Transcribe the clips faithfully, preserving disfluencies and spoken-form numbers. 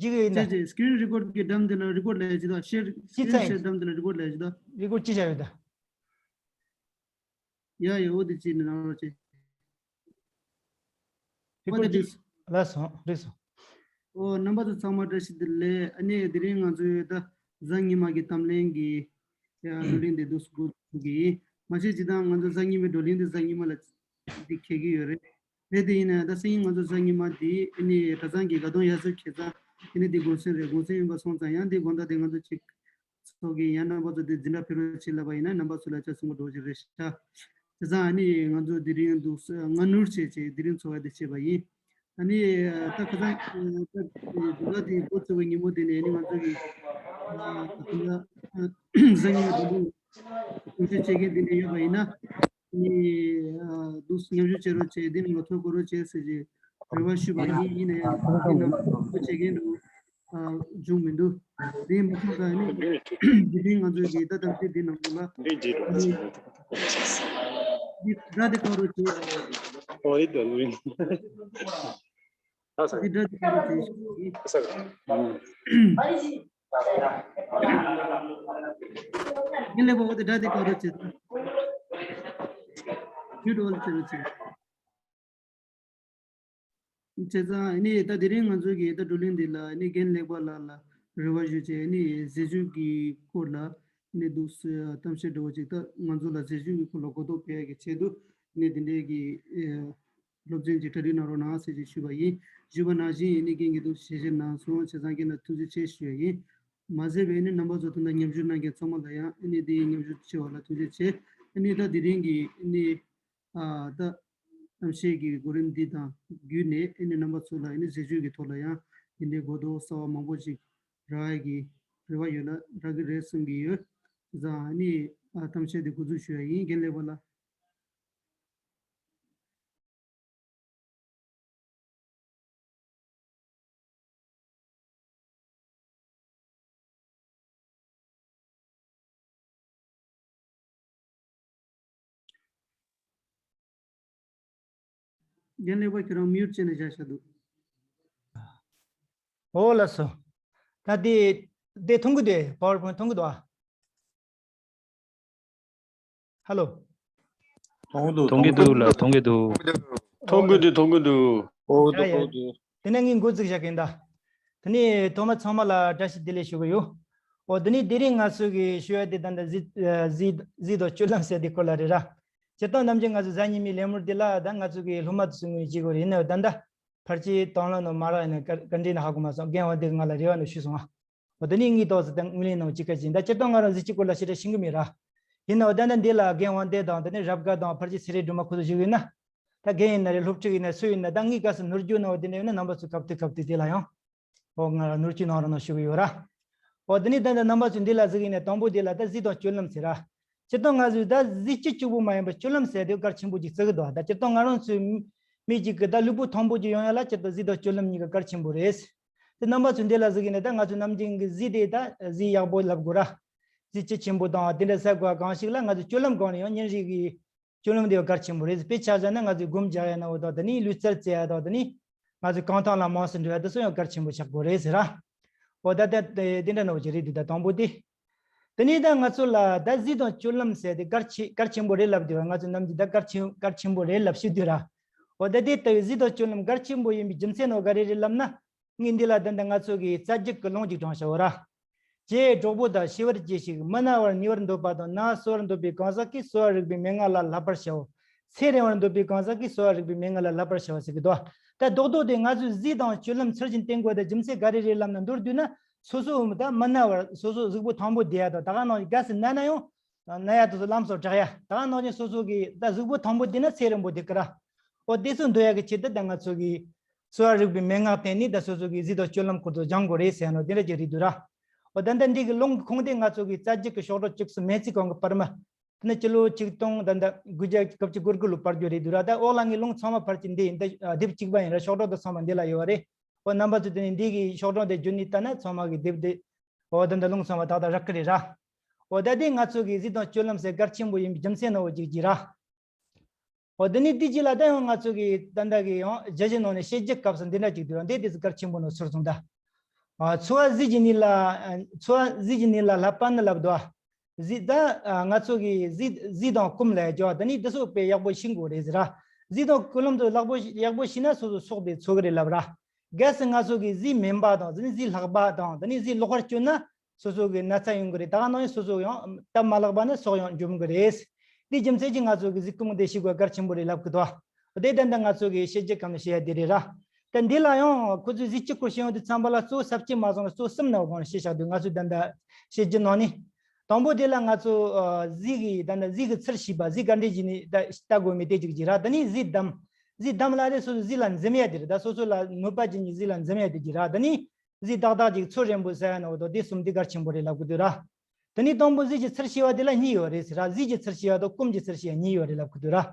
ཅིག་ཡིན་ད། ཅེ་ཅེ་screen record གི་འགྲམ་དེ་ལ་record ལབ་ཡ་ཅིག་ད། share screen share འགྲམ་དེ་ལ་record ལབ་ཡ་ཅིག་ད། record ཅི་བྱ་ཡོད་ད། ཡ་ཡ་འོ་དེ་ཅིག་ནི་ནང་ལ་ཅེ། record ཅི། ལགས་སོ་རིགས་སོ། ཨོ་རྣམ་པ་ཚོ་ཚང་མ་བཀྲ་ཤིས་བདེ་ལེགས། ཨ་ནི་དེ་རིང་ང་ཚོའི་ད་གཟའ་ཉི་མ་གི་གཏམ་གླེང་གི་ཡ་བགྲོ་གླེང་དེ་འདུག་སེ་འགོ་ཚུགས་ཀྱི་ཡིན། མ་གཞི་སྤྱིར་བཏང་ང་ཚོ་གཟའ་ཉི་མའི་བགྲོ་གླེང་དེ་གཟའ་ཉི་མ་ལ་འདི་འཁེལ་གྱི་ཡོད་རེད། རེད་དེ་ཡིན་ན་ད་སང་ཉིན་ང་ཚོ་གཟའ་ཉི་མ་འདི་ཨ་ནི་གྲྭ་ཚང་གི་དགའ་གདོང་དབྱར་གསོལ་འཁེལ་ཚར། ཨ་ནི་འདི་གུང་སེང་རེད། གུང་སེང་ཡིན་པ་སོང་ཙང་ཡང་འདི་དགོང་དག་དེ་ང་ཚོ་ཅིག་ཚོགས་ཀྱི་ཡང་རྣམ་པ་ཚོ་འདི་འཛིན་གྲྭ་ཕེབས་རོགས་བྱེད་ལབ་པ་ཡིན་ན་རྣམ་པ་ཚོ་ལ་ཅག་གསུང་པ་འགྲོ་གི་རེད་ཤག་དེ་ཙང་ཨ་ནི་ང་ཚོ་དེ་རིང་འདུག་སྔ་སྣུར་བྱས་བྱས་དེ་རིང་འཚོགས་པ་དེ་བྱས་པ་ཡིན། ཨ་ནི་ད་ཁ་སང་ད་དུས་ཚོད་དེ་འགོ་ཚུགས་པའི་ཉིན་མོ་དེ་ནས་ཨ་ནི་ང་ཚོ་གི་ད་ལྟ་གཟའ་ཉི་མ་དང་པོ་གོམས་བཤད་བྱེད་མཁན་དེ་འདྲ་ཡོད་པ་ཡིན་ན་ཨ་ནི་འདུག་མཉམ་ཞུགས་བྱེད་རོགས་བྱས། དེ་ནང་ལ་ཐོ་འགོད་རོགས་བྱས་ཟེར་གྱི་རེ་བ་ཞུས་པ་ཡིན། ཡིན་ན་ཡང་དེ་ནང་ཐོ་བྱེད་མཁན་འདུག་ཨ་བྱུང་མི་འདུག་དེ་མ་ཚད་ད་ནི་དེ་རིང་ང་ཚོའི་གི་ད་གཏམ་བཤད་འདི་ནང་ལ་འདི་སྒྲ་དེ་བཀག་རོགས་བྱེད། འདི་སྒྲ་དེ་བཀག་རོགས་བྱེད། རྒན་ལེགས་པ་འོ་དེ་སྒྲ་དེ་བཀག་རོགས་བྱེད། མིའུ་ཊི་ཨོལ་བྱེད་རོགས་བྱེད། བྱས་ཙང་ཨ་ནི་ད་དེ་རིང་ང་ཚོའི་གི་ད་བགྲོ་གླེང་འདི་ལ་ཨ་ནི་རྒན་ལེགས་པ་ལགས་ལ་རེ་བ་ཞུ་བྱས། ཨ་ནི་ཟས་བཅུད་ཀྱི་སྐོར་ལ་ཨ་ནི་འདུག་སེ་གཏམ་བཤད་འདྲ་བོ་ཅིག་ད་ང་ཚོ་ལ་ཟས་བཅུད་ཀྱི་སྐོར་ལ་གོ་རྟོགས་སྤེལ་ཡ་གི་ཆེད་དུ་ཨ་ནི་དེ་འདྲའི་གི་ཨེ་སློབ་ཚན་ཅིག་གྲ་སྒྲིག་གནང་རོགས་གནང་ཟེར་ཅིག་ཞུས་པ་ཡིན། ཞུས་པ་ནང་བཞིན་ཨ་ནི་རྒན་གྱིས་འདུག་ཞལ་བཞེས་གནང་སོང་། བྱས་ཙང་རྒན་ལ་ཐུགས་རྗེ་ཆེ་ཞུ་ཡ་ཡིན། མ་ཟད་པའི་ཨ་ནི་རྣམ་པ་ཚོ་ད་ལྟ་མཉམ་ཞུགས་གནང་མཁན་ཚང་མ་ལ་ཡང་ཨ་ནི་དེའི་མཉམ་ཞུགས་བྱས་པ་ལ་ཐུགས་རྗེ་ཆེ། ཨ་ནི་ད་དེ་རིང་གི་ཨ་ནི། ཨ་ད་གཏམ་བཤད་ཀྱི་གོ་རིམ་འདི་དང་བརྒྱུད་ནས་ཨ་ནི་རྣམ་པ་ཚོ་ལ་ཨ་ནི་ཟས་བཅུད་ཀྱི་ཐོག་ལ་ཡང་འདི་འདྲའི་གོ་རྟོགས་གསར་བ་མང་པོ་ཞིག་རག་ཡ་གི་རེ་བ་ཡོད་ན་རག་གི་རེད་བསམ་གྱི་ཡོད། བྱས་ཙང་ཨ་ནི་ཨ་གཏམ་བཤད་འདི་འགོ་འཛུགས་ཞུ་ཡ་ཡིན། རྒན་ལེགས་པ་ལགས། རྒན་ལེགས་པ་ཁྱེད་རང་མིའུ་ཊི་བྱས་ནས་བཞག་བཞག་འདུག་ཨོ་ལགས་སོ། ད་དེ་དེ་མཐོང་གི་འདུག་པ་ཝར་པོའིན་མཐོང་གི་འདུག་ཨ། ཧ་ལོ། མཐོང་གི་འདུག་མཐོང་གི་འདུག་ལ་མཐོང་གི་འདུག་མཐོང་གི་འདུག་མཐོང་གི་འདུག་ཨོ་ཡ་ཡ། དེ་ནས་ངས་འགོ་འཛུགས་བྱ་གིན་ད། དེ་ནས་ཐོག་མ་ཚང་མ་ལ་བཀྲ་ཤིས་བདེ་ལེགས་ཞུ་གི་ཡོད། ཨོ་དེ་ནས་དེ་རིང་ང་ཚོ་གི་ཞུ་ཡ་དེ་ད་ལྟ་གཟི་གཟི་གཟི་དང་སྤྱོད་ལམ་ཟེར་དེ་སྐོར་ལ་རེད་ར། སྤྱིར་བཏང་ནམ་རྒྱུན་ང་ཚོ་གཟའ་ཉི་མའི་ལས་མུར་དེ་ལ་ད་ང་ཚོ་གི་སློབ་མ་དེ་ཚོ་ངོས་བྱེད་དགོས་རེད། ཡིན་ནའང་ད་ལྟ་ཕལ་ཆེར་དང་བླངས་ནང་མ་རག་ཡིན་ན་ག་ག་འདྲ་ཡིན་ན་ཧ་གོ་མ་སོང་། རྒན་དབང་འདུས་ང་ལ་རེ་བ་ནང་ཞུས་སོང་ཨ། འོ་དེ་ནས་ངའི་ཏོག་ཙམ་དང་དངུལ་ལེན་ནང་ཅི་ཀ་ཅིག་ད་སྤྱིར་བཏང་ང་རང་གཟི་བརྗིད་སྐོར་ལ་ཞེ་དྲག་ཤེས་ཀྱི་མེད་ར། ཡིན་ནའང་ད་ནི་འདི་ལ་རྒན་དབང་འདུས་དང་དེ་ནས་རབ་དགའ་དང་ཕལ་ཆེར་ཚེ་རིང་སྒྲོལ་མ་ཁོ་ཚོ་བཞུགས་ཡོད་ན། ད་རྒན་ཡིན་ན་རེད། སློབ་ཕྲུག་ཡིན་ན་སུ་ཡིན་ན་ད་ངའི་སྐབས་སུ་ནོར་རྒྱུ་ན་འོ་དེ་འདྲ་ཡོད་ན་རྣམ་པ་ཚོ་སྐབས་དུས་སྐབས་དུས་དེ་ལ་ཡང་། འོ་ང་རང་ནོར་རྒྱུ་གནང་རོགས་གནང་ཞུ་གི་ཡོད་ར། འོ་དེ་ནས་ད་ནི་རྣམ་པ་ཚོས་འདི་ལ་གཟིགས་ཡིན་ན་དང་པོ་དེ་ལ་ད་གཟི་དང་སྤྱོད་ལམ་ཟེར་ར། སྤྱིར་བཏང་ང་ཚོས་ད་གཟི་བརྗིད་གཅིག་པུ་མ་ཡིན་པར་སྤྱོད་ལམ་ཟེར་དེ་གལ་ཆེན་པོ་ཅིག་བརྩི་གི་འདུག་ད་སྤྱིར་བཏང་ང་རང་ཚོའི་མི་གཅིག་གི་ད་ལུས་པོ་ཐང་པོ་ཅིག་ཡོང་ཡ་ལ་སྤྱིར་བཏང་གཟི་དང་སྤྱོད་ལམ་གཉིས་ཀ་གལ་ཆེན་པོ་རེད། དེ་རྣམ་པ་ཚོས་འདི་ལ་གཟིགས་ཡིན་ན་ད་ང་ཚོ་ནམ་རྒྱུན་གྱི་གཟི་དེ་ད་གཟི་ཡག་པོ་ལབ་དགོས་ར། གཟི་བརྗིད་ཆེན་པོ་དང་དེ་འདྲ་ཟེར་དགོས་པ་གང་ཞིག་ལ་ང་ཚོ་སྤྱོད་ལམ་སྒང་ནས་ཡང་ཉིན་རེ་གི་སྤྱོད་ལམ་དེ་གལ་ཆེན་པོ་རེད། དཔེ་ཆ་བཞག་ན་ང་ཚོས་སྒོམ་རྒྱག་ཡ་ན་འོ་དང་དེ་ནས་ལུས་རྩལ་རྩེ་ཡ་དང་དེ་ནས་ང་ཚོས་རྐང་ཐང་ལ་མང་སུ་འགྲོ་ཡ་དེ་ཚོ་ཡང་གལ་ཆེན་པོ་ཆགས་དགོས་རེད་ཟེར་ར། འོ་ད་ལྟ་དེ་འདྲ་ནོར་གྱི་རེད་འདུག་ད་དང་པོ་དེ། དེ་ནས་ད་ང་ཚོ་ལ་ད་གཟི་དང་སྤྱོད་ལམ་ཟེར་དེ་གལ་ཆེ་གལ་ཆེན་པོ་རེད་ལབ་དུས་ང་ཚོ་ནམ་རྒྱུན་ད་གལ་ཆེན་གལ་ཆེན་པོ་རེད་ལབ་ཤེས་དུས་ར། འོ་ད་དེ་ལྟ་བུའི་གཟི་དང་སྤྱོད་ལམ་གལ་ཆེན་པོ་ཡིན་པའི་རྒྱུ་མཚན་ནོ་ག་རེ་རེད་ལབ་ན། ངས་འདི་ལ་ད་ལྟ་ང་ཚོ་གི་རྩ་རྒྱུད་ཀྱི་ལུང་ཅིག་དྲངས་བྱའོ་ར། ཀྱེ་གྲོགས་པོ་དག་ཤེས་པར་གྱིས་ཤིག་མི་ན་བར་ཉེ་བར་འདོད་པ་དང་ན་གསོ་བར་འདོད་པའི་གང་ཟག་གིས་གསོ་བ་རིག་པའི་མན་ངག་ལ་བསླབ་པར་བྱའོ། ཚེ་རིང་བར་འདོད་པའི་གང་ཟག་གིས་གསོ་བ་རིག་པའི་མན་ངག་ལ་བསླབ་པར་བྱའོ་ཟེར་གི་འདུག་ད་རྡོག་རྡོག་དེ་ང་ཚོས་གཟི་དང་སྤྱོད་ལམ་ཚུལ་བཞིན་བསྟེན་དགོས་དེ་རྒྱུ་མཚན་ག་རེ་རེད་ལབ་ན་མདོར་བསྡུས་ན་སོ་སོ་འུ་མི་ད་མི་ན་བར་སོ་སོ་གཟུགས་པོ་ཐང་པོ་བསྡད་ཡ་དང་ད་ག་ནང་བཞིན་གལ་སྲིད་ན་ན་ཡང་ན་ཡ་དེ་ཚོ་ལམ་སང་དྲག་ཡ་ད་ག་ནང་བཞིན་སོ་སོ་གི་ད་གཟུགས་པོ་ཐང་པོ་བསྡད་ན་ཚེ་རིང་པོ་བསྡད་ཀི་ར། འོ་དེ་ཚོ་འདོད་ཡ་གི་ཆེད་དུ་ད་ང་ཚོ་གི་གསོ་བ་རིག་པའི་མན་ངག་བསྟེན་ནས་ད་སོ་སོ་གི་གཟི་དང་སྤྱོད་ལམ་སྐོར་དུ་སྦྱང་དགོས་རེད་ཟེར་ནོ་དེ་འདྲ་ཅིག་རེད་འདུག་ར། འོ་ད་ལྟ་འདི་གི་ལུང་གི་ཁུངས་དེ་ང་ཚོ་གི་རྩ་རྒྱུད་ཀྱི་ཤོག་གྲངས་བཅུ་གསུམ་མེ་ཚིག་གང་གི་བར་མ། དེ་ནི་སྤྱི་ལོ་ཆིག་སྟོང་ད་ལྟ་དགུ་བརྒྱ་དགུ་བཅུ་གོ་དགུ་ལོ་བར་རྒྱུ་རེད་འདུག་ར། ད་ཨོ་ལ་ངའི་ལུང་ཚང་མ་ཕལ་ཆེར་འདི་ཡིན། ད་དེབ་གཅིག་པ་ཡིན་ར། ཤོག་གྲངས་དང་ཚང་མ་འདི་ལ་ཡོད་རེད། འོ་རྣམ་པ་ཚོ་དེ་ནི་འདི་གི་ཤོག་གྲངས་དེ་བརྒྱུད་ནས་ལྟ་ན་ཚང་མ་གི་དེབ་དེ་འོ་ད་ལྟ་ལུང་ཚང་མ་ཏག་ཏག་རག་གི་རེད་ར། འོ་ད་དེ་ང་ཚོ་གི་གཟི་དང་སྤྱོད་ལམ་ཟེར་གལ་ཆེན་པོ་ཡིན་པའི་རྒྱུ་མཚན་ནོ་ཅིག་ཅིག་ར། འོ་དེ་ནི་དེ་རྗེས་ལ་ད་ཡང་ང་ཚོ་གི་ད་ལྟ་གི་ཡང་བརྒྱ་བཞི་ནང་ནས་བཤད་རྒྱུད་སྐབས་སུ་འདི་འདྲ་ཅིག་འདུག་ར། འདི་དེ་ཚོ་གལ་ཆེན་པོ་ནོ་ཚུར་སོང་ད། ཨ། ཚོར་བ་གཟི་གི་ནི་ལ། ཨ། ཚོར་བ་གཟི་གི་ནི་ལ་བསླབ་པ་ནི་ལབ་དོ། གཟི་ད། ཨ། ང་ཚོ་གི་གཟི་གཟི་དང་སྐོམ་ལ་སྦྱར་བ་ད་ནི་འདི་ཚོ་དཔེ་ཡག་པོ་ཤེས་དགོས་རེད་ཟེར་ར། གཟི་དང་སྐོམ་ཚོ་ལག་པོ་ཡག་པོ་ཤེས་ན་སོ་སོ་སྲོག་དེ་འཚོ་གི་རེད་ལབ་ར། གལ་སྲིད་ང་ཚོ་གི་གཟི་སྨན་པ་དང་ད་ནི་གཟི་ལྷག་པ་དང་ད་ནི་གཟི་ལོག་པར་སྤྱོད་ན་སོ་སོ་གི་ན་ཚ་ཡོང་གི་རེད། ད་ག་ནང་བཞིན་སོ་སོ་ཡང་སྟབས་མ་ལེགས་པ་ནི་སྲོག་ཡང་འཇོམས་གི་རེད། དེ་རྒྱུ་མཚན་གྱིས་ང་ཚོ་གི་གཟི་སྐོམ་དེ་ཤེས་དགོས་གལ་ཆེན་པོ་རེད་ལབ་གི་འདུག་དེ་ད་ལྟ་ང་ཚོ་གི་བཤད་རྒྱུ་གང་ནས་བཤད་ཡ་དེ་རེད་ར། ད་འདི་ལ་ཡང་ཁོ་ཚོས་གཟི་གཅིག་པོ་བཤད་ཡོང་དུས་ཙམ་པ་ལ་གཙོ་བོ་ས་བཅད་མ་སོང་ན་གཙོ་བོ་གསུམ་ནང་སྒང་ནས་བཤད་བཞག་འདུག་ང་ཚོས་ད་ལྟ་བཤད་རྒྱུ་ནང་ནས། དང་པོ་དེ་ལ་ང་ཚོ་ཨ་གཟི་གི་ད་ལྟ་གཟི་གི་ཚུལ་ཤེས་པ། གཟི་ག་འདྲས་ཀྱི་ནི་ད་ལྟ་དགོས་མེད་དེ་གཅིག་གཅིག་ར། ད་ནི་གཟི་བསྡམས། གཟི་བསྡམས་ལ་དེ་སོ་སོ་གཟི་ལ་འཛེམ་ཡ་དེ་རེད། ད་སོ་སོ་ལ་གནོད་པ་ཅན་གྱི་གཟི་ལ་འཛེམ་ཡ་དེ་གཅིག་ར། ད་ནི་གཟི་ཏག་ཏག་ཅིག་ཚོ་རན་པོ་ཟ་ཡ་ནོ་དོ་དེ་གསུམ་དེ་གལ་ཆེན་པོ་རེད་ལབ་གི་འདུག་ར། དེ་ནས་དང་པོ་གཟི་གི་ཚུལ་ཤེས་པ་དེ་ལ་གཉིས་ཡོད་རེད་ཟེར་ར། གཟི་གི་ཚུལ་ཤེས་པ་དང་སྐོམ་གྱི་ཚུལ་ཤེས་པ་གཉིས་ཡོད་རེད་ལབ་གི་འདུག་ར།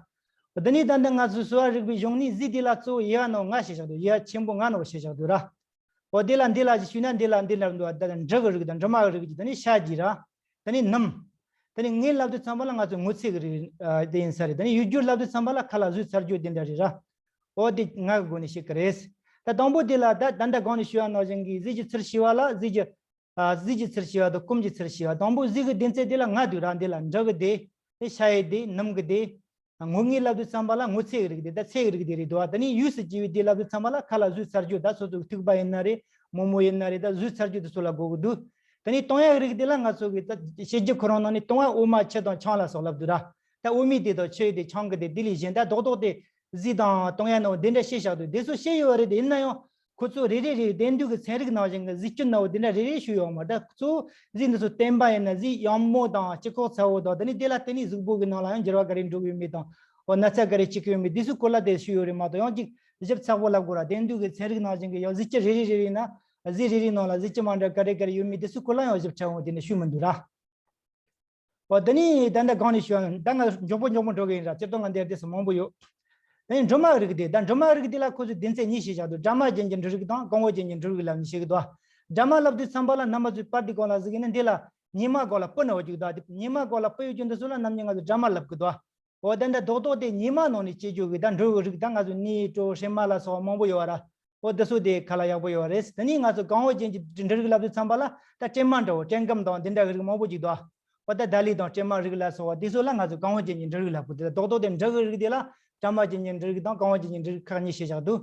དེ་ནས་ད་ལྟ་ང་ཚོའི་གསོ་བ་རིག་པའི་གཞུང་ནས་གཟི་དེ་ལ་གཙོ་བོ་དབྱེ་བ་ནོ་ལྔ་བཤད་བཞག་འདུག་དབྱེ་བ་ཆེན་པོ་ལྔ་ནོ་བཤད་བཞག་འདུག་ར། འོ་དེ་ལ་འདི་ལ་ཞུས་ན་འདི་ལ་འདི་ལ་འདུག་ད་ལྟ་འབྲུ་གི་རིགས་དང་འབྲུ་མ་གི་རིགས་ཀྱི་ད་ནི་ཤ་གི་ར། ད་ནི་སྣུམ། ད་ནི་ངོས་ལབ་དུས་ཙམ་པ་ལ་ང་ཚོ་སྔོ་ཚལ་གི་རིགས་ཨ་དེ་ཡིན་ས་རེད། ད་ནི་ཡུལ་སྦྱོར་ལབ་དུས་ཙམ་པ་ལ་ཁ་ལག་བཟོས་ཚར་རྒྱུ་དེ་འདྲ་རེད་ར། འོ་དེ་ལྔ་གི་སྒོ་ནས་བཤད་གི་རེད། ད་དང་པོ་དེ་ལ་ད་ད་ལྟ་གོང་ནས་ཞུས་པ་ནང་བཞིན་གྱི་གཟི་གི་ཚུལ་ཤེས་པ་ལ་གཟི་གི་ཨ་གཟི་གི་ཚུལ་ཤེས་པ་དང་སྐོམ་གྱི་ཚུལ་ཤེས་པ། དང་པོ་གཟི་གི་སྡེ་ཚན་དེ་ལ་ལྔ་འདུག་ར། འདི་ལ་འབྲུ་གི་སྡེ། དེ་ཤ་ཡི་སྡེ། སྣུམ་གི་སྡེ། ངོ་ངོས་ལབ་དུས་ཙམ་པ་ལ་སྔོ་ཚལ་གྱི་རིགས་དེ་ད་ཚལ་གྱི་རིགས་དེ་རེད་འདུག་ད་ནི་ཡུས་སུ་བགྱིས་པའི་སྡེ་ལབ་དུས་ཙམ་པ་ལ་ཁ་ལག་བཟོས་ཚར་རྒྱུ་ད་སོ་སོའི་ཐུག་པ་ཡིན་ན་རེད། མོག་མོག་ཡིན་ན་རེད། ད་བཟོས་ཚར་རྒྱུ་དེ་ཚོ་ལ་གོ་གི་འདུག་ད་ནི་བཏུང་ཡག་རིགས་དེ་ལ་ང་ཚོ་གི་ད་བཤད་རྒྱུ་ཁོ་རང་ནང་ནས་བཏུང་བ་འོ་མ་ཆུ་དང་ཆང་ལ་སོགས་ལབ་འདུག་ར། ད་འོ་མའི་སྡེ་དང་ཆུ་ཡི་སྡེ་ཆང་གི་སྡེ་དེ་ལས་གཞན་ད་རྡོག་རྡོག་དེ་གཟི་དང་བཏུང་ཡག་ནང་འདི་འདྲ་བཤད་བཞག་འདུག་དེ་ཚོ་བཤད་ཡོད་རེད། ཡིན་ན་ཡང་ཁོ་ཚོ་རེ་རེ་རེ་དེང་དུས་ཀྱི་ཚན་རིག་ནང་བཞིན་གྱི་གཟི་བཅུད་ནང་འདི་འདྲ་རེ་རེ་ཞུས་ཡོད་མ་རེད། ད་གཙོ་བོ་གཟི་འདི་ཚོ་བསྟེན་པ་ཡིན་ན་གཟི་ཡང་མོ་དང་སྤྱི་ཁོག་ཚ་བོ་དང་དེ་ནི་དེ་ལ་བརྟེན་ནས་གཟུགས་པོ་གི་ནང་ལ་ཡང་འགྱུར་བ་ག་རེ་འགྲོ་གི་ཡོད་མེད་དང་། འོ་ན་ཚ་ག་རེ་སྐྱེ་གི་ཡོད་མེད་འདི་ཚོའི་སྐོར་ལ་དེ་ཞུས་ཡོད་རེད་མ་གཏོགས། ཡང་ཅིག་ཞིབ་ཚགས་པོ་ལབ་དགོས་ར། དེང་དུས་ཀྱི་ཚན་རིག་ནང་བཞིན་གྱི་ཡང་གཟི་བཅུད་རེ་རེ་རེ་རེ་ན་གཟི་རེ་རེའི་ནང་ལ་གཟི་བཅུད་མ་འདྲ་ག་རེ་ག་རེ་ཡོད་མེད་འདི་ཚོའི་སྐོར་ལ་ཡང་ཞིབ་ཕྲ་བོ་དེ་འདྲ་ཞུས་མི་འདུག་ར། འོ་དེ་ནི་ད་ལྟ་གོང་ནས་ཞུས་པ་ད་ང་མགྱོགས་པོ་མགྱོགས་པོ་འགྲོ་གི་ཡིན་ར། སྤྱིར་བཏང་ང་འདིར་དེ་སུ་མང་པོ་ཡོད། དེ་ནི་འབྲུ་མ་རིགས་དེ་ད་འབྲུ་མ་རིགས་དེ་ལ་ཁོ་ཚོས་སྡེ་ཚན་གཉིས་ཕྱེ་བཞག་འདུག་སྦྲང་མ་ཅན་གྱི་འབྲུ་རིགས་དང་སྐོང་བ་ཅན་གྱི་འབྲུ་རིགས་ལ་གཉིས་ཕྱེ་གི་འདུག་སྦྲང་མ་ལབ་དུས་ཙམ་པ་ལ་རྣམ་པ་ཚོས་པར་འདི་གོང་ལ་གཟིགས་ཡིན་ན་འདི་ལ་ཉི་མ་གོང་ལ་སྤུ་ནི་འོ་ཅིག་འདུག་དེ་ཉི་མ་གོང་ལ་སྤུ་ཡོད་རྒྱུ་འདི་ཚོ་ལ་ནམ་རྒྱུན་ང་ཚོས་སྦྲང་མ་ལབ་གི་འདུག་འོ་དེ་འདྲ་རྡོག་རྡོག་དེ་ཉི་མ་ནང་ནས་སྐྱེ་རྒྱུ་གི་ད་འབྲུ་གི་རིགས་ད་ང་ཚོ་ནས་གྲོ་ཧྲེ་མ་ལ་སོགས་པ་མང་པོ་ཡོད་ར། འོ་དེ་ཚོ་དེ་ཁ་ལག་ཡག་པོ་ཡོད་རེད། དེ་ནས་ང་ཚོ་སྐོང་བ་ཅན་གྱི་འབྲུ་རིགས་ལབ་དུས་ཙམ་པ་ལ་ད་སྲན་མ་འདྲ་བོ་སྲན་སྐམ་དང་དེ་འདྲ་གི་རིགས་མང་པོ་ཅིག་འདུག་འོ་ད་ད་ལི་དང་སྲན་མ་རིགས་ལ་སོགས་པ་དེ་ཚོ་ལ་ང་ཚོ་སྐོང་བ་ཅན་གྱི་འབྲུ་རིགས་ལབ་གི་འདུག་རྡོག་རྡོག་དེ་འབྲུ་གི་རིགས་དེ་ལ་སྦྲང་མ་ཅན་གྱི་འབྲུ་རིགས་དང་སྐོང་བ་ཅན་གྱི་འབྲུ་རིགས་ཁག་གཉིས་ཕྱེ་བཞག་འདུག་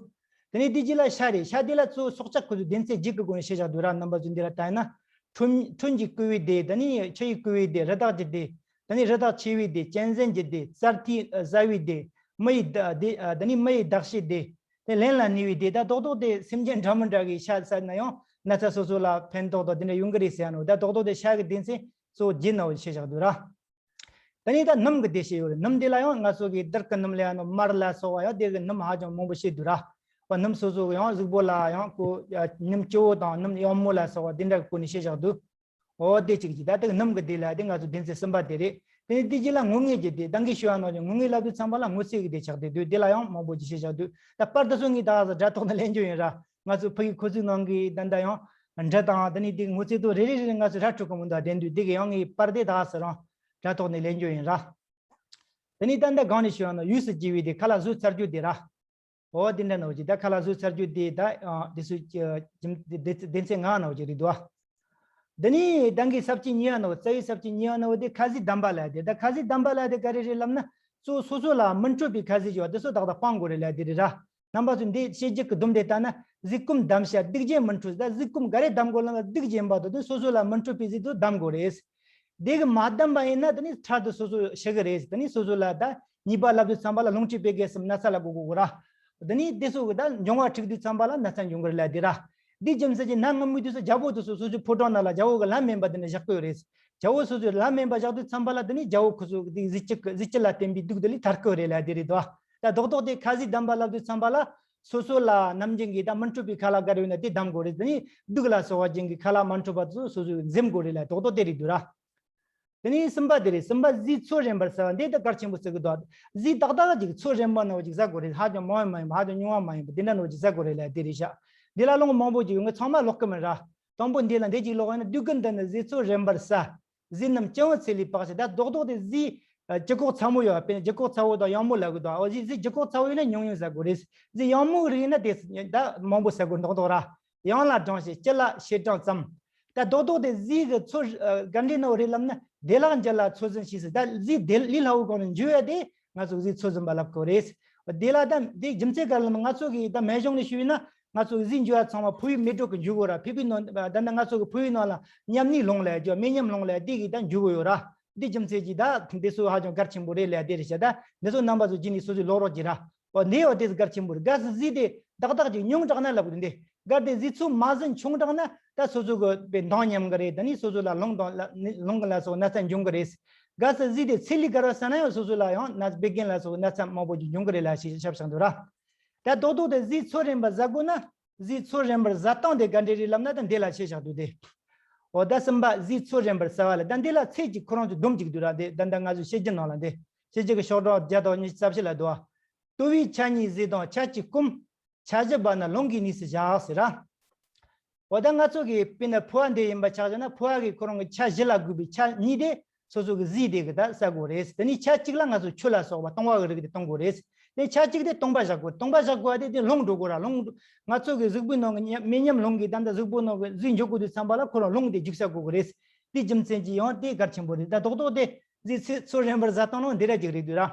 དེ་ནས་དེ་རྗེས་ལ་ཤ་རེད། ཤ་དེ་ལ་གཙོ་བོ་སྲོག་ཆགས་ཁོ་ཚོའི་སྡེ་ཚན་བརྒྱད་ཀྱི་སྒོ་ནས་ཕྱེ་བཞག་འདུག་ར། རྣམ་པ་ཚོས་འདི་ལ་ལྟ་ཡིན་ན། ཁྲོན་ཁྲོན་གྱིས་བསྐོལ་བའི་སྡེ། དེ་ནས་ཆུ་ཡིས་བསྐོལ་བའི་སྡེ། རི་དྭགས་ཀྱི་སྡེ། དེ་ནས་རི་དྭགས་མཆེ་བའི་སྡེ། གཅན་གཟན་གྱི་སྡེ། རྩྭ་ཐིགས་ཟ་བའི་སྡེ། མི་ཡི་ད་སྡེ། དེ་ནས་མི་ཡི་ལྡག་ཤའི་སྡེ། དེ་ལན་ལ་ནུས་པའི་སྡེ། ད་རྡོག་རྡོག་དེ་སེམས་ཅན་འདྲ་མི་འདྲ་གི་ཤ་ཟ་ན་ཡང་ན་ཚ་སོ་སོ་ལ་ཕན་ཐོགས་དང་དེ་འདྲ་ཡོང་གི་རེད་ཟེར་ཡ་ནོ། ད་རྡོག་རྡོག་དེ་ཤ་གི་སྡེ་ཚན་གཙོ་བོ་བརྒྱད་ནང་བཞིན་བྱས་བཞག་འདུག་ར། དེ་ནས་ད་སྣུམ་གྱི་སྡེ་ཞིག་ཡོད་རེད། སྣུམ་དེ་ལ་ཡང་ང་ཚོ་གི་དར་གི་སྣུམ་ལ་ཡང་ནོ་མར་ལ་སོགས་པ་ཡང་དེ་གི་སྣུམ་ཧ་ཅང་མང་པོ་བཤད་འདུག་ར། བ་སྣུམ་སོ་སོ་གི་ཡང་གཟུགས་པོ་ལ་ཡང་ཁོ་སྣུམ་སྐྱུར་པོ་དང་སྣུམ་ཡང་མོ་ལ་སོགས་པ་དེ་འདྲ་གི་སྐོར་ནས་བཤད་བཞག་འདུག་འོ་དེ་གཅིག་གཅིག་ད་དེ་གི་སྣུམ་གྱི་སྡེ་ལ་དེ་ང་ཚོ་སྡེ་ཚན་གསུམ་པ་དེ་རེད། དེ་ནས་དེ་རྗེས་ལ་ངོ་ངོས་ཀྱི་སྡེ། ད་གིན་ཞུ་བ་ནང་བཞིན་ངོ་ངོས་ལབ་དུས་ཙམ་པ་ལ་སྔོ་ཚལ་གྱི་སྡེ་ཆགས་བསྡད་འདུག་དེ་ལ་ཡང་མང་པོ་ཅིག་བཤད་བཞག་འདུག་ད་པར་དེ་ཚོ་ངས་ད་ག་ས་དྲ་ཐོག་ནས་ལེན་རྒྱུ་ཡིན་ར། ང་ཚོ་ཕ་གི་ཁོ་ཚོའི་ནང་གི་ད་ལྟ་ཡང་འབྲུ་དང་དེ་ནས་དེ་སྔོ་ཚལ་དུ་རེ་རེ་རེ་རེ་ང་ཚོ་ར་འཕྲོད་གོ་མི་འདུག་དེ་འདུག་དེ་གི་ཡང་ངས་པར་དེ་ད་ག་ས་རང་དྲ་ཐོག་ནས་ལེན་རྒྱུ་ཡིན་ར། དེ་ནས་ད་ལྟ་གང་ནས་ཞུ་ཡང་ན་ཡུས་སུ་བགྱིས་པའི་དེ་ཁ་ལག་བཟོས་ཚར་རྒྱུ་དེ་ར། འོ་དེ་འདྲ་ནང་བཞིན་ད་ཁ་ལག་བཟོས་ཚར་རྒྱུ་དེ་ད་དེ་ཚོ་སྡེ་ཚན་ལྔ་ནང་བཞིན་རེད་འདུག་དེ་ནས་ད་གིན་ས་བཅད་གཉིས་པ་ནང་རྩ་བའི་ས་བཅད་གཉིས་པ་ནང་དེ་ཁ་ཟས་བསྡམས་པ་ལ་དེ་ད་ཁ་ཟས་བསྡམས་པ་ལ་དེ་ག་རེ་རེད་ལབ་ན་གཙོ་བོ་སོ་སོ་ལ་མི་འཕྲོད་པའི་ཁ་ཟས་ཞིག་བ་དེ་ཚོ་ཏག་ཏག་སྤང་དགོས་རེད་ལབ་དེ་རེད་ར། རྣམ་པ་ཚོས་འདི་བཤད་རྒྱུ་གི་སྡོམ་དེ་ལྟ་ན་གཟི་སྐོམ་བསྡམས་ཤག་སྡིག་ཅན་མི་འཕྲོད་ཟེར། གཟི་སྐོམ་ག་རེ་བསྡམ་དགོས་ལབ་ན་སྡིག་ཅན་པ་དང་དེ་སོ་སོ་ལ་མི་འཕྲོད་པའི་ཟས་དེ་བསྡམ་དགོས་རེད། དེ་གི་མ་བསྡམས་པ་ཡིན་ན་དེ་ནི་འཕྲལ་དུ་སོ་སོ་ཤི་གི་རེད། དེ་ནི་སོ་སོ་ལ་ད་ཉེས་པ་ལབ་དུས་ཙམ་པ་ལ་རླུང་མཁྲིས་པའི་གེ་སམ་ན་ཚ་ལ་གོ་གོ་གོ་ར། དེ་ནི་དེ་སོ་གི་ད་འབྱུང་བ་འཁྲུགས་དུས་ཙམ་པ་ལ་ན་ཚ་འབྱུང་གི་རེད་ལབ་དེ་ར། འདི་རྒྱུ་མཚན་གྱིས་ན་སྔ་མོའི་དུས་སུ་རྒྱལ་པོ་དེ་ཚོ་སོ་སོའི་ཕོ་བྲང་ནང་ལ་རྒྱལ་པོ་གི་ལྷམ་མེ་འབར་དེ་འདྲ་བཞག་གི་ཡོད་རེད། རྒྱལ་པོ་སོ་སོའི་ལྷམ་མེ་འབར་བཞག་དུས་ཙམ་པ་ལ་དེ་ནི་རྒྱལ་པོ་ཁོ་ཚོ་གི་གཟི་བརྗིད་གི་གཟི་བརྗིད་ལ་བརྟེན་པའི་སྡུག་དེ་ལས་ཐར་གི་ཡོད་རེད་ལབ་དེ་རེད་དོ། ད་རྡོག་རྡོག་དེ་ཁ་ཟས་བསྡམས་པ་ལབ་དུས་ཙམ་པ་ལ་སོ་སོ་ལ་ནམ་རྒྱུན་གྱི་ད་མི་འཕྲོད་པའི་ཁ་ལག་ག་རེ་ཡོད་ན་དེ་བསྡམ་དགོས་རེད། དེ་ནི་སྡུག་ལ་སོགས་པ་ཅན་གྱི་ཁ་ལག་མ་འཕྲོད་པ་དེ་ཚོ་སོ་སོས་འཛེམ་དགོས་རེད་ལབ་རྡོག་རྡོག་དེ་རེད་འདུག་ར། དེ་ནས་གསུམ་པ་དེ་རེད། གསུམ་པ་གཟི་ཚོ་རན་པར་ཟ་བ། འདི་ད་གལ་ཆེན་པོ་ཟེར་གི་འདུག་གཟི་ཏག་ཏག་ཅིག་ཚོ་རན་པ་ནང་བཞིན་ཟ་དགོས་རེད། ཧ་ཅང་མང་བ་མ་ཡིན་པ་ཧ་ཅང་ཉུང་བ་མ་ཡིན་པ་འདི་འདྲ་ནང་བཞིན་ཟ་དགོས་རེད་ལབ་དེ་རེད་ཤག་འདི་ལ་ལུང་མང་པོ་ཅིག་ཡོད། ངས་ཚང་མ་ཀློག་གི་མིན་ར། དང་པོ་འདི་ལ་འདི་གཅིག་ཀློག་ཡིན་ན། དུས་ཀུན་དུ་ནི་གཟི་ཚོ་རན་པར་ཟ། གཟི་རྣམས་སྐྱེ་བོ་ཚེ་ལས་འཕགས་ཤིང་། ད་རྡོག་རྡོག་དེ་གཟི་ལྗིད་ཁོག་ཚ་མོ་ཡོད་པ། ལྗིད་ཁོག་ཚ་བོ་དང་ཡང་མོ་ལབ་གི་འདུག་འོ་གཟི་གཟི་ལྗིད་ཁོག་ཚ་བོ་ཡིན་ན་ཉུང་ཉུང་ཟ་དགོས་རེད། གཟི་ཡང་མོ་རིགས་ཡིན་ན་དེ་ད་མང་པོ་ཟ་དགོས་རྡོག་རྡོག་ར། ཡང་ལ་སྦྲང་ཞིང་། ལྕི་ལ་ཕྱེད་སྦྲང་ཙམ། ད་རྡོག་རྡོག་དེ་གཟིག་གི་ཚོ་ཨ་ག་འདྲ་ནོ་རེད་ལབ་ན། བདེ་བླག་འཇལ་ལ་ཚོད་ཟིན་ཞེས་ཟེར། ད་གཟིག་དེ་ལས་སླ་བོ་གང་ནས་འཇུ་ཡ་དེ་ང་ཚོ་གཟིག་ཚོད་ཟིན་པ་ལབ་དགོས་རེད། དེ་ལ་ད་དེ་རྒྱུ་མཚན་ག་ལ་ང་ཚོ་གི་ད་སྨན་གཞུང་ནས་ཞུས་ན། ང་ཚོ་གི་གཟིག་འཇུ་ཡ་ཚང་མ་ཕུ་བོའི་མེ་དྲོད་ཀྱིས་འཇུ་དགོས་ར། ཕུ་བོའི་ནང་ད་ནི་ང་ཚོ་གི་ཕུ་བོའི་ནང་ལ་མཉམ་ཉིད་རླུང་ལ་རྒྱུ། མེ་མཉམ་རླུང་ལ་དེ་གི་ད་འཇུ་དགོས་ཡོད་ར། འདི་རྒྱུ་མཚན་གྱིས་ད་འདི་ཚོ་ཧ་ཅང་གལ་ཆེན་པོ་རེད་ལབ་དེ་རེད་ཤག་ད་འདི་ཚོ་རྣམ་པ་ཚོ་རྗེས་ནས་སོ་སོས་ཀློག་རོགས་གྱིས་ར། འོ་འདི་འོ་དེ་གལ་ཆེན་པོ་རེད། གལ་སྲིད་གཟིག་དེ་ཏག་ཏག་ཅིག་ཉུང་དྲགས་ན་ལབ་དགོས་འདི། གལ་ཏེ་གཟིག་ཚོད་མ་ཟིན་ཆུང་དྲགས་ན་ད་སོ་སོ་གི་པའི་མདངས་ཉམས་གི་རེད། ད་ནི་སོ་སོ་ལ་རླུང་དང་ལ་རླུང་གི་ལ་སོགས་ན་ཚ་འབྱུང་གི་རེད། གལ་སྲིད་གཟིག་དེ་ཚད་ལས་བརྒལ་བ་ཟིན་ན་ཡང་སོ་སོ་ལ་ཡང་ན་བད་ཀན་ལ་སོགས་ན་ཚ་མང་པོ་ཅིག་འབྱུང་གི་རེད་ལབ་ཞེས་ཞུས་བཞག་འདུག་ར། ད་རྡོག་རྡོག་དེ་གཟིག་ཚོད་རན་པར་ཟ་དགོས་ན། གཟིག་ཚོད་རན་པར་ཟ་སྟངས་དེ་ག་འདྲ་རེད་ལབ་ན། ད་འདི་ལ་བཤད་བཞག་འདུག་སྟེ། འོ་ད་གསུམ་པ་གཟིག་ཚོད་རན་པར་ཟ་བ་ལ། ད་འདི་ལ་ཚིག་ཅིག་ཁོ་རང་ཚོས་སྡོམ་ཅིག་འདུག་ར། འདི་ད་ལྟ་ང་ཚོས་བཤད་རྒྱུ་ནང་ལ་འདི་བཤད་རྒྱུ་གི་ཤོག་གྲངས་བརྒྱ་དང་ཉི་ཤུ་རྩ་བཞི་ལ་འདུག་ཨ། ལྟོ་བའི་ཆ་གཉིས་གཟིག་དང་ཆ་གཅིག་སྐོམ། ཆ་བཞི་བབས་ན་རླུང་གི་གནས་སུ་བཞག་ཟེར་ར། འོ་ད་ང་ཚོ་གི་དཔེར་ན་ཕོ་བ་འདི་ཡིན་པ་ཆ་བཞག་ན། ཕོ་བ་གི་ཁོ་རང་གི་ཆ་བཞི་ལ་གོས་པའི་ཆ་གཉིས་དེ་སོ་སོ་གི་གཟིག་དེ་གི་ད་ཟ་དགོས་རེད། དེ་ནས་ཆ་གཅིག་ལ་ང་ཚོ་ཆུ་ལ་སོགས་པ་ལྟུང་བ་གི་རིགས་དེ་གཏོང་དགོས་རེད། དེ་ཆ་གཅིག་དེ་ལྟུང་བ་བཞག་དགོས། ལྟུང་བ་བཞག་དགོས་པ་དེ་དེ་རླུང་འགྲོ་དགོས་ར། རླུང་ང་ཚོ་གི་གཟུགས་པོའི་ནང་གི་མེ་མཉམ་རླུང་གིས་ད་ལྟ་གཟུགས་པོའི་ནང་གི་གཟིག་འཇུ་དགོས་དུས་ཙམ་པ་ལ་ཁོ་རང་རླུང་དེ་རྒྱུག་ས་དགོས་གི་རེད། དེ་རྒྱུ་མཚན་གྱིས་ཡང་དེ་གལ་ཆེན་པོ་རེད། ད་རྡོག་རྡོག་དེ་གཟིག་ཚོད་ཚོད་རན་པར་ཟ་སྟངས་ནང་འདི་འདྲ་ཅིག་རེད་འདུག་ར།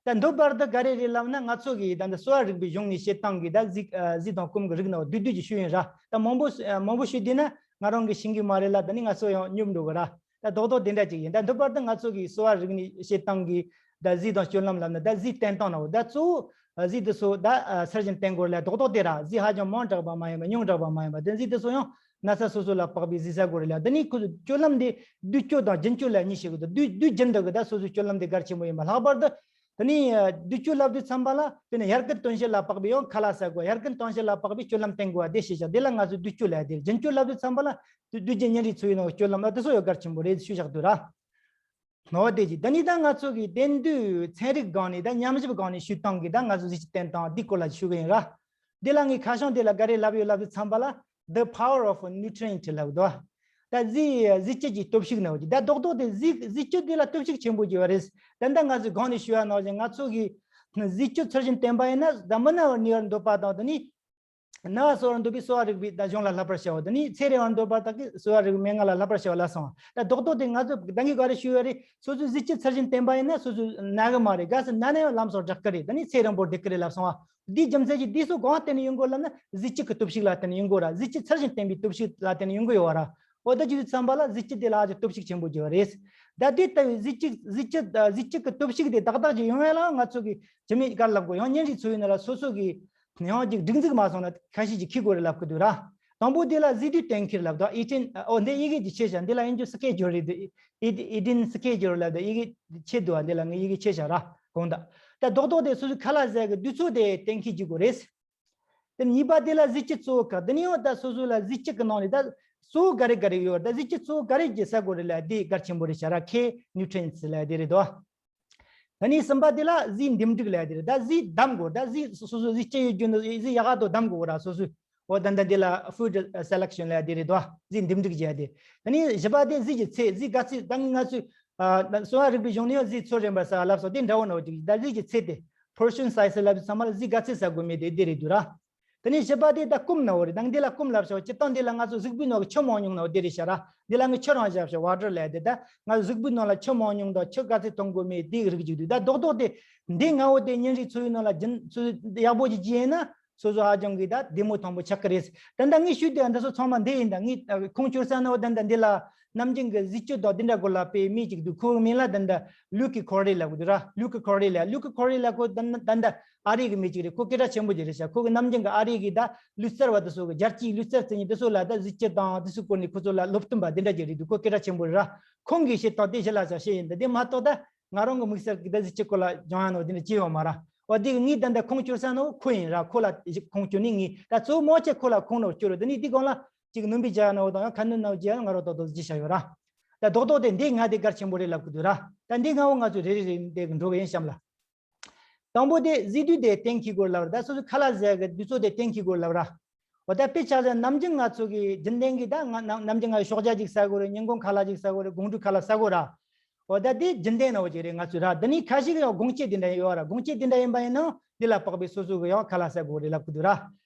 ད་འདི་བར་དུ་ག་རེ་རེད་ལབ་ན། ང་ཚོ་གི་ད་ལྟ་གསོ་བ་རིག་པའི་གཞུང་ནས་བཤད་སྟངས་ཀྱི་ད་གཟིག་གཟིག་དང་སྐོམ་གྱི་རིགས་ནང་བསྡུས་བསྡུས་ཀྱི་ཞུ་ཡིན་ར། ད་མང་པོ་མང་པོ་ཞུས་བསྡད་ན་ང་རང་གིས་ཤེས་ཀྱི་མ་རེད་ལ། ད་ནི་ང་ཚོ་ཡང་སྙོབ་འགྲོ་གི་ར། ད་རྡོག་རྡོག་དེ་འདྲ་ཅིག་ཡིན། ད་འདི་བར་དུ་ང་ཚོ་གི་གསོ་བ་རིག་ནས་བཤད་སྟངས་ཀྱི་ད་གཟིག་དང་སྤྱོད་ལམ་ལབ་ན། ད་གཟིག་བསྟེན་སྟངས་ནང་ད་གཙོ་བོ་གཟིག་དེ་ཚོ་ད་ཚར་བཞིན་བསྟེན་དགོས་ལ། རྡོག་རྡོག་དེ་ར་གཟིག་ཧ་ཅང་མང་དྲགས་པ་མ་ཡིན་པ། ཉུང་དྲགས་པ་མ་ཡིན་པ། དེ་གཟིག་དེ་ཚོ་ཡང་ན་ཚ་སོ་སོ་ལ་དཔག་པའི་གཟིག་ཟ་དགོས་རེད་ལ། དེ་ནས་ཁོ་ཚོ་སྤྱོད་ལམ་དེ་བསྡུས་སྤྱོད་དང་རྒྱུན་སྤྱོད་ལ་གཉིས་ཤིག་གི་འདུག་བསྡུས་བསྡུས་རྒྱུན་འདི་གི་ད་སོ་སོའི་སྤྱོད་ལམ་དེ་གལ་ཆེན་པོ་ཡིན་པ། ལྷག་པར་དུ་དེ་ནས་བསྡུས་སྤྱོད་ལབ་དུས་ཙམ་པ་ལ་དེ་ནས་ཡར་སྐུལ་དོན་གཞི་ལ་དཔག་པའི་ཡང་ཁ་ལག་ཟ་དགོས། ཡར་སྐུལ་དོན་གཞི་ལ་དཔག་པའི་སྤྱོད་ལམ་བསྟེན་དགོས་པ་དེ་ཤེས་བཞག་དེ་ལ་ང་ཚོས་བསྡུས་སྤྱོད་ལབ་དེ། རྒྱུན་སྤྱོད་ལབ་དུས་ཙམ་པ་ལ་བསྡུས་རྒྱུན་ཉིན་རེའི་འཚོ་བའི་ནང་གི་སྤྱོད་ལམ་ལ་དེ་ཚོ་ཡང་གལ་ཆེན་པོ་རེད་ཞུས་བཞག་འདུག་ར། ནོར་བ་དེ་གྱིས་ད་ནི་ད་ང་ཚོ་གི་དེང་དུས་ཚན་རིག་སྒང་ནས་ད་ཉམས་ཞིབ་སྒང་ནས་ཞུས་སྟངས་ཀྱི་ད་ང་ཚོ་གཟི་བརྗིད་བསྟེན་སྟངས་འདི་སྐོར་ལ་ཞུ་གི་ཡིན་ར། འདི་ལ་ངས་ཁ་བྱང་དེ་ལ་ག་རེ་ལབ་ཡོད་ལབ་དུས་ཙམ་པ་ལ། The power of nutrient ལབ་འདུག་ད་གཟི་གཟི་བརྗིད་ཀྱི་སྟོབས་ཤུགས་ནང་གི་ད་རྡོག་རྡོག་དེ་གཟི་གཟི་བརྗིད་དེ་ལ་སྟོབས་ཤུགས་ཆེན་པོ་ཡོད་རེད། ད་ལྟ་ང་ཚོས་གོང་ནས་ཞུས་པ་ནང་བཞིན་ང་ཚོ་གི་གཟི་བརྗིད་ཚར་བཞིན་བསྟེན་པ་ཡིན་ན། ད་མི་ན་བར་ནད་པར་འདོད་པ་དང་། དེ་ནི་ན་བ་གསོ་བར་འདོད་པའི་གསོ་བ་རིག་པའི་ད་གཞུང་ལ་བསླབ་པར་བྱའོ། དེ་ནི་ཚེ་རིང་བར་འདོད་པ་དག་གིས་གསོ་བ་རིག་པའི་མན་ངག་ལ་བསླབ་པར་བྱའོ་ལབ་སོང་། ད་རྡོག་རྡོག་དེ་ང་ཚོས་ད་གིན་ག་རེ་ཞུས་པ་རེད། སོ་སོའི་གཟི་བརྗིད་ཚར་བཞིན་བསྟེན་པ་ཡིན་ན་སོ་སོ་ན་གི་མ་རེད། གལ་སྲིད་ན་ན་ཡང་ལམ་སང་དྲག་གི་རེད། དེ་ནི་ཚེ་རིང་པོར་བསྡད་ཀྱི་རེད་ལབ་སོང་བ། འདིའི་རྒྱུ་མཚན་གྱིས་འདི་ཚོ་གང་བརྟེན་ནས་ཡོང་གི་ཡོད་ལབ་ན། གཟི་བརྗིད་ཀྱི་སྟོབས་ཤུགས་ལ་བརྟེན་ནས་ཡོང་གི་ཡོད་ར། གཟི་བརྗིད་ཚར་བཞིན་བསྟེན་པའི་སྟོབས་ཤུགས་ལ་བརྟེན་ནས་ཡོང་གི་ཡོད་ར། འོ་ད་བྱས་དུས་ཙམ་པ་ལ་གཟི་བརྗིད་དེ་ལ་ཧ་ཅང་སྟོབས་ཤུགས་ཆེན་པོ་ཡོད་རེད། ད་དེ་ལྟ་བུའི་གཟི་བརྗིད་གཟི་བརྗིད་གཟི་བརྗིད་ཀྱི་སྟོབས་ཤུགས་དེ་ཏག་ཏག་ཅིག་ཡོང་ཡ་ལ་ང་ཚོ་གི་ཇི་མི་དགར་ལབ་དགོས། ཡང་ཉིན་རེའི་འཚོ་བའི་ནང་ལ་སོ་སོ་གི་ཡང་ཅིག་སྒྲིག་འཛུགས་མ་སོང་ན་ཁ་ཤས་ཅིག་འཁྱེར་དགོས་རེད་ལབ་ཀྱི་འདུག་ར། དང་པོ་དེ་ལ་གཟི་བསྡུས་གཏན་འཁེལ་ལབ་འདུག eating ཨོ་འདི་ཡི་གེ་ཅིག་ཕྱེ་བཞག་འདི་ལ་ཡིན་རྒྱུ་སི་ཀེ་ཇུ་ཨེལ་རེད་འདུག eating schedule ལབ་འདུག་ཡི་གེ་ཕྱེ་འདུག་འདི་ལ་ངས་ཡི་གེ་ཕྱེ་བཞག་ར། དགོངས་དག་ད་རྡོག་རྡོག་དེ་སོ་སོའི་ཁ་ལག་ཟ་གི་དུས་ཚོད་དེ་གཏན་འཁེལ་བྱེད་དགོས་རེད། དེ་གཉིས་པ་དེ་ལ་གཟི་བརྗིད་གཙོ་བོ་ག་དེ་ནས་ཡང་ད་སོ་སོ་ལ་གཟི་བརྗིད་ཀྱི་ནང་ནས་ད་གཙོ་བོ་ག་རེ་ག་རེ་ཡོད། ད་གཟི་བརྗིད་གཙོ་བོ་ག་རེ་ཅིག་ཟ་དགོས་རེད་ལབ་དེ་གལ་ཆེན་པོ་རེད་ཤག་ར། ཁེ་ནིའུ་ཊི་རི་ཡེན་ཊི་ལབ་དེ་རེད་དོ། ད་ནས་གསུམ་པ་དེ་ལ་གཟིག་འདེམས་སྒྲིག་ལབ་དེ་རེད། ད་གཟིག་འདེམས་དགོས། ད་གཟིག་སོ་སོ་གཟི་བརྗིད་ཡོད་རྒྱུ་ནི་གཟིག་ཡག་ག་དོ་འདེམས་དགོས་ར་སོ་སོས། འོ་ད་ད་འདི་ལ་ཕུཌ་སེ་ལེག་ཤན་ལབ་དེ་རེད་དོ། གཟིག་འདེམས་སྒྲིག་བྱས་དེ། ད་ནས་བཞི་པ་དེ་གཟིག་གི་ཚད། གཟིག་ག་ཚད་ད་ང་ཚོས་གསོ་བ་རིག་པའི་གཞུང་ནས་ཡང་གཟིག་ཚོད་རན་པར་ཟ་ལབ་སོང་། དེ་འདྲ་བོ་ནོ་ཅིག་ད་གཟིག་གི་ཚད་དེ། portion size ལབ་ཚང་མ་ལ་གཟིག་ག་ཚད་ཟ་དགོས་མེད་དེ་དེ་རེད་འདུག་ར། དེ་ནས་བཞི་པ་དེ་ད་སྐོམ་ནོ་རེད། ད་འདི་ལ་སྐོམ་ལབ་ཤོག་སྤྱིར་བཏང་འདི་ལ་ང་ཚོ་གཟུགས་པོའི་ནང་གི་ཆུ་མང་ཉུང་ནོ་དེ་རེད་ཤག་ར། འདི་ལ་ངས་ཆུ་རང་བཞག་ཤོག་ཝ་ཊར་ལབ་དེ། ད་ང་གཟུགས་པོའི་ནང་ལ་ཆུ་མང་ཉུང་དང་ཆུ་ག་ཚད་འཐུང་དགོས་མེད་དེ་རིགས་ཅིག་འདུག་ད་རྡོག་རྡོག་དེ་འདི་ང་འོ་དེ་ཉིན་རེའི་འཚོ་བའི་ནང་ལ་རྒྱུན་འཚོ་ཡག་པོ་ཅིག་བྱས་ན་སོ་སོ་ཧ་ཅང་གི་ད་བདེ་མོ་ཐང་པོ་ཆགས་ཀྱི་རེད། ད་ལྟ་ངས་ཞུས་དེ་འདི་ཚོ་ཚང་མ་འདི་ཡིན། ད་ངས་ཁུངས་བཅོལ་ས་ནི་འོ་ད་ད་འདི་ལ་ནམ་རྒྱུན་གྱི་གཟི་བརྗིད་དང་དེ་འདྲ་སྐོར་ལ་དཔེ་མི་ཅིག་འདུག་ཁོའི་མིང་ལ་ད་ད་ལུ་ཀི་ཁོ་རེ་ལབ་གི་འདུག་ར། ལུ་ཀི་ཁོ་རེ་ལབ། ལུ་ཀི་ཁོ་རེ་ལབ་ཁོ་ད་ད་ད་ཨ་རི་གི་མི་ཅིག་རེད། ཁོ་སྐད་གྲགས་ཆེན་པོ་ཅིག་རེད་ཤག་ཁོ་གི་ནམ་རྒྱུན་གྱི་ཨ་རི་གི་ད་ལུས་རྩལ་བ་དེ་ཚོ་གི་རྒྱལ་སྤྱིའི་ལུས་རྩལ་རྩེད་མཁན་དེ་ཚོ་ལ་ད་གཟི་བརྗིད་དང་དེ་ཚོའི་སྐོར་ནས་ཁོ་ཚོ་ལ་སློབ་སྟོན་པ་དེ་འདྲ་ཅིག་རེད་འདུག་ཁོ་སྐད་གྲགས་ཆེན་པོ་རེད་ར། ཁོང་གིས་བཤད་སྟངས་དེ་ཞིག་ལ་ཅང་བཤད་ཡིན། ད་དེ་མ་གཏོགས་ད་ང་རང་གི་དམིགས་བསལ་གྱི་ད་གཟི་བརྗིད་སྐོར་ལ་སྦྱང་ཡ་ནོ་དེ་འདྲ་ཅི་ཡོད་མ་ར། འོ་དེ་གི་ངས་ད་ད་ཁུངས་བཅོལ་ས་ནོ་ཁོ་ཡིན་ར། ཁོ་ལ་ཁུངས་བཅོལ་ནས་ངས་ད་གཙོ་བོ་མང་ཆེ་ཁོ་ལ་ཁུངས་ནོ་བཅོལ་རོགས། དེ་ནས་དེ་སྒང་ལ་ཅིག་སྣོན་པ་རྒྱག་ཡ་ནོ་དང་ཡང་ཁ་སྣོན་ནོ་རྒྱག་ཡ་ང་རང་ཏོག་ཏོག་ཅིག་བྱ་ཡོད་ར། ད་རྡོག་རྡོག་དེ་འདི་ང་དེ་གལ་ཆེན་པོ་རེད་ལབ་གི་འདུག་ར། ད་འདི་ང་འོ་ང་ཚོ་རེ་རེ་རེ་འདི་གི་འགྲོ་གི་ཡིན་གཤམ་ལ། དང་པོ་དེ་གཟི་བསྡུས་དེ་གཏན་འཁེལ་དགོས་ལབ་ར། ད་སོ་སོའི་ཁ་ལག་ཟ་གི་དུས་ཚོད་དེ་གཏན་འཁེལ་དགོས་ལབ་ར། འོ་ད་དཔེ་ཆ་བཞག་ནམ་རྒྱུན་ང་ཚོ་གི་རྒྱུན་ལྡན་གྱི་ད་ང་ནམ་ནམ་རྒྱུན་ང་ཤོག་བྱ་ཅིག་ཟ་དགོས་རེད། ཉིན་གུང་ཁ་ལག་ཅིག་ཟ་དགོས་རེད། དགོང་དྲོ་ཁ་ལག་ཟ་དགོས་ར། འོ་ད་དེ་རྒྱུན་ལྡན་ནོ་ཅིག་རེད་ང་ཚོའི་ར། དེ་ནས་ཁ་ཤས་ཀྱི་ཡང་དགོངས་དཔྱད་དེ་འདྲ་ཡོད་ར། དགོངས་དཔྱད་དེ་འདྲ་ཡིན་པ་ཡིན་ན་འདི་ལ་དཔག་པའི་སོ་སོ་གི་ཡང་ཁ་ལག་ཟ་དགོས་རེད་ལབ་གི་འདུག་ར།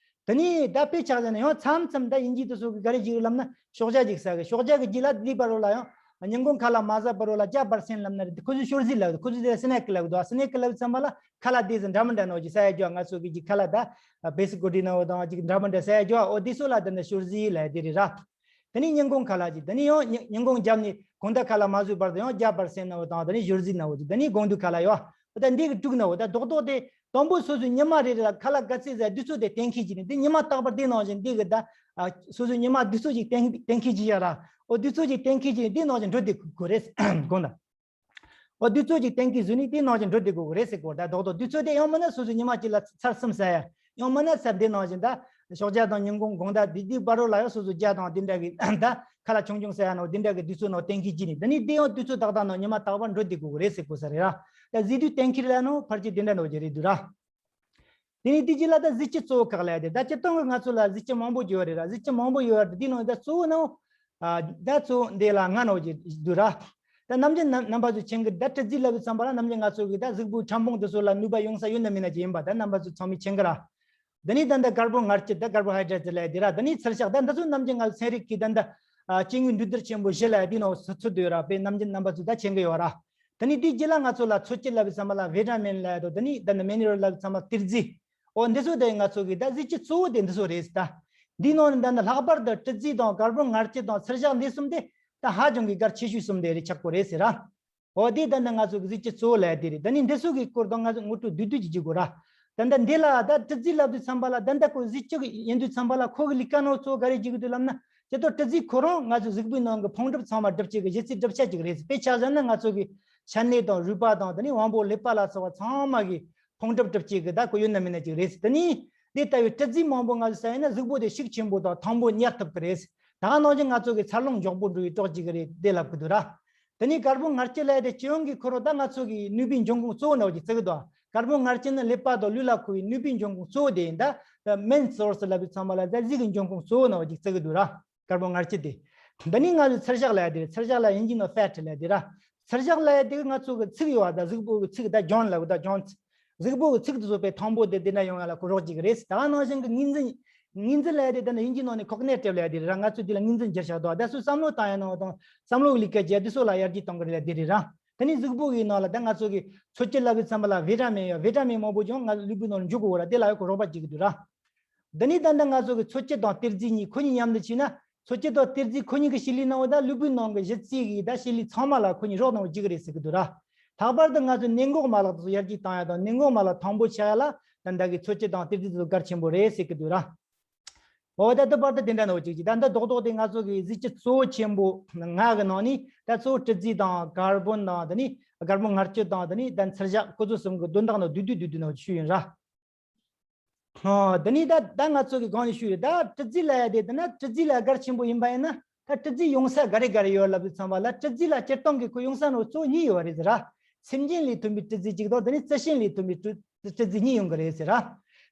དེ་ནས་ད་དཔེ་ཆ་བཞག་ན་ཡང་མཚམས་མཚམས་ད་དབྱིན་ཇི་དེ་ཚོ་གི་ག་རེ་ཞིག་ལབ་ན་ཤོག་བྱ་ཅིག་ཟ་གི། ཤོག་བྱ་གི་རྗེས་ལ་འདི་བར་རོ་ལ་ཡང་སྙིང་གོང་ཁ་ལ་མ་ཟ་བར་རོ་ལ་རྒྱ་བར་སེན་ལབ་ན་རེད། ཁོ་ཚོས་ཤོར་ཟི་ལབ་གི། ཁོ་ཚོས་དེ་སི་ནེ་ཀི་ལབ་གི་འདུག་སི་ནེ་ཀི་ལབ་ཙམ་པ་ལ་ཁ་ལ་དེ་ཚོ་འདྲ་མི་འདྲ་ནོ་ཅིག་ཟ་ཡ་རྒྱུ། ང་ཚོ་གི་ཅིག་ཁ་ལ་ད་བེ་སི་ཀོ་དེ་ནོ་དང་ཅིག་འདྲ་མི་འདྲ་ཟ་ཡ་རྒྱུ། འོ་དེ་ཚོ་ལ་དེ་ནས་ཤོར་ཟི་ལབ་དེ་རེད་ར། དེ་ནས་སྙིང་གོང་ཁ་ལ་ཅིག་དེ་ནས་ཡང་སྙིང་སྙིང་གོང་རྒྱབ་ནས་གོང་ད་ཁ་ལ་མ་ཟོས་བར་དུ་ཡང་རྒྱ་བར་སེན་ནོ་དང་དེ་ནས་ཤོར་ཟི་ནོ་ཅིག་དེ་ནས་གོང་དུ་ཁ་ལ་ཡོད། འོ་ད་འདི་གི་དྲུག་ནོ། འོ་ད་རྡོག་རྡོག་དེ་དང་པོ་སོ་སོའི་ཉི་མ་རེ་རེ་ལ་ཁ་ལ་ག་ཚད་ཟ་དུས་ཚོད་དེ་གཏན་འཁེལ་གྱི་ནི་འདི་ཉི་མ་རྟག་པར་དེ་ནང་བཞིན་འདི་གི་ད་ཨ་སོ་སོའི་ཉི་མ་དུས་ཚོད་ཅིག་གཏན་གཏན་འཁེལ་གྱི་ཡ་ར། འོ་དུས་ཚོད་ཅིག་གཏན་འཁེལ་གྱི་ནི་དེ་ནང་བཞིན་འགྲོ་དེ་དགོས་རེད་གོང་ད། འོ་དུས་ཚོད་ཅིག་གཏན་འཁེལ་བཟོས་ནས་དེ་ནང་བཞིན་འགྲོ་དེ་དགོས་རེད་ཟེར་གོ། ད་རྡོག་རྡོག་དུས་ཚོད་དེ་ཡང་མིན་ན་སོ་སོའི་ཉི་མ་གཅིག་ལ་ཚར་གསུམ་ཟ་ཡ། ཡང་མིན་ན་ཚར་འདི་ནང་བཞིན་ད་ཤོག་བྱ་དང་སྙིང་གོང་གོང་ད་དེ་དེ་བར་རོ་ལ་ཡང་སོ་སོ་རྒྱ་དང་དེ་འདྲ་གི་ད་ཁ་ལ་ཆུང་ཆུང་ཟ་ཡ་ནོ་དེ་འདྲ་གི་དུས་ཚོད་ནང་གཏན་འཁེལ་གྱི་ནི་དེ་ནི་དེ་ཡང་དུས་ཚོད་ཏག་ཏག་ནང་ཉི་མ་རྟག་པར་འགྲོ་དེ་དགོས་རེད་ཟེར་གོ་ས་རེད་ར། ད་ཟི་དུས་གཏན་འཁེལ་ལ་ནོ་ཕར་ཅི་དེ་འདྲ་ནོ་ཅི་རེད་འདུག་ར། དེ་ནས་དེ་རྗེས་ལ་ད་གཟི་བརྗིད་གཙོ་བོ་ཁག་ལ་དེ་ད་སྤྱིར་བཏང་གི་ང་ཚོ་ལ་གཟི་བརྗིད་མང་པོ་ཡོད་རེད་ར། གཟི་བརྗིད་མང་པོ་ཡོད་རེད། དེ་ནང་ད་གཙོ་བོ་ནོ་ཨ་ད་གཙོ་བོ་འདི་ལ་ང་ནོ་ཅི་འདུག་ར། ད་ནམ་རྒྱུན་རྣམ་རྣམ་པ་ཚོ་མཁྱེན་གི། ད་སྤྲི་རྫི་ལབ་ཙམ་པ་ལ་ནམ་རྒྱུན་ང་ཚོ་གི་ད་གཟུགས་པོའི་ཕྲ་ཕུང་དེ་ཚོ་ལ་ནུས་པ་ཡོང་ས་ཡོད་ན་མེད་ན་ཅི་ཡིན་པ་ད་རྣམ་པ་ཚོ་ཚང་མས་མཁྱེན་གི་ར། དེ་ནས་ད་ལྟ་ཀར་བོན་མངར་སྐྱེད་ད་ཀར་བོ་ཧའི་ཌྲེ་ཊི་ལབ་དེ་ར། དེ་ནས་ཚལ་ཤ་ད་འདི་ཚོ་ནམ་རྒྱུན་ང་ཚོ་ཚན་རིག་གི་ད་ལྟ་ཨ་སྐྱེ་དངོས་འགྲོས་བསྡུར་ཆེན་པོ་བཞི་ལབ་དེ་ནང་ཚུད་ཚུད་དུ་ཡོད་ར། དཔེ་ནམ་རྒྱུན་རྣམ་པ་ཚོ་ད་མཁྱེན་གི་ཡོད་ར། དེ་ནས་དེའི་རྗེས་ལ་ང་ཚོ་ལ་འཚོ་བཅུད་ལབ་ཙམ་པ་ལ་བི་ཊ་མིན་ལབ་དང་། དེ་ནས་ད་ནི་མི་ནི་རལ་ལབ་ཙམ་པ་གཏེར་རྫས། འོ་འདི་ཚོ་དེ་ང་ཚོ་གི་ད་གཟི་བརྗིད་གཙོ་བོ་དེ་འདི་ཚོ་རེད་ཟེར། ད་འདིའི་ནང་ནས་ད་ནི་ལྷག་པར་དུ་སྤྲི་རྫི་དང་ཀར་བོན་མངར་སྐྱེད་དང་ཚལ་ཤ་འདི་གསུམ་དེ་ད་ཧ་ཅང་གི་གལ་ཆེ་ཤོས་གསུམ་དེ་རེད་ཆགས་གོ་རེད་ཟེར་ར། འོ་དེ་ད་ནི་ང་ཚོ་གི་གཟི་བརྗིད་གཙོ་བོ་ལབ་དེ་རེད། ད་ནི་འདི་ཚོ་གི་སྐོར་དང་ང་ཚོ་ངོ་སྤྲོད་བསྡུས་བསྡུས་ཀྱིས་བྱེད་དགོས་ར། ད་ལྟ་འདི་ལ་ད་སྤྲི་རྫི་ལབ་དུས་ཙམ་པ་ལ་ད་ལྟ་ཁོ་གཟི་བརྗིད་ཡིན་དུས་ཙམ་པ་ལ་ཁོ་གི་ལས་ཀ་ནོ་གཙོ་བོ་ག་རེ་བྱེད་གི་འདུག་ལབ་ན། སྤྱིར་བཏང་སྤྲི་རྫི་ཁོ་རང་ང་ཚོ་གཟུགས་པོའི་ནང་གི་ཕུང་གྲུབ་ཚང་མ་སྒྲུབ་བྱེད་ཀྱི་གཞི་རྩའི་གྲུབ་ཆ་ཅིག་རེད། དཔེ་ཆ་བཞག་ན་ང་ཚོ་གི་ཤ་གནད་དང་རུས་པ་དང་དེ་ནས་དབང་པོ་ཀླད་པ་ལ་སོགས་པ་ཚང་མ་གི་ཕུང་གྲུབ་སྒྲུབ་བྱེད་ཀྱི་ད་ཁོ་ཡོད་ན་མེད་ན་ཅིག་རེད། དེ་ནས་དེ་ལྟ་བུའི་སྤྲི་རྫི་མང་པོ་ང་ཚོ་ཟ་ཡིན་ན་གཟུགས་པོ་དེ་ཤུགས་ཆེན་པོ་དང་ཐང་པོ་ཉར་ཐུབ་ཀྱི་རེད། ད་ག་ནང་བཞིན་ང་ཚོ་གི་འཚར་ལོངས་མགྱོགས་པོ་འགྲོ་བའི་གྲོགས་ཅིག་རེད་དེ་ལབ་ཀྱི་འདུག་ར། དེ་ནས་ཀར་བོན་མངར་སྐྱེད་ལབ་དེ་སྤྱི་ཡོངས་ཀྱི་ཁོ་རང་ད་ང་ཚོ་གི་ནུས་པའི་འབྱུང་ཁུངས་གཙོ་བོ་ནང་བཞིན་བརྩི་གི་འདུག་ཀར་བོན་མངར་སྐྱེད་ནི་ཀླད་པ་དང་ལུས་ལ་མཁོ་བའི་ནུས་པའི་འབྱུང་ཁུངས་གཙོ་བོ་དེ་ཡིན། ད་མེན་སོར་སི་ལབ་དུས་ཙམ་པ་ལ་ད་གཟི་གི་འབྱུང་ཁུངས་གཙོ་བོ་ནང་བཞིན་བརྩི་གི་འདུག་ར། ཀར་བོན་མངར་སྐྱེད་དེ། འདི་ནི་ང་ཚོའི་ཚལ་ཞག་ལབ་ཡ་དེ་རེད། ཚལ་ཞག་ལ་དབྱིན་ཇིའི་ནང་ཕེ་ཊི་ལབ་ཡ་དེ་ར། ཚལ་ཞག་ལབ་ཡ་དེ་གི་ང་ཚོ་གི་ཚིགས་ཡོད་པ། ད་གཟུགས་པོ་གི་ཚིགས་ད་ཇོན་ལབ་གི་ད་ཇོན་ཚིགས། གཟུགས་པོ་གི་ཚིགས་དེ་ཚོ་དཔེ་ཐང་པོ་དེ་དེ་འདྲ་ཡོང་ཡ་ལ་ཁོ་རོགས་ཅིག་རེད། ད་ག་ནང་བཞིན་གི་སྙིང་རྫས། སྙིང་རྫས་ལབ་ཡ་དེ་ད་ནི་དབྱིན་ཇིའི་ནང་ནས་ཁོག་ནེ་ཊིབ་ལབ་ཡ་དེ་རེད་ར། ང་ཚོས་དེ་ལ་སྙིང་རྫས་འགྱུར་བཞག་འདུག་ད་སུ་བསམ་བློ་བཏང་ཡ་ནང་དང་བསམ་བློ་གི་ལས་ཀ་བྱེད་ཡ་དེ་ཚོ་ལ་ཡར་རྒྱས་གཏོང་གི་རེད་ལབ་དེ་རེད་ར། ད་ནི་གཟུགས་པོ་གི་ནང་ལ་ད་ང་ཚོ་གི་འཚོ་བཅུད་ལབ་དུས་ཙམ་པ་ལ་བི་ཊ་མིན་ཡོད། བི་ཊ་མིན་མང་པོ་ཅིག་ང་ལུས་པོའི་ནང་ལ་འཇུག་དགོས་ར། དེ་ལ་ཡང་ཁོ་རོགས་པ་བྱེད་ཀྱི་འདུག་ར། འདི་ནི་ད་ལྟ་ང་ཚོ་གི་འཚོ་བཅུད་དང་གཏེར་རྫས་གཉིས་ཁོ་གཉིས་མཉམ་དུ་བྱས་ན། འཚོ་བཅུད་དང་གཏེར་རྫས་ཁོ་གཉིས་ཀྱི་བྱེད་ལས་ནང་ད་ལུས་པོའི་ནང་གི་གཞི་རྩའི་གི་ད་བྱེད་ལས་ཚང་མ་ལ་ཁོ་གཉིས་རོགས་གནང་བ་བྱེད་ཀྱི་རེད་ཟེར་གྱི་འདུག་ར། ལྷག་པར་དུ་ང་ཚོ་ནད་འགོག་མ་ལག་དེ་ཚོ་ཡར་རྒྱས་བཏང་ཡ་དང་ནད་འགོག་མ་ལག་ཐང་པོ་ཆགས་ཡ་ལ་ད་ལྟ་གི་འཚོ་བཅུད་དང་གཏེར་རྫས་དེ་ཚོ་གལ་ཆེན་པོ་རེད་ཟེར་གྱི་འདུག་ར། འོ་ད་ལྟ་བར་དུ་དེ་འདྲ་ནང་བཅུག་ཅིག་ད་ལྟ་རྡོག་རྡོག་དེ་ང་ཚོ་གི་གཟི་བརྗིད་གཙོ་བོ་ཆེན་པོ་ལྔ་གི་ནང་ནས་ད་གཙོ་བོ་སྤྲི་རྫས་དང་ཀར་བོན་དང་དེ་ནས་ཀར་བོན་མངར་སྐྱེད་དང་དེ་ནས་ད་ཚལ་ཞག་ཁོ་ཚོ་གསུམ་གི་དོན་དག་ནང་བསྡུས་བསྡུས་བསྡུས་བསྡུས་ནང་ཞུས་ཡིན་ར། ཨོ། འདི་ནི་ད་ད་ང་ཚོ་གི་སྒང་ནས་ཞུས་རེད། ད་སྤྲི་རྫས་ལབ་ཡ་དེ་ད་ན་སྤྲི་རྫས་ལ་གལ་ཆེན་པོ་ཡིན་པ་ཡིན་ན། ད་སྤྲི་རྫས་ཡོང་ས་ག་རེ་ག་རེ་ཡོད་ལབ་དུས་ཙམ་པ་ལ། སྤྲི་རྫས་ལ་སྤྱིར་བཏང་གི་ཁོ་ཡོང་ས་ནོ་གཙོ་གཉིས་ཡོད་རེད་ཟེར་ར། སེམས་ཅན་ལས་ཐོན་པའི་སྤྲི་རྫས་གཅིག་དང་། དེ་ནས་རྩི་ཤིང་ལས་ཐོན་པའི་སྤྲི་སྤྲི་རྫས་གཉིས་ཡོང་གི་རེད་ཟེར་ར།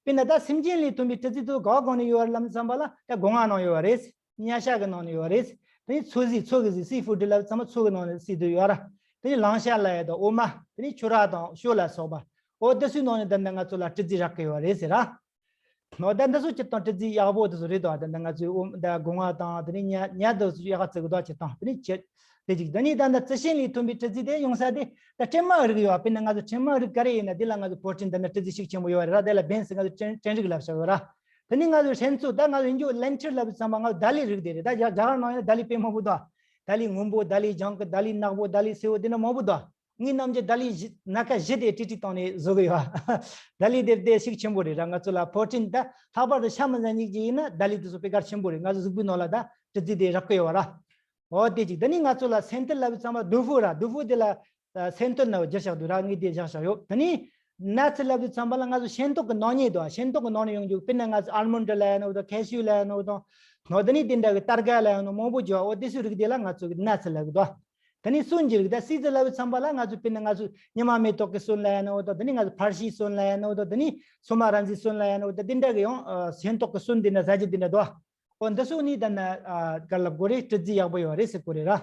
དཔེར་ན་ད་སེམས་ཅན་ལས་ཐོན་པའི་སྤྲི་རྫས་དེ་ག་གང་ནས་ཡོད་རེད་ལབ་དུས་ཙམ་པ་ལ། ད་སྒོ་ང་ནང་ཡོད་རེད། ཉ་ཤ་གི་ནང་ནས་ཡོད་རེད། དེ་ནས་མཚོ་ཟས། མཚོ་གི་ཟས། སི་ཕུཌ་ལབ་དུས་ཙམ་པ་མཚོ་གི་ནང་ནས་ཟས་དེ་ཡོད་ར། དེ་ནས་གླང་ཤ་ལབ་ཡ་དང་འོ་མ། དེ་ནས་ཆུ་རགས་དང་ཞོ་ལ་སོགས་པ། འོ་དེ་ཚོའི་ནང་ནས་ད་ལྟ་ང་ཚོ་ལ་སྤྲི་རྫས་རག་གི་ཡོད་རེད་ཟེར་ར། འོ་ད་འདི་ཚོ་སྤྱིར་བཏང་སྤྲི་རྫས་ཡག་པོ་དེ་ཚོ་རེད་དོ། ད་ལྟ་ང་ཚོའི་འོ་ད་སྒོ་ང་དང་དེ་ནས་ཉ་ཉ་དེ་ཚོ་ཡག་ག་བརྩི་གི་འདུག་སྤྱིར་བཏང་། དེ་ནས་ཁྱེད་དེ་གཅིག་དེ་ནས་ད་ལྟ་རྩི་ཤིང་ལས་ཐོན་པའི་སྤྲི་རྫས་དེ་ཡོང་ས་དེ་ད་སྲན་མ་རིགས་ཡོད། དཔེར་ན་ང་ཚོ་སྲན་མ་རིགས་ག་རེ་ཡིན་ན་དེ་ལ་ང་ཚོ་པོ་རོ་ཊིན་དེ་ནས་སྤྲི་རྫས་ཤུགས་ཆེན་པོ་ཡོད་རེད་ར། དེ་ལ་བན་ཟེར་ང་ཚོ་སྲན་སྲན་རིགས་ལབ་བྱ་ཡོད་ར། དེ་ནས་ང་ཚོ་སྲན་ཚོ་ད་ང་ཚོ་ཡིན་རྒྱུ་ལེན་ཊིལ་ལབ་དུས་ཙམ་པ་ང་ཚོ་ད་ལི་རིགས་དེ་རེད། ད་རྒྱ་རྒྱ་གར་ནང་ཡིན་ན་ད་ལི་དཔེ་མང་པོ་འདུག་ད་ལི་སྔོན་པོ། ད་ལི་ལྗང་གུ། ད་ལི་ནག་པོ། ད་ལི་སེར་པོ། དེ་འདྲ་མང་པོ་འདུག་ངས་ནམ་རྒྱུན་ད་ལི་བཞི་སྣ་ཁ་བཞི་དེ་ཀྲིག་ཀྲིག་བཏང་ནས་བཟོ་གི་ཡོད། ད་ལི་དེ་དེ་ཤུགས་ཆེན་པོ་རེད་ར། ང་ཚོ་ལ་པོ་རོ་ཊིན་ད་ལྷག་པར་དུ་ཤ་མི་ཟ་མཁན་ཅིག་ཡིན་ན་ད་ལི་དེ་ཚོ་དཔེ་གལ་ཆེན་པོ་རེད། ང་ཚོ་གཟུགས་པོའི་ནང་ལ་ད་སྤྲི་རྫས་དེ་རག་གི་ཡོད་ར། འོ་དེ་གཅིག་དེ་ནས་ང་ཚོ་ལ་སན་ཏོ་ལབ་དུས་ཙམ་པ་རྡོ་ཕུ་ར། རྡོ་ཕུ་དེ་ལ་སན་ཏོ་ནང་བསྒྱུར་བཞག་འདུག་ར། ངས་དེ་བཞག་བཞག་ཡོད། དེ་ནས་ནཊ་སི་ལབ་དུས་ཙམ་པ་ལ་ང་ཚོ་ཤིང་ཏོག་གི་ནག་ཉེས་འདུག་ཤིང་ཏོག་གི་ནང་ནས་ཡོང་རྒྱུ། དཔེར་ན་ང་ཚོ་ཨལ་མོན་ཌི་ལབ་ཡ་ནོ་དང་། ཁེ་ཤུ་ལབ་ཡ་ནོ་དང་། འོ་དེ་ནས་དེ་འདྲ་གི་ཏར་ག་ལབ་ཡ་ནོ་མང་པོ་ཡོད། འོ་དེ་ཚོའི་རིགས་དེ་ལ་ང་ཚོ་གི་ནཊ་སི་ལབ་གི་འདུག་དེ་ནས་སོན་གྱི་རིགས་ད་སི་ཌི་སི་ལབ་དུས་ཙམ་པ་ལ་ང་ཚོ་དཔེར་ན་ང་ཚོ་ཉི་མ་མེ་ཏོག་གི་སོན་ལབ་ཡ་ནོ་དང་། དེ་ནས་ང་ཚོ་ཕར་ཤིའི་སོན་ལབ་ཡ་ནོ་དང་། དེ་ནས་སོ་མ་ར་ཛིའི་སོན་ལབ་ཡ་ནོ་དང་། དེ་འདྲ་གི་ཡང་ཤིང་ཏོག་གི་སོན་དེ་འདྲ་ཟ་རྒྱུ་དེ་འདྲ་འདུག་འོ་འདི་ཚོ་ནི་ད་ནི་ཨ་ག་ལབ་དགོས་རེད། སྤྲི་རྫས་ཡག་པོ་ཡོད་རེད་ཟེར་དགོས་རེད་ར།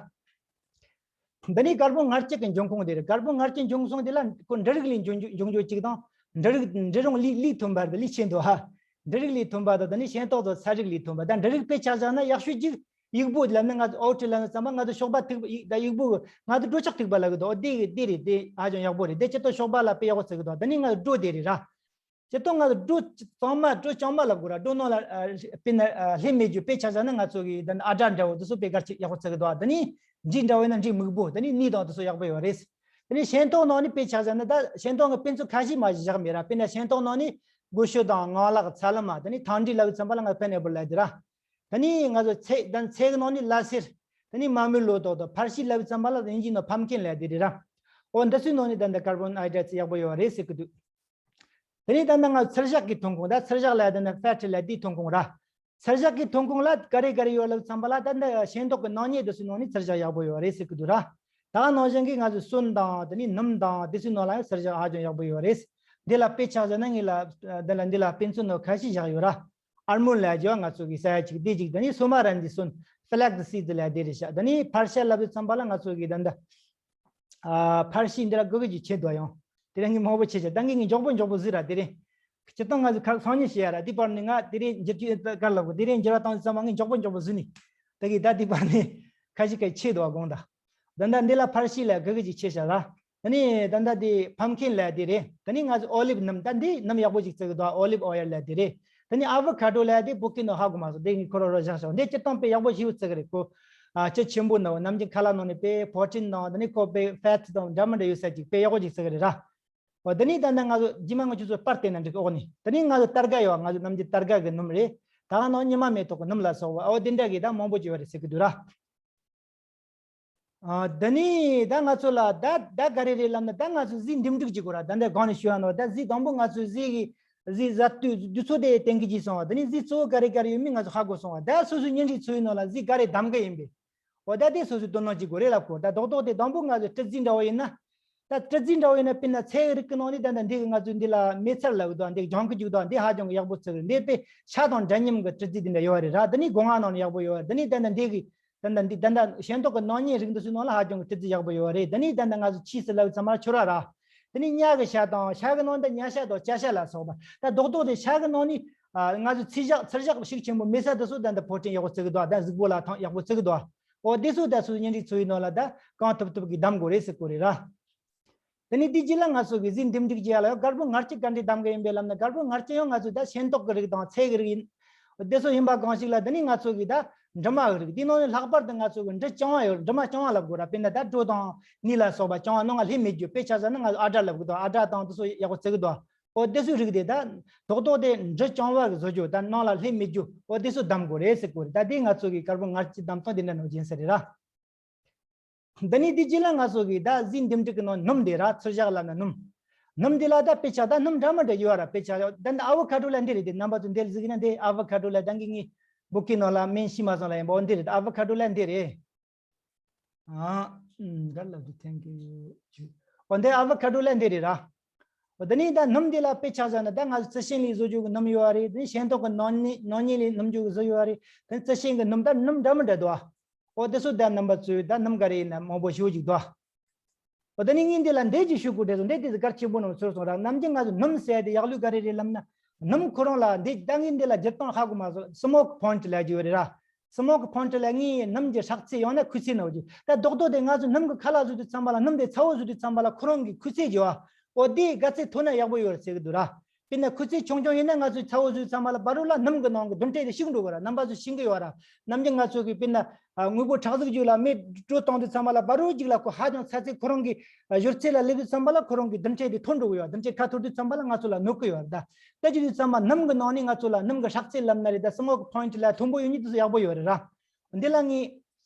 འདི་ནི་ཀར་བོན་མངར་སྐྱེད་ཀྱི་འབྱུང་ཁུངས་དེ་རེད། ཀར་བོན་མངར་སྐྱེད་འབྱུང་ཁུངས་དེ་ལ་ཁོ་འབྲུ་རིགས་ལས་འབྱུང་འབྱུང་འབྱུང་རྒྱུ་གཅིག་དང་། འབྲུ་རིགས་འབྲུ་རུང་ལས་ལས་ཐོན་པ་རེད། ལས་ཆེ་འདུག་ཧ། འབྲུ་རིགས་ལས་ཐོན་པ་དང་། དེ་ནས་ཤིང་ཏོག་དང་ཚལ་རིགས་ལས་ཐོན་པ་དང་། འབྲུ་རིགས་དཔེ་ཆ་བཞག་ན་ཡག་ཤོས་ཅིག་ཡིག་པོ་ལབ་ན། ང་ཚོ་ཨོ་ཊི་ལབ་ན་ཙམ་པ་ང་ཚོ་ཞོགས་པ་ཐིགས་པ་ཡིག་དང་ཡིག་པོ་ང་ཚོ་སྤྲོ་ཆག་ཐིགས་པ་ལབ་གི་འདུག་འོ་དེ་གི་དེ་རེད། དེ་ཧ་ཅང་ཡག་པོ་རེད། དེ་སྤྱིར་བཏང་ཞོགས་པ་ལ་དཔེ་ཡག་པོ་བརྩི་གི་འདུག་དེ་ནས་ང་ཚོ་སྤྲོ་དེ་རེད་ར། སྤྱིར་བཏང་ང་ཚོ་སྤྲོ་གཙང་མ་སྤྲོ་རྐྱང་མ་ལབ་དགོས་ར། སྤྲོ་ནང་ལ་ཨ་དཔེར་ན་ཨ་ལྷད་མེད་རྒྱུ། དཔེ་ཆ་བཞག་ན་ང་ཚོ་གི་ད་ཨ་སྒྲ་འདྲ་བོ་དེ་ཚོ་དཔེ་གལ་ཆེ་ཡག་པོ་བརྩི་གི་འདུག་དེ་ནས་འབྲས་འདྲ་བོ་ཡིན་ན་འབྲས་སྨུག་པོ། དེ་ནས་ནས་དང་དེ་ཚོ་ཡག་པོ་ཡོད་རེད། དེ་ནས་ཤིང་ཏོག་ནང་ནས་དཔེ་ཆ་བཞག་ན། ད་ཤིང་ཏོག་གི་དཔེ་མཚོན་ཁ་ཤས་མ་ཞིག་བཞག་མེད་ར། དཔེར་ན་ཤིང་ཏོག་ནང་ནས་སྒོ་ཕྱུ་དང་ངང་ལག་ཚ་ལུ་མ། དེ་ནས་ཐང་འབྲས་ལབ་ཙམ་པ་ལ་ང་ཚོ་པའི་ནེ་པལ་ལབ་དེ་ར། དེ་ནས་ང་ཚོ་ཚལ་ད་ཚལ་གི་ནང་ནས་ལ་སེར། དེ་ནས་མ་རྨོས་ལོ་ཏོག་དང་། ཕར་ཤི་ལབ་ཙམ་པ་ལ་དབྱིན་ཇིའི་ནང་ཕམ་ཁིན་ལབ་དེ་རེད་ར། འོ་འདི་ཚོའི་ནང་ནས་ད་ལྟ་ཀར་བོན་ཧའི་ཌེ་རེ་ཊི་ཡག་པོ་ཡོད་རེད་ཟེར་གི་འདུག་དེ་ནས་ད་ལྟ་ང་ཚོ་ཚལ་ཞག་གི་ཐོན་ཁུངས། ད་ཚལ་ཞག་ལ་ད་ནི་ཕེ་ཊི་ལབ་དེའི་ཐོན་ཁུངས་ར། ཚལ་ཞག་གི་ཐོན་ཁུངས་ལ་ག་རེ་ག་རེ་ཡོད་ལབ་ཙམ་པ་ལ། ད་ལྟ་ཤིང་ཏོག་གི་ནག་ཉེས་འདི་ཚོའི་ནང་ནས་ཚལ་ཞག་ཡག་པོ་ཡོད་རེད་ཟེར་གི་འདུག་ར། ད་ག་ནང་བཞིན་གྱི་ང་ཚོ་སོན་དང་། དེ་ནས་སྣུམ་དང་། དེ་ཚོའི་ནང་ལ་ཡང་ཚལ་ཞག་ཧ་ཅང་ཡག་པོ་ཡོད་རེད། འདི་ལ་དཔེ་ཆ་བཞག་ན་ངས་ལ་འདི་ལ་འདི་ལ་དཔེ་མཚོན་ནོ་ཁ་ཤས་བཞག་ཡོད་ར། ཨལ་མོན་ལབ་ཀྱི་ཡོད་ང་ཚོ་གི་ས་ཡ་གཅིག་དེ་གཅིག་དེ་ནས་སོ་མ་རན་དི་སོན། ཕ་ལེག་སི་ཌི་ལབ་དེ་རེད་ཤག་དེ་ནས་ཕར་ཤ་ལབ་དུས་ཙམ་པ་ལ་ང་ཚོ་གི་ད་ལྟ་ཨ་ཕར་ཤི་འདི་ལ་གོ་གི་ཅིག་ཆེད་དུ་ཡང་དེ་རིང་ངས་མང་པོ་བྱས་ཤག་ད་ངས་ངས་མགྱོགས་པོ་མགྱོགས་པོ་བཟོས་ར། དེ་རིང་སྤྱིར་བཏང་ང་ཚོ་ཁ་སང་ཉིན་བཤད་ཡ་ར། དེ་བར་ནས་ང་དེ་རིང་འགྱུར་གྱི་གར་ལབ་གོ་དེ་རིང་འགྱུར་བ་བཏང་དུས་ཙམ་པ་ངས་མགྱོགས་པོ་མགྱོགས་པོ་བཟོས་ནས། ད་གི་ད་དེ་བར་ནས་ཁ་ཤས་ཁ་ཤས་ཆེད་དུ་བ་དགོངས་དག་ད་ལྟ་འདི་ལ་ཕར་ཤི་ལ་གི་གི་ཅིག་ཆེ་ཤག་ར། ད་ནི་ད་ལྟ་དེ་ཕམ་ཁིན་ལ་དེ་རེད། ད་ནི་ང་ཚོ་ཨོ་ལིབ་སྣུམ། ད་འདི་སྣུམ་ཡག་པོ་ཅིག་བརྩི་གི་འདུག་ཨོ་ལིབ་ཨོ་ཡལ་ལ་དེ་རེད། ད་ནི་ཨ་བོ་ཁ་ཌོ་ལ་དེ་བོད་སྐད་ནང་ཧ་གོ་མ་སོང་། དེ་ངས་ཁོ་རང་རང་བཞག་ཤག་འདི་སྤྱིར་བཏང་དཔེ་ཡག་པོ་ཞེ་པོ་བརྩི་གི་རེད་ཁོ། ཨ་ཅི་ཆེན་པོ་ནང་ནམ་རྒྱུན་ཁ་ལག་ནང་ནས་དཔེ་པོ་རོ་ཊིན་དང་། ད་ནི་ཁོ་དཔེ་ཕེ་ཊི་དང་འདྲ་མི་འདྲ་ཡོད་ས་ཅིག་དཔེ་ཡག་པོ་ཅིག་བརྩི་གི་རེད་ར། འོ་ད་ནི་ད་ནི་ང་ཚོ་རྗེས་མ་ང་ཚོ་ཚོ་པར་བལྟས་ན་འགྲིག་གི་འོག་ནས། ད་ནི་ང་ཚོ་སྟར་ག་ཡོད། ང་ཚོ་ནམ་རྒྱུན་སྟར་ག་གི་སྣུམ་རེད། ད་ག་ནང་ཉི་མ་མེ་ཏོག་གི་སྣུམ་ལ་སོགས་པ་འོ་དེ་འདྲ་གི་ད་མང་པོ་ཅིག་ཡོད་རེད་ཟེར་གི་འདུག་ར། ཨ་ད་ནི་ད་ང་ཚོ་ལ་ད་ད་ག་རེ་རེད་ལབ་ན། ད་ང་ཚོ་གཟིགས་འདེམས་སྒྲུག་བྱེད་དགོས་ར། ད་འདི་སྒང་ནས་ཞུ་ཡ་ནོ། ད་གཟིགས་དང་པོ་ང་ཚོ་གཟིགས་གི་གཟིགས་ཟ་དུས་དུས་ཚོད་དེ་གཏན་འཁེལ་བྱས་སོང་བ། ད་ནི་གཟིགས་གཙོ་བོ་ག་རེ་ག་རེ་ཡོད་མེད་ང་ཚོ་ཧ་གོ་སོང་བ། ད་སོ་སོའི་བརྙན་འཕྲིན་ཚོ་ཡི་ནང་ལ་གཟིགས་ག་རེ་བདམས་གི་ཡིན་པས། འོ་ད་དེ་སོ་སོའི་དོ་སྣང་བྱེད་དགོས་རེད་ལབ་གོ་ད་རྡོག་རྡོག་དེ་དང་པོ་ང་ཚོ་སྤྲི་རྫས་འདྲ་བོ་ཡིན་ན། ད་སྤྲི་རྫས་འདྲ་བོ་ཡིན་ན་དཔེར་ན་ཚལ་རིགས་ཀྱི་ནང་ནས་ད་ལྟ་འདི་གི་ང་ཚོས་འདི་ལ་མེ་ཚར་ལབ་གི་འདུག་འདི་སྦྱང་གི་འཇུག་འདུག་འདི་ཧ་ཅང་གི་ཡག་པོ་བརྩི་གི་རེད། འདི་དཔེ་ཤ་དང་འདྲ་མཉམ་གི་སྤྲི་རྫས་འདི་འདྲ་ཡོད་རེད་ར། ད་ནི་སྒོ་ང་ནང་ནས་ཡག་པོ་ཡོད་རེད། ད་ནི་ད་ལྟ་འདི་གི་ད་ལྟ་འདི་ད་ལྟ་ཤིང་ཏོག་གི་ནག་ཉེས་རིགས་འདི་ཚོའི་ནང་ལ་ཧ་ཅང་གི་སྤྲི་རྫས་ཡག་པོ་ཡོད་རེད། ད་ནི་ད་ལྟ་ང་ཚོ་ཆིས་ལབ་ཚང་མ་ཆོ་ར་ར། ད་ནི་ཉ་གི་ཤ་དང་། ཤ་གི་ནང་ད་ཉ་ཤ་དང་བྱ་ཤ་ལ་སོགས་པ། ད་རྡོག་རྡོག་དེ་ཤ་གི་ནང་ནས་ང་ཚོ་ཚལ་ཞག་ཚལ་ཞག་ཤུགས་ཆེན་པོ་མེད་ས་དེ་ཚོ་ད་ལྟ་པོ་རོ་ཊིན་ཡག་པོ་བརྩི་གི་འདུག་ད་གཟུགས་པོ་ལ་ཐང་ཡག་པོ་བརྩི་གི་འདུག་འོ་དེ་ཚོ་ད་སོ་སོའི་བརྙན་འཕྲིན་ཚོ་ཡི་ནང་ལ་ད་གང་ཐུབ་ཐུབ་ཀྱིས་བདམས་དགོས་རེད་ཟེར་གོ་རེད་ར། དེ་ནས་དེའི་རྗེས་ལ་ང་ཚོ་གི་གཟིགས་འདེམས་སྒྲུག་བྱེད་ཡ་ལ་ཡང་དཀར་པོ་ངར་སྐྱི་ག་འདྲས་བདམས་གི་ཡིན་པས་ལབ་ན། དཀར་པོ་ངར་སྐྱི་ཡང་ང་ཚོས་ད་ཤིང་ཏོག་གི་རིགས་དང་ཚལ་གི་རིགས་ཡིན། དེ་ཚོ་ཡིན་པ་གང་ཞིག་ལ་དེ་ནས་ང་ཚོ་གི་ད་འབྲི་མ་གི་རིགས། དེའི་ནང་ནས་ལྷག་པར་དུ་ང་ཚོ་གི་འབྲི་རྐྱང་བ་ཡོད། འབྲི་མ་རྐྱང་བ་ལབ་དགོས་ར། དཔེར་ན་ད་གྲོ་དང་ནས་ལ་སོགས་པ་རྐྱང་བ་ནང་ང་ལྷད་མེད་རྒྱུ། དཔེ་ཆ་བཞག་ན་ང་ཚོ་ཨ་སྒྲ་ལབ་གི་འདུག་ཨ་སྒྲ་དང་དེ་ཚོ་ཡག་པོ་བརྩི་གི་འདུག་འོ་དེ་ཚོའི་རིགས་དེ་ད་རྡོག་རྡོག་དེ་འབྲི་རྐྱང་བ་གི་བཟོ་རྒྱུ། ད་ནང་ལ་ལྷད་མེད་རྒྱུ། འོ་དེ་ཚོ་བདམས་དགོས་རེད་ཟེར་གོ་རེད། ད་དེ་ང་ཚོ་གི་དཀར་པོ་ངར་སྐྱི་བདམས་སྟངས་དེ་འདྲ་ནང་རྒྱན་ས་རེད་ར། འདི་ནི་དེ་རྗེས་ལ་ང་ཚོ་གི་ད་གཟིགས་འདེམས་སྒྲུག་གི་ནང་སྣུམ་དེ་ར། ཚལ་ཞག་ལབ་ན་སྣུམ། སྣུམ་འདི་ལ་ད་དཔེ་ཆ་ད་སྣུམ་འདྲ་མི་འདྲ་ཡོད་ར། དཔེ་ཆ་ད་འདི་ཨ་བོ་ཁ་ཌོ་ལ་འདི་རེད། དེ་རྣམ་པ་ཚོ་འདིར་གཟིགས་ན་འདི་ཨ་བོ་ཁ་ཌོ་ལ་ད་གི་ངའི་བོད་སྐད་ནང་ལ་མིང་ཤེས་མ་སོང་ལ་ཡིན་པ། འོ་འདི་རེད། ཨ་བོ་ཁ་ཌོ་ལ་འདི་རེད། ཨ་ཨུམ་ག་ལབ་དུ་thank you ཇུ། འོ་འདི་ཨ་བོ་ཁ་ཌོ་ལ་འདི་རེད་ར། འོ་དེ་ནི་ད་སྣུམ་འདི་ལ་དཔེ་ཆ་བཞག་ན་ད་ང་ཚོ་རྩི་ཤིང་ལས་བཟོ་རྒྱུ་གི་སྣུམ་ཡོད་རེད། དེ་ནི་ཤིང་ཏོག་གི་ནག་ཉེས་ནག་ཉེས་ལས་སྣུམ་རྒྱུ་གི་བཟོ་ཡོད་རེད། དེ་ནི་རྩི་ཤིང་གི་སྣུམ་ད་སྣུམ་འདྲ་མི་འདྲ་འདུག་འོ་དེ་ཚོ་ད་རྣམ་པ་ཚོས་ད་སྣུམ་ག་རེ་ཡིན་ན་མང་པོ་ཞུ་ཅིག་འདུག་འོ་དེ་ནི་ངས་འདི་ལ་འདི་ཅིག་ཞུ་དགོས་དྲན་སོང་། འདི་དེ་གལ་ཆེན་པོ་ནང་ཚུད་སོང་ར། ནམ་རྒྱུན་ང་ཚོ་སྣུམ་ཟེར་དེ་ཡག་ལུས་ག་རེ་རེད་ལབ་ན། སྣུམ་ཁོ་རང་ལ་འདི་ད་ངས་འདི་ལ་སྒྱུར་སྟངས་ཧ་གོ་མ་སོང་། སི་མོག་པོ་ཡིན་ཊི་ལབ་རྒྱུ་རེད་ར། སི་མོག་པོ་ཡིན་ཊི་ལ་ངས་སྣུམ་གྱི་ཧྲག་ཚད་ཡང་ན་ཁུ་ཚད་ནང་གི་ད་རྡོག་རྡོག་དེ་ང་ཚོ་སྣུམ་གྱི་ཁ་ལག་བཟོ་དུས་ཙམ་པ་ལ་སྣུམ་དེ་ཚ་བོ་བཟོ་དུས་ཙམ་པ་ལ་ཁོ་རང་གི་ཁུ་ཚད་ཀྱི་བ། འོ་དེ་ག་ཚད་མཐོ་ན་ཡག་པོ་ཡོད་རེད་ཟེར་གི་འདུག་ར། དཔེར་ན་ཁུ་ཚད་ཆུང་ཆུང་ཡིན་ན་ང་ཚོས་ཚ་བོ་བཟོ་དུས་ཙམ་པ་ལ་བར་རུ་ལ་སྣུམ་གྱི་ནང་གི་རྡུལ་ཕྲན་དེ་ཞིག་འགྲོ་གི་ར། རྣམ་པ་ཚོས་ཤེས་ཀྱི་ཡོད་ར། ནམ་རྒྱུན་ང་ཚོ་གི་དཔེར་ན་དངོས་པོ་ཁྲག་ཟུག་རྒྱུ་ལ་མེ་དྲོད་གཏོང་དུས་ཙམ་པ་ལ་བར་རུ་ཅིག་ལ་ཁོ་ཧ་ཅང་ཚ་ཚད་ཁོ་རང་གི་ཡོད་ཚད་ལ་སླེབས་དུས་ཙམ་པ་ལ་ཁོ་རང་གི་རྡུལ་ཕྲན་དེ་མཐོ་འགྲོ་གི་ཡོད། རྡུལ་ཕྲན་ཁ་མཐོ་དུས་ཙམ་པ་ལ་ང་ཚོ་ལ་གནོད་ཀྱི་ཡོད་ར། ད་ལྟ་ཅི་དུས་ཙམ་པ་སྣུམ་གྱི་ནང་ནས་ང་ཚོ་ལ་སྣུམ་གྱི་ཧྲག་ཚད་ལབ་ན་རེད། ད་སི་མོག་པོ་ཡིན་ཊི་ལ་མཐོན་པོ་ཡོད་ནི་དེ་ཚོ་ཡག་པོ་ཡོད་རེད་ར། འདི་ལ་ངས་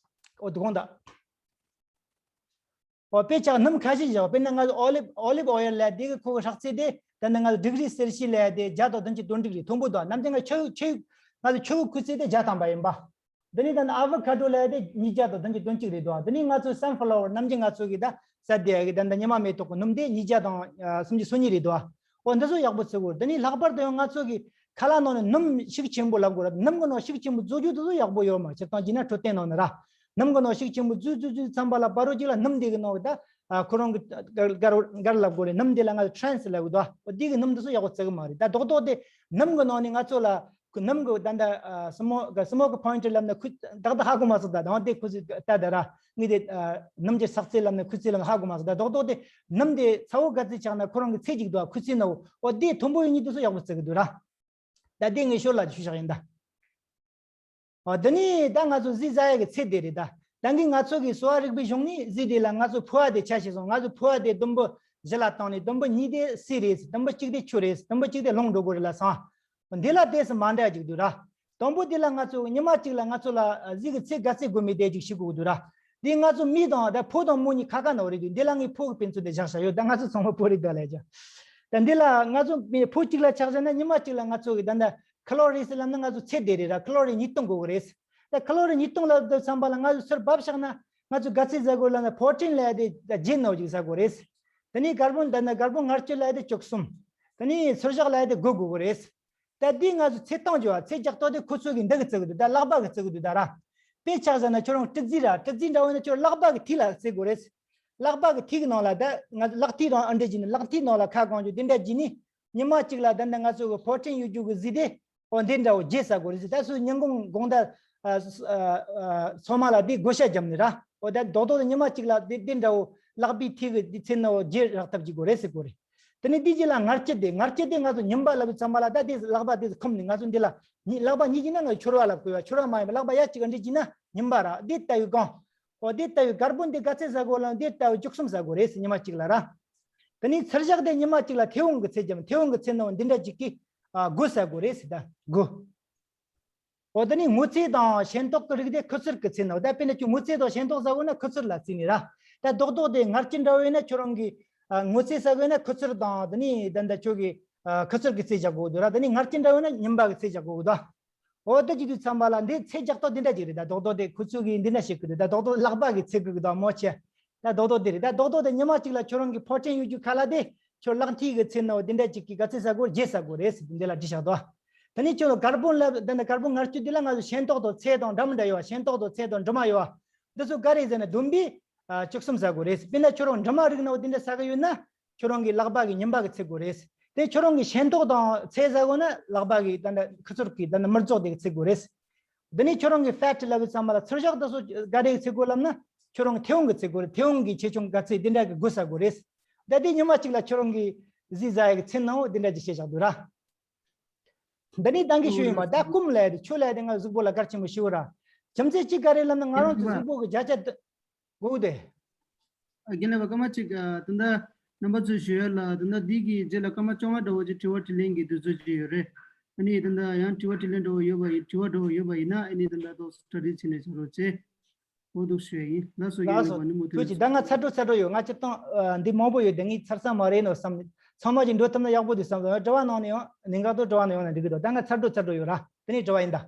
འོ་དུ་གོང་ད། འོ་དཔེ་ཆ་སྣུམ་ཁ་ཤས་བཞག་དཔེར་ན་ང་ཚོ་ཨོ་ལིབ་ཨོ་ལིབ་ཨོ་ཡལ་ལབ་དེ་གི་ཁོ་གི་ཧྲག་ཚད་དེ་ད་ནི་ང་ཚོ་ཌིག་རི་སེལ་སི་ཡས་ལབ་དེ་བརྒྱ་དང་བདུན་ཅུ་དོན་དྲུག་རེད། མཐོན་པོ་འདུག་ནམ་རྒྱུན་ང་ཆུ་ཆུ་ང་ཚོ་ཆུ་བོའི་ཁུ་ཚད་དེ་བརྒྱ་ཐམ་པ་ཡིན་པ། འདི་ནི་ད་ནི་ཨ་བོ་ཁ་ཌོ་ལབ་དེ་ཉིས་བརྒྱ་དང་བདུན་ཅུ་དོན་གཅིག་རེད་འདུག་འདི་ནི་ང་ཚོའི་སན་ཕ་ལ་ཝར་ནམ་རྒྱུན་ང་ཚོ་གི་ད་ཟ་དེ་གི་ད་ད་ཉི་མ་མེ་ཏོག་གི་སྣུམ་དེ་ཉིས་བརྒྱ་དང་སུམ་ཅུ་སོ་གཉིས་རེད་འདུག་འོ་འདི་ཚོ་ཡག་པོ་བརྩི་དགོས། དེ་ནས་ལྷག་པར་དུ་ཡང་ང་ཚོ་གི་ཁ་ལག་ནང་ནས་སྣུམ་ཤུགས་ཆེན་པོ་ལབ་དགོས་ར། སྣུམ་གི་ནང་ཤུགས་ཆེན་པོ་བཟོ་རྒྱུ་དེ་ཚོ་ཡག་པོ་ཡོད་མ། སྤྱིར་བཏང་བྱས་ན་འཕྲོད་བསྟེན་ནང་ནས་ར། སྣུམ་གི་ནང་ཤུགས་ཆེན་པོ་བཟོས་བཟོས་བཟོས་ཙམ་པ་ལ་བར་རུ་གཅིག་ལ་སྣུམ་དེ་གི་ནང་གི་ད་ ཨ་ཁོ་རང་གི་གར་གར་གར་ལབ་དགོས་རེད། སྣུམ་དེ་ལ་ང་ཚོ་ཊེ་རན་སི་ལབ་གི་འདུག་འོ་དེ་གི་སྣུམ་དེ་ཚོ་ཡག་པོ་བརྩི་གི་མ་རེད། ད་རྡོག་རྡོག་དེ་སྣུམ་གི་ནང་ནས་ང་ཚོ་ལ་ཁོ་སྣུམ་གི་ད་ད་ཨ་སི་མོ་གི་སི་མོ་གི་པོའིན་ཊི་ལབ་ན་ཁོ་ཏག་ཏག་ཧ་གོ་མ་སོང་། ད་དང་དེ་ཁོ་ཚོས་ད་ད་ར་ངས་དེ་ཨ་སྣུམ་གྱི་སག་རྫས་ལབ་ན་ཁོ་ཚོས་ལབ་ན་ཧ་གོ་མ་སོང་། ད་རྡོག་རྡོག་དེ་སྣུམ་དེ་ཚ་བོ་ག་ཚོད་ཆགས་ན་ཁོ་རང་གི་ཚད་ཅིག་འདུག་ཁོ་ཚོས་ན་འོ་དེ་མཐོན་པོ་ཡིན་ཉིད་དེ་ཚོ་ཡག་པོ་བརྩི་གི་འདུག་ར། ད་དེ་ངས་ཞོར་ལ་ཞུ་བཞག་ཡིན་ད། ཨ་འདི་ནི་ད་ང་ཚོ་གཟི་ཟ་ཡ་གི་ཚད་དེ་རེད་ད། ད་གིན་ང་ཚོ་གི་གསོ་བ་རིག་པའི་གཞུང་ནས་གཟི་དེ་ལ་ང་ཚོ་ཕོ་བ་དེ་ཆ་ཤས་སོང་། ང་ཚོ་ཕོ་བ་དེ་དུམ་བུ་བཞི་ལ་བཏང་ནས་དུམ་བུ་གཉིས་དེ་གསེར་རེད། དུམ་བུ་གཅིག་དེ་ཆུ་རེད། དུམ་བུ་གཅིག་དེ་རླུང་འགྲོ་དགོས་རེད་ལབ་སོང་། འདི་ལ་དེ་སུ་མ་འདྲ་ཅིག་འདུག་ར། དང་པོ་དེ་ལ་ང་ཚོ་ཉི་མ་གཅིག་ལ་ང་ཚོ་ལ་གཟི་གི་ཚད་ག་ཚད་དགོས་མིན་དེ་ཅིག་ཤེས་དགོས་འདུག་ར། འདི་ང་ཚོ་མི་དང་ད་ཕོ་དང་མོ་གཉིས་ཁ་ཁ་ནོར་རེད་འདུག་འདི་ལ་ངས་ཕོ་གི་དཔེ་མཚོན་དེ་བཞག་བཞག་ཡོད། ད་ང་ཚོ་ཚང་མ་ཕོ་རེད་འདུག་ལས་ཀྱང་། ད་འདི་ལ་ང་ཚོ་མི་ཕོ་གཅིག་ལ་ཆ་བཞག་ན་ཉི་མ་གཅིག་ལ་ང་ཚོ་གི་ད་ད་ཁ་ལོ་རི་ཟེར་ལབ་ན་ང་ཚོ་ཚད་དེ་རེད་ར། ཁ་ལོ་རི་ཉིས་སྟོང་དགོས་གི་རེད། ད་ཁ་ལོ་རི་ཉིས་སྟོང་ལ་བསྡུར་བསམ་པ་ལ་ང་ཚོ་ཚུར་བབས་བཞག་ན་ང་ཚོ་ག་ཚད་ཟ་དགོས་ལབ་ན་ཕོར་ཊིན་ལབ་ཡ་དེ་བརྒྱད་ནང་ཅིག་ཟ་དགོས་རེད། དེ་ནས་ཀར་བོན་ད་ནི་ཀར་བོན་ངར་སྐྱུར་ལབ་ཡ་དེ་བཅུ་གསུམ། དེ་ནས་ཚུར་བཞག་ལབ་ཡ་དེ་དགུ་དགོས་གི་རེད། ད་འདི་ང་ཚོ་ཚེ་སྟོང་བརྗོད་པ་ཚེ་རྒྱག་ཐོག་དེ་ཁོ་ཚོ་གི་འདི་གི་བརྩི་གི་འདུག་ད་ལག་པ་གི་བརྩི་གི་འདུག་ད་ར། དཔེ་ཆ་བཞག་ན་ཁྱོད་རང་སྤྲི་རྫི་ར་སྤྲི་རྫི་འདྲ་བོ་ན་ཁྱོད་ལག་པ་གི་མཐིལ་ལ་བརྩི་དགོས་རེད། ལག་པ་གི་མཐིལ་གི་ནང་ལ་ད་ང་ཚོ་ལག་མཐིལ་དང་ཨ་འདྲ་བྱས་ནས་ལག་མཐིལ་ནང་ལ་ཁ་གང་བྱུང་དེ་འདྲ་བྱས་ནས་ཉི་མ་གཅིག་ལ་ད་ནི་ང་ཚོ་གི་ཕོར་ཊིན་ཡོད་རྒྱུ་གི་གཟི་དེ་འོ་འདི་འདྲ་བོ་བརྒྱད་ཟ་དགོས་རེད་ཟེར། ད་སུ་ཉིན་གུང་དགོང་དག་ཨ་ཨ་ཨ་ཚང་མ་ལ་འདི་བགོ་བཤའ་བརྒྱབ་ནས་ར། འོ་ད་རྡོག་རྡོག་དེ་ཉི་མ་གཅིག་ལ་འདི་འདི་འདྲ་བོ་ལག་པའི་མཐིལ་གི་འདི་ཚེ་ན་འོ་བརྒྱད་རག་ཐབས་ཀྱི་དགོས་རེད་ཟེར་དགོས་རེད། དེ་ནས་འདི་རྗེས་ལ་ངར་སྐྱུར་དེ་ངར་སྐྱུར་དེ་ང་ཚོ་ཉིན་པ་ལབ་པའི་ཚང་མ་ལ་ད་དེ་ལག་པ་དེ་ཁུམ་ནས་ང་ཚོ་འདི་ལ་ཉི་ལག་པ་གཉིས་ཀྱི་ནང་ང་ཚོ་ཕྱུར་བ་ལབ་དགོས་པ། ཕྱུར་བ་མ་ཡིན་པ་ལག་པ་ཡ་གཅིག་ག་འདྲ་བྱས་ན་ཉིན་པ་ར། འདི་ལྟ་བུའི་གང་འོ་འདི་ལྟ་བུའི་ཀར་བོན་འདི་ག་ཚད་ཟ་དགོས་ལབ་འདི་ལྟ་བུའི་བཅུ་གསུམ་ཟ་དགོས་རེད་ཟེར་ཉི་མ་གཅིག་ལ་ར། དེ་ནས་ཚུར་བཞག་དེ་ཉི་མ་གཅིག་ལ་མཐེ་བོང་གི་ཚད་བརྒྱབ། མཐེ་བོང་གི་ཚད་ནང་འདི་འདྲ་གཅིག་གིས་ཨ་དགུ་ཟ་དགོས་རེད་ཟེར་ད་དགུ། འོ་དེ་ནས་སྔོ་ཚལ་དང་ཤེན་ཏོག་གི་རིགས་དེ་ཁུ་ཚུར་གི་ཚད་ནང་། ད་དཔེར་ན་ཁྱོད་སྔོ་ཚལ་དང་ཤེན་ཏོག་ཟ་དགོས་ན་ཁུ་ཚུར་ལ་བརྩིས་ནས་ར། ད་རྡོག་རྡོག་དེ་ངར་སྐྱུར་འདྲ་བོ་ཡིན་ན་ཁྱོད་རང་གི་ཨ་སྔོ་ཚལ་ཟ་དགོས་ན་ཁུ་ཚུར་དང་དེ་ནས་ད་ད་ཁྱོད་ཀྱི་ཨ་ཁུ་ཚུར་གི་ཚད་བཞག་དགོས་འདུག་ར། དེ་ནས་ངར་སྐྱུར་འདྲ་བོ་ཡིན་ན་ཉིན་པ་གི་ཚད་བཞག་དགོས་འདུག་འོ་དེ་བྱེད་དུས་ཙམ་པ་ལ་འདི་ཚད་རྒྱག་སྟངས་འདི་འདྲ་ཅིག་རེད། ད་རྡོག་རྡོག་དེ་ཁོ་ཚོས་གིས་འདི་འདྲ་བྱེད་ཀྱི་འདུག་ད་རྡོག་རྡོག་ལག་པ་གིས་འཚོལ་གི་འདུག་མོ་ཆེ། ད་རྡོག་རྡོག་དེ་རེད། ད་རྡོག་རྡོག་དེ་ཉི་མ་གཅིག་ལ་ཁྱོད་རང་གི་ཕོར་ཊིན་ཡོད་རྒྱུ་ཁ་ལག་དེ་ཁྱོད་ལག་མཐིལ་གིས་འཚོལ་ནའོ་འདི་འདྲ་ཅིག་གིས་ག་ཚོད་ཟ་དགོས་བརྒྱད་ཟ་དགོས་རེད་ཟེར་འདི་ལ་བྲིས་བཞག་འདུག་དེ་ནས་ཁྱོད་ཀར་བོན་ལ་ད་ནི་ཀར་བོན་ངར་སྐྱུར་འདི་ལ་ང་ཚོ་ཤེན་ཏོག་དང་ཚལ་དང་འདྲ་མི་འདྲ་ཡོད་པ། ཤེན་ཏོག་དང་ཚལ་དང་འབྲུ་མ་ཡོད་པ་འདི་ཚོ་ག་རེ་ཟེར་ན་བསྡོམས་པས་ཨ་བཅུ་གསུམ་ཟ་དགོས་རེད་ཟེར། དཔེར་ན་ཁྱོད་རང་འབྲུ་མ་རིགས་ནའོ་འདི་འདྲ་ཟ་གི་ཡོད་ན། ཁྱོད་རང་གི་ལག་པ་གི་ཉིན་པ་གི་འཚོལ་དགོས་རེད། དེ་ཁྱོད་རང་གི་ཤེན་ཏོག་དང་ཚལ་ཟ་དགོས་ན་ལག་པ་གི་ད་ནི་ཁུ་ཚུར་གི་ད་ནི་མི་རྫོགས་དེ་གི་འཚོལ་དགོས་རེད། འདི་ནི་ཁྱོད་རང་གི་ཕེ་ཊི་ལབ་པའི་ཚང་མ་ལ་ཚུར་བཞག་ད་སོ་ག་རེ་གི་འཚོལ་དགོས་ལབ་ན་ཁྱོད་རང་གི་མཐེ་བོང་གི་འཚོལ་དགོས་རེད། མཐེ་བོང་གི་ཆེ་ཆུང་ག་ཚད་འདི་འདྲ་གི་དགུ་ཟ་དགོས་རེད། ད་དེ་ཉི་མ་གཅིག་ལ་ཁྱོད་རང་གི་གཟི་ཟ་ཡ་གི་ཚད་ནའོ་འདི་འདྲ་ཅིག་བཤད་བཞག་འདུག་ར། འདི་ནི་ད་གིན་ཞུས་ཡིན་པ་ད་སྐོམ་ལབ་ཡ་དེ་ཆུ་ལབ་ཡ་དེ་ང་གཟུགས་པོ་ལ་གལ་ཆེན་པོ་ཞིག་ཡོད་ར། རྒྱུ་མཚན་གཅིག་ག་རེ་ལབ་ན་ང་རང་ཚོ་གཟུགས་པོ་གི་བརྒྱ་ཆ་དགུ་དེ། ཨ་རྒན་ལགས་སྐར་མ་གཅིག་ཨ་ད་ལྟ་རྣམ་པ་ཚོས་ཞུ་ཡ་ལ་ད་ལྟ་འདི་གི་རྗེས་ལ་སྐར་མ་བཅོ་ལྔ་འདྲ་བོ་ཅིག་དྲི་བ་དྲིས་ལན་གྱི་དུས་ཚོད་ཅིག་ཡོད་རེད། ཨ་ནི་ད་ལྟ་ཡང་དྲི་བ་དྲིས་ལན་འདྲ་བོ་ཡོད་པ་ཡིན། དྲི་བ་འདྲ་བོ་ཡོད་པ་ཡིན་ན་ཨ་ནི་ད་ལྟ་ཏོག་ཙམ་གྲ་སྒྲིག་བྱས་ནས་བྱ་རོགས་བྱེད། འོ་འདུག་ཞུ་ཡ་ཡིན། ལགས་སོ། རྒན་ལགས་སོ། ལགས་པ་ནི་མུ་མཐུད་ཐུགས་རྗེ་ཆེ། ད་ང་ཚར་འགྲོ་ཚར་འགྲོ་ཡོད། ང་སྤྱིར་བཏང་ཨ་འདི་མང་པོ་ཡོད་དེ་ངས་ཚར་ས་མ་རེད་ནོ་བསམ། ཚང་མ་ཅིག་འགྲོ་ཐུབ་ན་ཡག་པོ་འདུག་བསམ། དྲི་བ་གནང་ནས་ཡང་ཉིན་གང་དུ་དྲི་བ་གནང་ཡོང་ན་འགྲིག་གི་འདུག་ད་ང་ཚར་འགྲོ་ཚར་འགྲོ་ཡོད་ར། དེ་ནས་དྲི་བ་ཡིན་ད།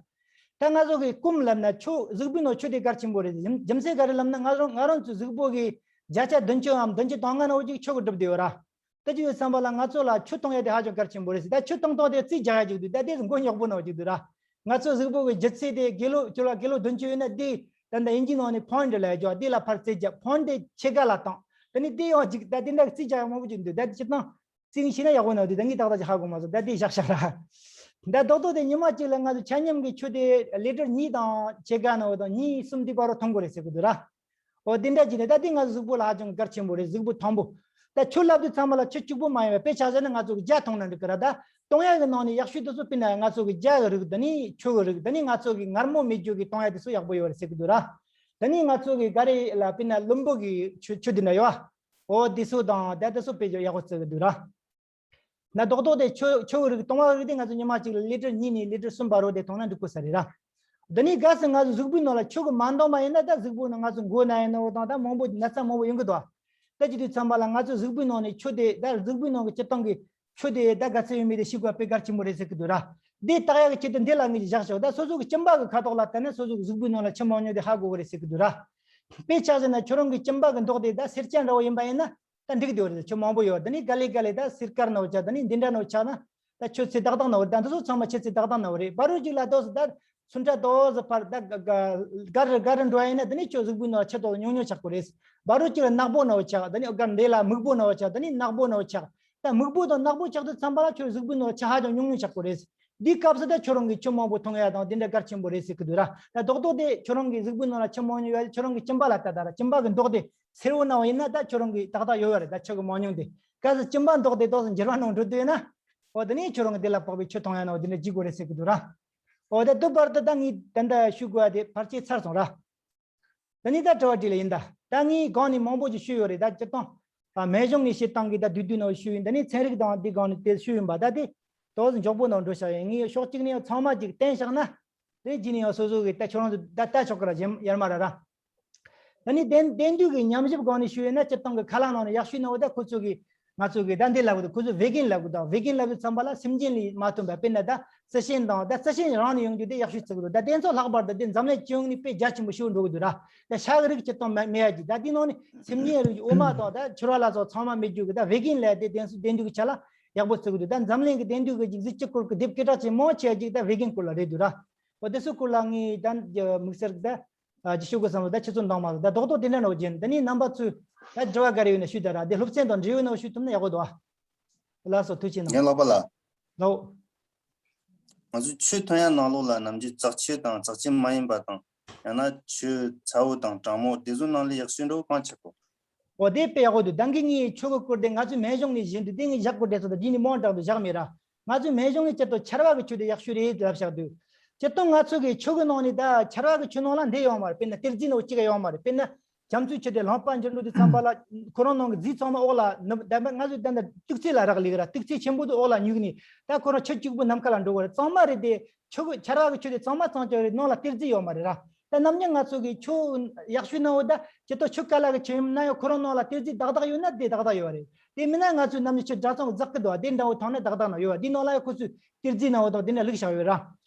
ད་ང་ཚོ་གི་སྐོམ་ལབ་ན་ཆུ་གཟུགས་པོའི་ནང་ཆུ་དེ་གལ་ཆེན་པོ་རེད། རྒྱུ་རྒྱུ་མཚན་ག་རེ་ལབ་ན་ང་རང་ང་རང་ཚོའི་གཟུགས་པོ་གི་བརྒྱ་ཆ་བདུན་ཅུའམ་བདུན་ཅུ་དོན་ལྔ་ནང་ཅིག་ཆུ་གིས་གྲུབ་བསྡད་ཡོད་ར། ད་ཅི་ཡོད་བསམ་པ་ལ་ང་ཚོ་ལ་ཆུ་གཏོང་ཡ་དེ་ཧ་ཅང་གལ་ཆེན་པོ་རེད་ཟེར། ད་ཆུ་གཏོང་སྟངས་དེ་རྩིས་རྒྱག་ཡ་ཅིག་འདུག་ད་དེ་མགོ་རྙོག་པོ་ནང་ཅིག་འདུག་ར། ང་ཚོ་གཟུགས་པོ་གི་ལྗིད་ཚད་དེ་ཀི་ལོ་ཁྱོད་ལ་ཀི་ལོ་བདུན་ཅུ་ཡོད་ན་དེ་ད་ད་དབྱིན་ཇིའི་ནང་ནས་ཕོན་ཌི་ལབ་ཡ་ཅིག་ཡོད། དེ་ལ་ཕར་རྩིས་རྒྱག་ཕོན་ཌི་དེ་ཕྱེད་ཀ་ལ་བཏང་། ད་ནི་དེ་ཡང་ཅིག་ད་དེ་འདྲ་རྩིས་རྒྱག་ཡ་མང་པོ་ཅིག་འདུག་ད་དེ་སྤྱིར་བཏང་རྩིས་ཤེས་ན་ཡག་པོ་ནང་དུ་ད་ངས་ཏག་ཏག་ཅིག་ཧ་གོ་མ་སོང་། ད་དེ་བཞག་བཞག་ར། ད་རྡོག་རྡོག་དེ་ཉི་མ་གཅིག་ལ་ང་ཚོ་ཆ་མཉམ་གྱི་ཆུ་དེ་ལི་ཊར་གཉིས་དང་ཕྱེད་ཀ་ནང་དང་གཉིས་གསུམ་དེ་བར་དུ་འཐུང་དགོས་རེད་ཟེར་གི་འདུག་ར། འོ་དེ་འདྲ་བྱས་ནས་ད་དེ་ང་ཚོ་གཟུགས་པོ་ལ་ཧ་ཅང་གལ་ཆེན་པོ་རེད། གཟུགས་པོ་དང་པོ། ད་ཆུ་ལབ་དུས་ཚང་མ་ལ་ཆུ་གཅིག་པོ་མ་ཡིན་པ་དཔེ་ཆ་བཞག་ན་ང་ཚོ་གི་ཇ་འཐུང་ན་འགྲིག་གི་ར། ད་གཏོང་ཡ་གི་ནང་ནས་ཡག་ཤོས་དེ་ཚོ་དཔེར་ན་ང་ཚོ་གི་ཇ་གི་རིགས་དེ་ནི་ཆུ་གི་རིགས་དེ་ནི་ང་ཚོ་གི་མངར་མོ་མེད་རྒྱུ་གི་གཏོང་ཡ་དེ་ཚོ་ཡག་པོ་ཡོད་རེད་ཟེར་གི་འདུག་ར། དེ་ནི་ང་ཚོ་གི་ག་རེ་ལ་དཔེར་ན་རླུང་བུ་གི་ཆུ་ཆུ་དེ་འདྲ་ཡོད་ཨ། འོ་དེ་ཚོ་དང་ད་དེ་ཚོ་དཔེ་ཡག་པོ་བརྩི་གི་འདུག་ར། ན་རྡོག་རྡོག་དེ་ཆུ་ཆུ་གི་རིགས་གཏོང་བ་རིགས་དེ་ང་ཚོ་ཉི་མ་གཅིག་ལ་ལི་ཊར་གཉིས་ནས་ལི་ཊར་གསུམ་བར་དུ་དེ་འཐུང་ན་འགྲིག་གི་ས་རེད་ར། འདི་ནས་གལ་སྲིད་ང་ཚོ་གཟུགས་པོའི་ནང་ལ་ཆུ་གི་མ་འདང་བ་ཡིན་ན་ད་གཟུགས་པོའི་ནང་ང་ཚོ་མགོ་ན་ཡིན་ནའོ་དང་ད་མང་པོ་ན་ཚ་མང་པོ་ཡོང་གི་འདུག་ད་བྱེད་དུས་ཙམ་པ་ལ་ང་ཚོ་གཟུགས་པོའི་ནང་ནས་ཆུ་དེ་ད་གཟུགས་པོའི་ནང་གི་སྤྱིར་བཏང་གི་ཆུ་དེ་ད་ག་ཚད་ཡོད་མེད་དེ་ཤེས་དགོས་པ་དཔེ་གལ་ཆེན་པོ་རེད་ཟེར་གི་འདུག་ར། འདི་བརྟག་ཡག་གི་ཆེད་དུ་འདི་ལ་ངས་བཞག་ཆོག་ད་སོ་སོ་གི་གཅིན་པ་གི་ཁ་དོག་ལ་བལྟས་ན་སོ་སོ་གི་གཟུགས་པོའི་ནང་ལ་ཆུ་མང་ཉུང་དེ་ཧ་གོ་གི་རེད་ཟེར་གི་འདུག་ར། དཔེ་ཆ་བཞག་ན་ཁྱོད་རང་གི་གཅིན་པ་གི་མདོག་དེ་ད་སེར་སྐྱ་འདྲ་བོ་ཡིན་པ་ཡིན་ན། ད་འགྲིག་འདོད་རེད། ཆུ་མང་པོ་ཡོད། ད་ནི་ག་ལེ་ག་ལེ་ད་སིར་དཀར་ནོ་ཆགས། ད་ནི་འདི་འདྲ་ནོ་ཆགས་ན་ད་ཆུ་ཚད་ཏག་ཏག་ནོ་རེད། ད་འདི་ཚོ་ཚང་མ་ཆུ་ཚད་ཏག་ཏག་ནོ་རེད། བར་རུ་ཅིག་ལ་ཏོག་ཙམ་ད་ སུ་འདྲ་དོ་ཟི་ཕར་ད་ག་ག་ག་རུ་ག་རུ་འགྲོ་ཡ་ཡིན་ན་དེ་ནི་ཁྱོད་གཟུགས་པོའི་ནང་ཆུ་དོ་ཉུང་ཉུང་ཆགས་དགོས་རེད། བ་རུ་གཅིག་ལ་ནག་པོ་ནོ་ཆགས། དེ་ནི་ག་འདི་ལ་སྨུག་པོ་ནོ་ཆགས། དེ་ནི་ནག་པོ་ནོ་ཆགས། ད་སྨུག་པོ་དང་ནག་པོ་ཆགས་དུས་ཙམ་པ་ལ་ཁྱོད་གཟུགས་པོའི་ནང་ཆུ་ཧ་ཅང་ཉུང་ཉུང་ཆགས་དགོས་རེད། འདིའི་སྐབས་སུ་ད་ཁྱོད་རང་གིས་ཆུ་མང་པོ་འཐུང་ཡ་དང་དེ་འདྲ་གལ་ཆེན་པོ་རེད་ཟེར་གི་འདུག་ར། ད་རྡོག་རྡོག་དེ་ཁྱོད་རང་གི་གཟུགས་པོའི་ནང་ལ་ཆུ་མང་ཉུང་ཡོད་ཁྱོད་རང་གི་གཅིན་པ་ལ་ལྟ་ད་ར། གཅིན་པ་གི་མདོག་དེ་སེར་བོ་ནང་ཡིན་ན་ད་ཁྱོད་རང་གི་ཏག་ཏག་ཡོད་ཡ་རེད། ད་ཆུ་གི་མང་ཉུང་དེ་གལ་སྲིད་གཅིན་པ་མདོག་དེ་ཏོག་ཙམ་འགྱུར་བ་ནང་འགྲོ་དུས་ན། འོ་དེ་ནས་ཁྱོད་རང་གི་དེ་ལ་དཔག་པའི་ཆུ་འཐུང་ཡ་ནང་འོ་དེ་འདྲ་བགྱིད་དགོས་རེད་ཟེར་གི་འདུག་ར། འོ་ད་དུ་བར་དུ་ད་ངས་ད་ལྟ་ཞུ་དགོས་པ་དེ་ཕལ་ཆེར་ཚར་སོང་ར། ད་ནི་ད་དྲི་བ་དྲིས་ལ་ཡིན་ད། ད་ངས་གོང་ནས་མང་པོ་ཞིག་ཞུས་ཡོད་རེད། ད་སྤྱིར་བཏང་། ཨ་སྨན་གཞུང་ནས་བཤད་སྟངས་ཀྱི་ད་བསྡུས་བསྡུས་ནང་ཞུས་ཡིན། ད་ནི་ཚན་རིག་དང་འདི་སྒང་ནས་དེ་ཞུས་ཡིན་པ་ད་དེ། ཏོག་ཙམ་མགྱོགས་པོ་ནང་འགྲོ་བཞག་ཡིན། ངས་ཕྱོགས་གཅིག་ནས་ཡང་ཚང་མ་ཅིག་བསྟན་བཞག་ན། དེ་རྗེས་ནས་ཡང་སོ་སོ་གི་ད་ཁྱོད་རང་ཚོ་ད་ལྟ་ཆོག་གི་ར་གཞན་ཡར་མར་ར་ར། ད་ནི་བདེན་བདེན་དུས་ཀྱི་ཉམས་ཞིབ་སྒང་ནས་ཞུས་ཡོད་ན་སྤྱིར་བཏང་གི་ཁ་ལག་ནང་ནས་ཡག་ཤོས་ནང་བ་ད་ཁོ་ཚོ་གི་ང་ཚོ་གི་ད་འདི་ལབ་གི་འདུག་ཁོ་ཚོ་བེ་གན་ལབ་གི་འདུག་བེ་གན་ལབ་དུས་ཙམ་པ་ལ་སེམས་ཅན་ལས་མ་ཐོན་པ་དཔེར་ན་ད་རྩི་ཤིང་དང་ད་རྩི་ཤིང་རང་ནས་ཡོང་རྒྱུ་དེ་ཡག་ཤོས་བརྩི་གི་འདུག་ད་དེ་ཚོ་ལྷག་པར་དུ་དེ་འཛམ་གླིང་སྤྱི་ཡོངས་ནས་དཔེ་རྒྱ་ཆེན་པོ་ཞིག་འགྲོ་གི་འདུག་ར། ད་ཤ་གི་རིགས་སྤྱིར་བཏང་མེད་མེད་ཡ་གི་ད་དེ་ནང་ནས་སེམས་ཅན་རིགས་ཀྱི་འོ་མ་དང་ད་ཕྱུར་བ་ལ་སོགས་ཚང་མ་མེད་རྒྱུ་གི་ད་བེ་གན་ལབ་དེ་དེ་ཚོ་བདེན་དུས་ཀྱི་ཆ་ལ་ཡག་པོ་བརྩི་གི་འདུག་ད་འཛམ་གླིང་གི་བདེན་དུས་ཀྱི་ཅིག་གཟི་བརྗིད་སྐོར་གྱི་དེབ་སྐད་གྲགས་ཆེན་མང་ཆེ་བ་ཅིག་ད་བེ་གན་སྐོར་ལ་རེད་འདུག་ར། འོ་དེ་ཚོ་སྐོར་ལ་ངས་ད་དམིགས་བསལ་གྱི་ད། ཨ་ཅི་ཞུ་དགོས་བསམ་ལ་ད་ཁྱེད་ཚོ་འདང་མ་ཟ་ད་རྡོག་རྡོག་དེ་འདྲ་ནོ་བྱིན། དེ་ནས་རྣམ་པ་ཚོས་ད་དྲི་བ་ག་རེ་ཡོད་ན་ཞུས་ད་ར། དེ་སློབ་ཚན་དང་འབྲེལ་ཡོད་ནོ་ཞུ་ཐུབ་ན་ཡག་པོ་འདུག་ཨ། ལགས་སོ་ཐུགས་རྗེ་གནང་། ཡང་ལགས་པ་ལ། ལགས། ང་ཚོས་ཆུ་འཐུང་ཡ་ནང་ལོགས་ལ་ནམ་རྒྱུན་ཙག་ཆུ་དང་ཙག་ཆུ་མ་ཡིན་པ་དང་ཡང་ན་ཆུ་ཚ་བོ་དང་གྲང་མོ་དེ་ཚོ་ནང་ལས་ཡག་ཤོས་འདྲ་བོ་གང་ཆགས་གོ། འོ་དེ་དཔེ་ཡག་པོ་འདུག་ད་གིན་ངས་ཆུ་གི་སྐོར་དེ་ང་ཚོའི་སྨན་གཞུང་ནས་བཞིན་དུ་དེ་ངས་བཞག་དགོས་དྲན་སོང་། ད་དེ་ནས་མང་དྲགས་འདུག་བཞག་མེད་ར། ང་ཚོའི་སྨན་གཞུང་ནས་སྤྱིར་བཏང་ཆར་བ་གི་ཆུ་དེ་ཡག་ཤོས་རེད་ལབ་བཞག་འདུག་སྤྱིར་བཏང་ང་ཚོ་གི་ཆུ་གི་ནང་ནས་ད་ཆར་བ་གི་ཆུ་ནང་ལ་འདི་ཡོང་མ་རེད། དཔེར་ན་གཏེར་རྫས་ནང་གཅིག་ཡོང་མ་རེད། དཔེར་ན་རྒྱ་མཚོའི་ཆུ་དེ་ལྷང་པ་འགྱུར་འགྲོ་དུས་ཙམ་པ་ལ་ཁོ་རང་ནང་གི་རྫས་ཚང་མ་འོག་ལ་ནུབ་ད་ང་ཚོས་ད་ལྟ་ཏོག་ཙེ་ལ་རག་ལས་གི་ར། ཏོག་ཙེ་ཆེན་པོ་དེ་འོག་ལ་ཉུག་ནས་ད་ཁོ་རང་ཆུ་གཅིག་པུ་ནམ་མཁའ་ལ་འགྲོ་གི་རེད། གཙང་མ་རེད་དེ། ཆུ་གི་ཆར་བ་གི་ཆུ་དེ་གཙང་མ་གཙང་རྐྱང་རེད། ནང་ལ་གཏེར་རྫས་ཡོད་མ་རེད་ར། ད་ནམ་རྒྱུན་ང་ཚོ་གི་ཆུ་ཡག་ཤོས་ནང་འོ་ད་ཇི་ལྟར་ཆུ་དཀའ་ལ་གི་ཆུ་ཡིན་ན་ཡང་ཁོ་རང་ནང་ལ་གཏེར་རྫས་ཏག་ཏག་ཡོད་ན་དེ་ཏག་ཏག་ཡོད་རེད། དེ་མིན་ན་ང་ཚོའི་ནམ་རྒྱུན་ཆུ་འདྲ་ཚང་འཛག་གི་འདུག་བ། དེ་འདྲ་བོ་ཐང་ན་ཏག་ཏག་ན་ཡོད་བ། དེ་ནང་ལ་ཡང་ཁོ་ཚོས་གཏེར་རྫས་ནང་འོ་དང་དེ་འདྲ་བླུགས་བཞག་ཡོད་ར།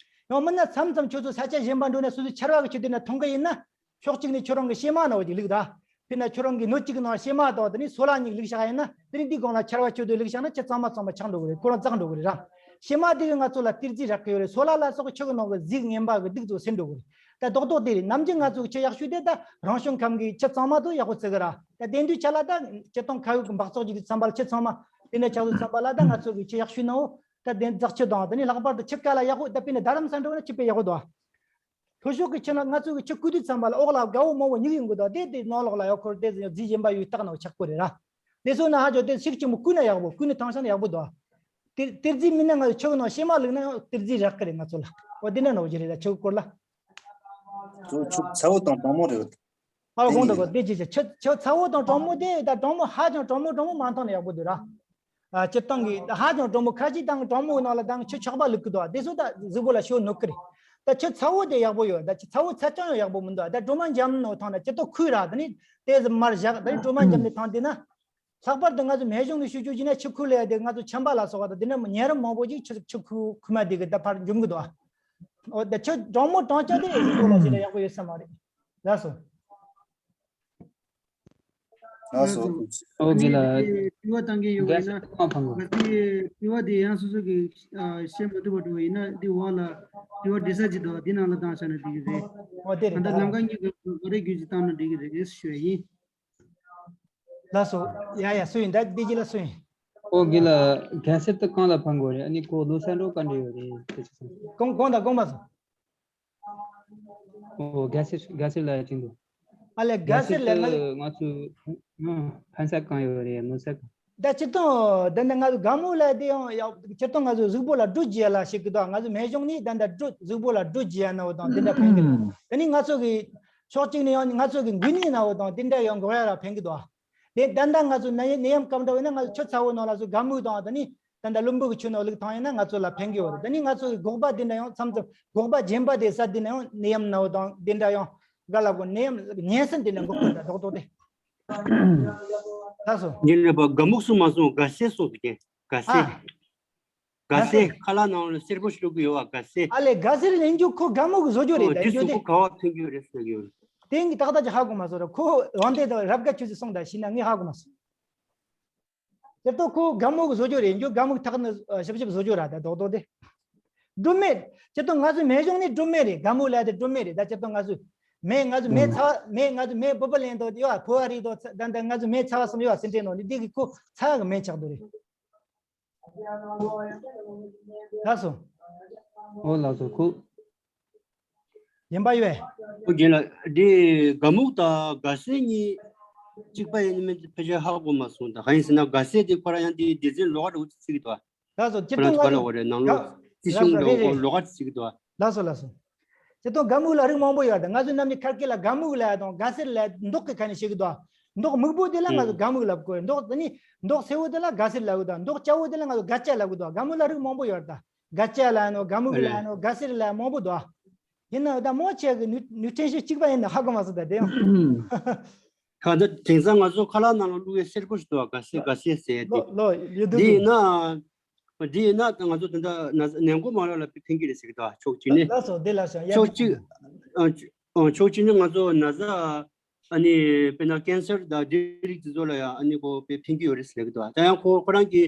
ཡང་མིན་ན་མཚམས་མཚམས་ཁྱོད་ཚོ་ས་ཆ་གཞན་པ་འགྲོ་ན་སོ་སོའི་ཆར་བ་གི་ཆུ་དེ་ན་འཐུང་གི་ཡིན་ན། ཕྱོགས་གཅིག་ནས་ཁྱོད་རང་གི་གཤེད་མ་ནང་འོ་ཅིག་བླུགས་ད། དཔེར་ན་ཁྱོད་རང་གི་སྣོད་གཅིག་གི་ནང་གཤེད་མ་དང་དེ་ནས་སོལ་བ་གཉིས་བླུགས་བཞག་ཡིན་ན་དེ་ནས་འདིའི་སྒང་ལ་ཆར་བ་ཆུ་དེ་བླུགས་བཞག་ན་ཆུ་གཙང་མ་གཙང་མ་ཆགས་འགྲོ་གི་རེད། ཁོ་རང་འཛག་འགྲོ་གི་རེད་ར། གཤེད་མ་དེ་གིས་ང་ཚོ་ལ་གཏེར་རྫས་རག་གི་ཡོད་རེད། སོལ་བ་ལ་སོགས་ཆུ་གི་ནང་གི་རྫས་ངན་པ་གི་གདུག་ཚོ་སེལ་འགྲོ་གི་རེད། ད་རྡོག་རྡོག་དེ་རེད། ནམ་རྒྱུན་ང་ཚོ་གི་ཆུ་ཡག་ཤོས་དེ་ད་རང་བྱུང་ཁམས་ཀྱི་ཆུ་གཙང་མ་དེ་ཡག་པོ་བརྩི་གི་ར། ད་དེ་དུས་ཆ་ལ་ད་སྤྱིར་བཏང་ཁ་ཡོད་ཀྱི་འབག་བཙོག་ཅིག་དུས་ཙམ་པ་ལ་ཆུ་ཚང་མ་དེ་འདྲ་ཆགས་དུས་ཙམ་པ་ལ་ད་ང་ཚོ་གི་ཆུ་ཡག་ཤོས་ནང་འོ་ད་དེ་འཛག་ཆུ་དང་དེ་ནས་ལྷག་པར་དུ་ཆུ་དཀའ་ལ་ཡག་པོ། ད་དཔེར་ན་རྡ་རམ་ས་འགྲོ་ན་ཆུ་དཔེ་ཡག་པོ་འདུག་ལྷོ་ཕྱོགས་ཀྱི་ཆུ་ནང་ང་ཚོ་གི་ཆུ་བསྐོལ་དུས་ཙམ་པ་ལ་འོག་ལ་དགའ་བོ་མང་བོ་ཉུག་ཡོང་གི་འདུག་དེ་དེ་ནང་ལོགས་ལ་ཡོད་ཁོར་དེ་རྫས་གཞན་པ་ཡོད་རྟགས་ནང་ཆགས་ཀྱི་རེད་ར། དེ་ཚོ་ན་ཧ་ཅང་དེ་ཤུགས་ཆེན་པོ་བསྐོལ་ན་ཡག་པོ། བསྐོལ་ནས་ཐང་ཤ་ན་ཡག་པོ་འདུག་དེ་གཏེར་རྫས་མིན་ན་ང་ཚོ་ཆུ་གི་ནང་གཤེད་མ་བླུགས་ན་ཡང་གཏེར་རྫས་རག་གི་རེད་ང་ཚོ་ལ། འོ་དེ་འདྲ་ནོར་གྱི་རེད་ད་ཆུ་གི་སྐོར་ལ། ཚོ་ཆུ་ཚ་བོ་དང་གྲང་མོ་རེད། ཨ་དེ་གོང་དུ་ནི་གོ་དེ་ཅི་ཆུ་ཆུ་ཚ་བོ་དང་གྲང་མོ་དེ་ད་གྲང་མོ་ཧ་ཅང་གྲང་མོ་གྲང་མོ་མ་འཐུང་ན་ཡག་པོ་འདུག་ར། ཨ་སྤྱིར་བཏང་གི་ཧ་ཅང་གྲང་མོ་ཁ་ཅིག་དང་གྲང་མོའི་ནང་ལ་དང་ཆུ་ཆག་པ་བླུགས་ཀྱི་འདུག་དེ་ཚོ་ད་གཟུགས་པོ་ལ་ཤོར་ནུས་ཀྱི་རེད། ད་ཆུ་ཚ་བོ་དེ་ཡག་པོ་ཡོད། ད་ཆུ་ཚ་བོ་ཚ་ཅང་ཡང་ཡག་པོ་མི་འདུག་ད་གྲོ་མ་འཇམ་ནོ་ཐང་ན་ཇི་ལྟར་ཁུལ་ར་དེ་ནི་དེ་ཟི་མར་བཞག་ད་ནི་གྲོ་མ་འཇམ་ནི་ཐང་དེ་ན། ལྷག་པར་དུ་ང་ཚོ་སྨན་གཞུང་ནས་ཞུ་རྒྱུ་ཡིན་ན་ཆུ་ཁུལ་ལ་དེ་ང་ཚོ་ཆམ་པ་ལ་སོགས་པ་དང་དེ་ནི་ཉ་རིམས་མང་པོ་ཅིག་ཆུ་ཆུ་ཁུལ་ཁུལ་མ་དེ་གི་ད་ཕར་འཇོམས་ཀྱི་འདུག་འོ་ད་ཆུ་གྲང་མོ་གྲང་ཅང་དེ་གཟུགས་པོ་ལ་ཞེ་ན་ཡག་པོ་ཡོད་ས་མ་རེད། ལགས་སོ། ལགས་སོ། ཨོ་གི་ལ། དྲི་བ་བཏང་མཁན་ཡོད་པ་ཡིན་ན། གལ་སྲིད་གང་ཕང་གོ། གལ་སྲིད་དྲི་བ་དེ་ཡང་སོ་སོ་གིས་ཨ་བཤད་མ་ཐུབ་པ་འགྲོ་བ་ཡིན་ན་འདི་འོག་ལ་དྲི་བ་འདྲི་ས་ཅིག་འདུག་འདི་ནང་ལ་བཏང་བཞག་ན་འགྲིག་གི་རེད། ཨོ་དེ་རེད། ད་ལྟ་ལམ་ཁ་གཉིས་ཀ་ག་རེ་བརྒྱུད་ཅིག་བཏང་ན་འགྲིག་གི་རེད་ཞུ་བ་ཡིན། ལགས་སོ། ཡ་ཡ་སུ་ཡིན་ད་འདི་གི་ལ་སུ་ཡིན། ཨོ་གི་ལ། གལ་སྲིད་དུ་གང་ལ་ཕང་གོ་རེད། ཨ་ནི་ཁོ་ལོ་ས་འགྲོ་ག་འདྲ་ཡོད་རེད་དེ་ཅི་སོང་། གོང་གོང་དང་གོང་མ་སོང་། ཨོ་གལ་སྲིད་གལ་སྲིད་ལ་ཅིག་འདུག་ཨ་ལས་གལ་སྲིད་ལས་ང་ང་ཚོ་ཕན་ས་གང་ཡོད་རེད་ནོར་ས་གང་། ད་སྤྱིར་བཏང་འདི་འདྲ་ང་ཚོ་དགའ་མོ་ལ་དེ་ཡང་ཡག་སྤྱིར་བཏང་ང་ཚོ་གཟུགས་པོ་ལ་དྲོད་སྐྱེད་ཡ་ལ་ཞིག་གི་དང་ང་ཚོ་སྨན་གཞུང་ནས་ད་ལྟ་དྲོད་གཟུགས་པོ་ལ་དྲོད་སྐྱེད་ཡ་ནོ་དང་དེ་འདྲ་ཕན་གི་རེད། དེ་ནི་ང་ཚོ་གི་ཕྱོགས་གཅིག་ནས་ཡང་ང་ཚོ་གི་འགུལ་ནས་ནོ་དང་དེ་འདྲ་ཡང་འགོག་ཡ་ལ་ཕན་གི་འདུག་དེ་ད་ལྟ་ང་ཚོ་ནད་ནད་ཡམས་སྐབས་འདྲ་བས་ན་ང་ཚོ་ཆུ་ཚ་བོ་ནང་ལ་ཚོ་དགའ་མོས་དང་དེ་ནི་ད་ལྟ་རླུང་བུ་གི་ཆུ་ནང་བླུགས་བཏང་ཡིན་ན་ང་ཚོ་ལ་ཕན་གི་ཡོད་རེད། དེ་ནི་ང་ཚོ་གི་སྒོག་པ་དེ་འདྲ་ཡང་མཚམས་མཚམས་སྒོག་པ་རྗེན་པ་དེ་ས་དེ་ནས་ཡང་ནད་ཡམས་ནང་དང་དེ་འདྲ་ཡང་ག་ལ་གོ་ནད་ཡམས་ཉེན་སྲིན་དེ་འདྲ་འགོག་པ་འདྲ་རྡོག་རྡོག་དེ། ད་སོ། ཉིན་རེ་པ་དགའ་མོ་སུ་མ་སོང་དགའ་སེ་སོང་དུ་ཀྱེ་དགའ་སེ། ཨ། དགའ་སེ་ཁ་ལག་ནང་ལ་སེར་པོ་ཞིག་བླུག་གི་ཡོད་བ་དགའ་སེ། ཨ་ལས་དགའ་སེ་རེད་ཡིན་རྒྱུ་ཁོ་དགའ་མོ་གི་བཟོ་རྒྱུ་རེད་ད་ཡིན་རྒྱུ་དེ། ཁོ་ག་བ་ཐོན་རྒྱུ་རེད་ཟེར་གི་ཡོད། དེང་གི་ཏག་ཏག་ཅིག་ཧ་གོ་མ་སོང་ར་ཁོ་འོན་ཏེ་ད་རབ་དགའ་ཁྱོད་ཚོས་སོང་ད་ཤི་ན་ངས་ཧ་གོ་མ་སོང་། དེ་ལྟོ་ཁོ་དགའ་མོ་གི་བཟོ་རྒྱུ་རེད་ཡིན་རྒྱུ་དགའ་མོ་གི་ཐག་ནི་ཞིབ་ཞིབ་བཟོ་རྒྱུ་ར་ད་རྡོག་རྡོག་དེ། སྒྲུབ་མེད། སྤྱིར་བཏང་ང་ཚོའི་མེ་གཞུང་ནི་སྒྲུབ་མེད་རེད། དགའ་མོ་ལབ་དེ་སྒྲུབ་མེད་རེད། ད་སྤྱིར་བཏང་ང་ཚོའི་མེ་ང་ཚོ་མེ་ཚ་བ་མེ་ང་ཚོ་མེ་སྤོབས་པ་ལེན་དོ་ཡོད་ཕོ་བ་རིག་དོ་ད་ད་ང་ཚོ་མེ་ཚ་བ་གསུམ་ཡོད་སེམས་ཁྲལ་ནང་ནི་འདི་གི་ཁོ་ཚ་བ་གི་མེ་ཆགས་དོ་རེད། ལགས་སོ། ཨོ་ལགས་སོ་ཁུ། ཡིན་པ་ཡོད། ཨོ་རྒན་ལགས་འདི་དགའ་མོ་དང་དགའ་སེ་གཉིས་གཅིག་པ་ཡིན་མིན་ཕལ་ཆེར་ཧ་གོ་མ་སོང་ད་གང་ཡིན་ཟེར་ན་དགའ་སེ་དེ་ཁོ་རང་ཡང་འདི་སྡེ་ཚན་ལོགས་ཀ་འདྲ་བོ་ཅིག་བརྩི་གི་འདུག་ལགས་སོ་སྤྱིར་ཁོ་རང་བཏང་ང་ཚོ་ག་ལ་འོ་རེད་ནང་ལོགས་རྩི་ཤིང་འདྲ་བོ་ལོགས་ཀ་ཅིག་བརྩི་གི་འདུག་ལགས་སོ་ལགས་སོ། སྤྱིར་བཏང་དགའ་མོ་ལ་རིགས་མང་པོ་ཡོད་དེ་ང་ཚོའི་ནམ་ནི་ཁར་སྐད་ལ་དགའ་མོ་ལ་དང་དགའ་སེར་ལ་མདོག་གི་ཁ་ནས་བཤད་གི་འདུག་མདོག་སྨུག་པོ་དེ་ལ་ང་ཚོ་དགའ་མོ་ལབ་དགོས་མདོག་དེ་ནི་མདོག་སེར་པོ་དེ་ལ་དགའ་སེར་ལབ་གི་འདུག་མདོག་སྐྱ་བོ་དེ་ལ་ང་ཚོ་དགའ་སྐྱ་ལབ་གི་འདུག་དགའ་མོ་ལ་རིགས་མང་པོ་ཡོད་དེ་དགའ་སྐྱ་ལ་ནོ་དགའ་མོ་གི་ལ་ནོ་དགའ་སེར་ལ་མང་པོ་འདུག་ཡིན་ན་ད་མོ་ཆེ་གི་ནུས་ནུས་ཕྲན་ཤོས་གཅིག་པ་ཡིན་ན་ཧ་གོ་མ་སོང་ད་དེ་ཡང་། གང་ལྟར་དེང་སང་ང་ཚོ་ཁ་ལག་ནང་ལ་བླུགས་ཡས་སེར་པོ་ཞིག་འདུག་ག་དགའ་སེ་དགའ་སེ་ཟེར་ཏེ། ལོ་ལོ་ཡོད་དུ་འདི་ཡིན་ན། འདི་ཡིན་ན་ང་ཚོ་དེ་འདྲ་ན་ནད་འགོག་མ་ལག་ལ་ཕན་གྱི་རེད་ཟེར་གི་འདུག་ཕྱོགས་གཅིག་ནས། ལགས་སོ་དེ་ལ་ཤང་ཡ་ཕྱོགས་གཅིག་ཨ་ཕྱོགས་གཅིག་ནས་ང་ཚོ་ན་ཚ་ཨ་ནི་དཔེར་ན་ཀན་སར་དང་འདི་རིགས་དེ་ཚོ་ལ་ཡང་ཨ་ནི་གོ་དཔེ་ཕན་གྱི་ཡོད་རེད་ཟེར་གི་འདུག་ད་ཡང་ཁོ་ཁོ་རང་གི་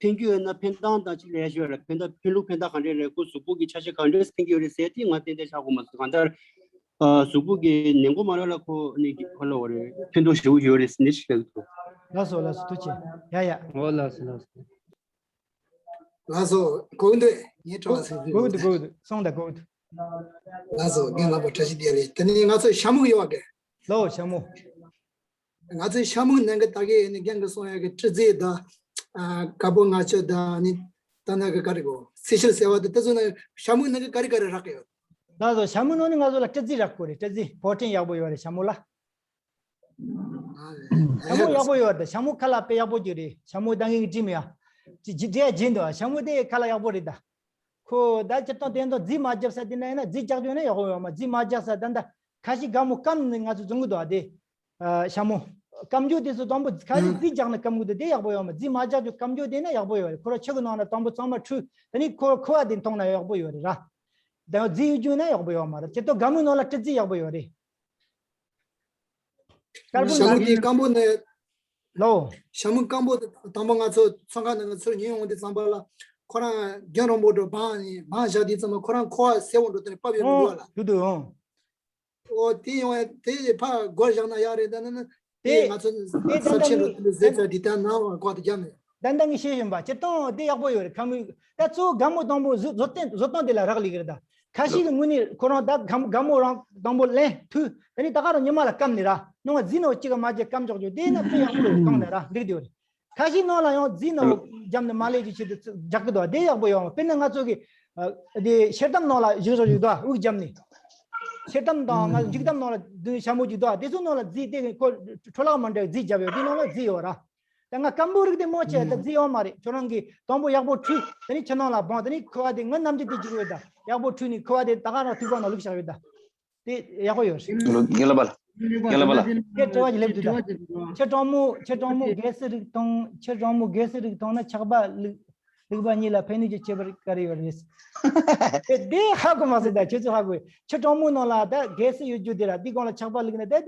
ཕན་གྱི་ཡོད་ན་ཕན་སྟངས་དང་ཅིག་ལས་ཞུ་བ་ལ་ཕན་ད་ཕན་ལུགས་ཕན་ད་ག་འདྲས་རེད་ཁོ་གཟུགས་པོ་གི་ཆ་ཤས་ག་འདྲས་ཕན་གྱི་ཡོད་རེད་ཟེར་དེ་ང་ཏན་ཏན་ཆགས་གོ་མ་སོང་གང་ལྟར་གཟུགས་པོ་གི་ནད་འགོག་མ་ལག་ལ་ཁོ་ནི་གི་ཁོ་ལ་བ་རེད་ཕན་ཐོགས་ཞེ་པོ་ཡོད་རེད་ཟེར་ནས་ཞིག་ལབ་གི་འདུག་ལགས་སོ་ལགས་སོ་ཐུགས་རྗེ་ཆེ་ཡ་ཡ། ཨོ་ལགས་སོ་ལགས་སོ། ལགས་སོ་གོ་གི་འདུག་ངས་དྲི་བ་ཟེར་གོ་གི་འདུག་གོ་གི་འདུག་སོང་ད་གོ་གི་འདུག་ལགས་སོ་རྒན་ལགས་པ་བཀྲ་ཤིས་བདེ་ལེགས། དེ་ནས་ང་ཚོ་ཤ་མུག་ཡོད་པ་གི་ལོ་ཤ་མུག་ང་ཚོའི་ཤ་མུག་ནང་གི་ད་གི་ནི་རྒན་གི་གསུང་ཡག་གི་སྤྲི་རྫི་དང་ཨ་དཀར་པོ་ལྔ་མཆོད་དང་ནི་ད་ནང་གི་ག་རེ་གོ་སེ་ཤལ་ཟེར་བ་དེ་དེ་ཚོ་ནི་ཤ་མུག་ནང་གི་ག་རེ་ག་རེ་རག་གི་ཡོད། ད་ཚོ་ཤ་མུག་ནང་ནི་ང་ཚོ་ལ་སྤྲི་རྫི་རག་གོ་རེད། སྤྲི་རྫི་བོ་ཊིན་ཡག་པོ་ཡོད་རེད་ཤ་མུག་ལ། ཤ་མུག་ཡག་པོ་ཡོད་རེད། ཤ་མུག་ཁ་ལག་དཔེ་ཡག་པོ་ཅིག་རེད། ཤ་མུག་ད་ངས་ཀྱི་བྲིས་མེད་ཡ། ཅི་ཅི་འདྲ་བྱེད་འདུག་ཤ་མུག་དེ་ཁ་ལག་ཡག་པོ་རེད་ད། ཁོ་ད་སྤྱིར་བཏང་དེ་ཚོ་རྫི་མ་རྒྱབ་ས་དེ་ན་ཡིན་ན་རྫི་རྒྱག་རྒྱུ་ན་ཡག་པོ་ཡོད་མ་རྫི་མ་རྒྱག་ས་ད་ད་ཁ་ཤས་དགའ་མོ་སྐམ་ནི་ང་ཚོ་བཟུང་གི་འདུག་ཨ་དེ། ཤ་མོ། སྐམ་རྒྱུ་དེ་ཚོ་དང་པོ་ཁ་ཤས་རྫི་རྒྱག་ནི་སྐམ་གི་འདུག་དེ་ཡག་པོ་ཡོད་མ་རྫི་མ་རྒྱག་རྒྱུ་སྐམ་རྒྱུ་དེ་ན་ཡག་པོ་ཡོད་རེད། ཁོ་ར་ཆུ་གི་ནང་ན་དང་པོ་གཙང་མ་འཁྲུ་དེ་ནི་ཁོ་ཁོ་བ་དེ་འཐུང་ན་ཡག་པོ་ཡོད་རེད་ར། དེ་རྫི་ཡོད་རྒྱུ་ན་ཡག་པོ་ཡོད་མ་རེད། ཁྱེད་ཚོ་དགའ་མོའི་ནང་ལ་སྤྲི་རྫི་ཡག་པོ་ཡོད་རེད། དཀར་པོ་ཤ་མོ་དེ་སྐམ་པོ་ནས། ལོ། ཤ་མོ་སྐམ་པོ་དེ་དང་པོ་ང་ཚོ་ཚོང་ཁང་ནང་ཚུར་ཉོས་ཡོང་དུས་ཙམ་པ་ལ་ཁོ་རང་རྒྱན་རོང་པོ་འགྲོ་བང་ནས་བང་བཞག་དུས་ཙམ་པ་ཁོ་རང་ཁོ་བ་སེར་པོ་འགྲོ་དེ་ནས་བབས་ཡོང་ནི་འདུག་ཨ་ལ། འོ་འདུག་འདུག་ཨང་། ཨོ་དེ་ཡོང་བས་དེ་ཕར་སྒོར་བཞག་ན་ཡག་རེད་ད་ནི་དེ་དེ་ང་ཚོ་དེ་ས་ཆེན་འགྲོ་དེ་ལ་ཟས་ཚར་དེ་ལྟར་ནང་བ་ཀོ་དེ་རྒྱབ་ནས། ད་ལྟ་ངས་བཤད་བཞིན་པ་སྤྱིར་བཏང་དེ་ཡག་པོ་ཡོད་རེད། ཁ་མོས་ད་གཙོ་བོ་དགའ་མོ་དང་པོ་བཟོ་བཟོ་སྟངས་བཟོ་སྟངས་དེ་ལ་རག་ལས་ཀྱི་རེད་ད། ཁ་ཤས་ཀྱི་ངོས་ནས་ཁོ་རང་ད་དགའ་མོ་དགའ་མོ་རང་དང་པོ་ལེན་ཐུབ་དེ་ནས་ད་ག་རང་ཉི་མ་ལ་སྐམ་ནས་ར་ནང་བ་རྫི་ནང་གཅིག་ག་མ་བརྗེ་སྐམ་འཇོག་རྒྱུ་དེ་ན་དཔེ་ཡག་པོ་རེད། གང་ནས་ར་འགྲིག་དེ་ཡོད་རེད། ཁ་ཤས་ནང་ལ་ཡང་རྫི་ནང་བརྒྱབ་ནས་མ་ལས་ཀྱི་ཆེད་དུ་རྒྱག་གི་འདུག་དེ་ཡག་པོ་ཡོད་མ་དཔེར་ན་ང་ཚོ་གི་དེ་ཤེལ་དམ་ནང་ལ་བཞག་བཞག་ཡོད་དོ་དབུགས་བརྒྱབ་ནས། ཤེལ་དམ་དང་ང་འགྱིག་དམ་ནང་ལ་བདུན་ཤ་མོ་གཅིག་དོ་དེ་ཚོ་ནང་ལ་རྫི་དེ་ཁོ་འཕྲོ་བརླག་མ་འདྲ་རྫི་བརྒྱབ་ཡོད་དེ་ནང་ལ་རྫི་ཡོད་ར། ད་ང་སྐམ་པོ་རིགས་དེ་མོ་ཆེ་ད་རྫི་ཡོད་མ་རེད། ཁྱོད་རང་གིས་དང་པོ་ཡག་པོ་འཁྲུད་དེ་ནས་ཕྱི་ནང་ལ་སྦང་དེ་ནས་ཁུ་བ་དེ་ང་ནམ་རྒྱུན་དེ་གཅིག་ཡོད་ད་ཡག་པོ་འཁྲུད་ནས་ཁུ་བ་དེ་ད་ག་རང་ཐིགས་པ་ནང་བླུགས་བཞག་ཡོད་ད། དེ་ཡག་པོ་ཡོད་རེད། རྒན་ལགས་པ་ལ། རྒན་ལགས་པ་ལ། དེ་དྲི་བ་ཞིག་སླེབས་འདུག་ད། ཁྱི་གྲང་མོ་ཁྱི་གྲང་མོ་རྒས་སེ་རིགས་མཐོང་། ཁྱི་གྲང་མོ་རྒས་སེ་རིགས་མཐོང་ན་ཆག་པ་ལུག་ལུག་པ་གཉིས་ལ་ཕན་ནུས་ཀྱི་ཁྱད་པར་ག་རེ་ཡོད་རེད། དེ་དེ་ཧ་གོ་མ་སོང་ད་ཁྱེད་ཚོ་ཧ་གོ་ཁྱི་གྲང་མོ་ནང་ལ་ད་རྒས་སེ་ཡོད་རྒྱུ་དེ་ར་འདི་སྒང་ལ་ཆག་པ་ལུག་ན་ད་དེ་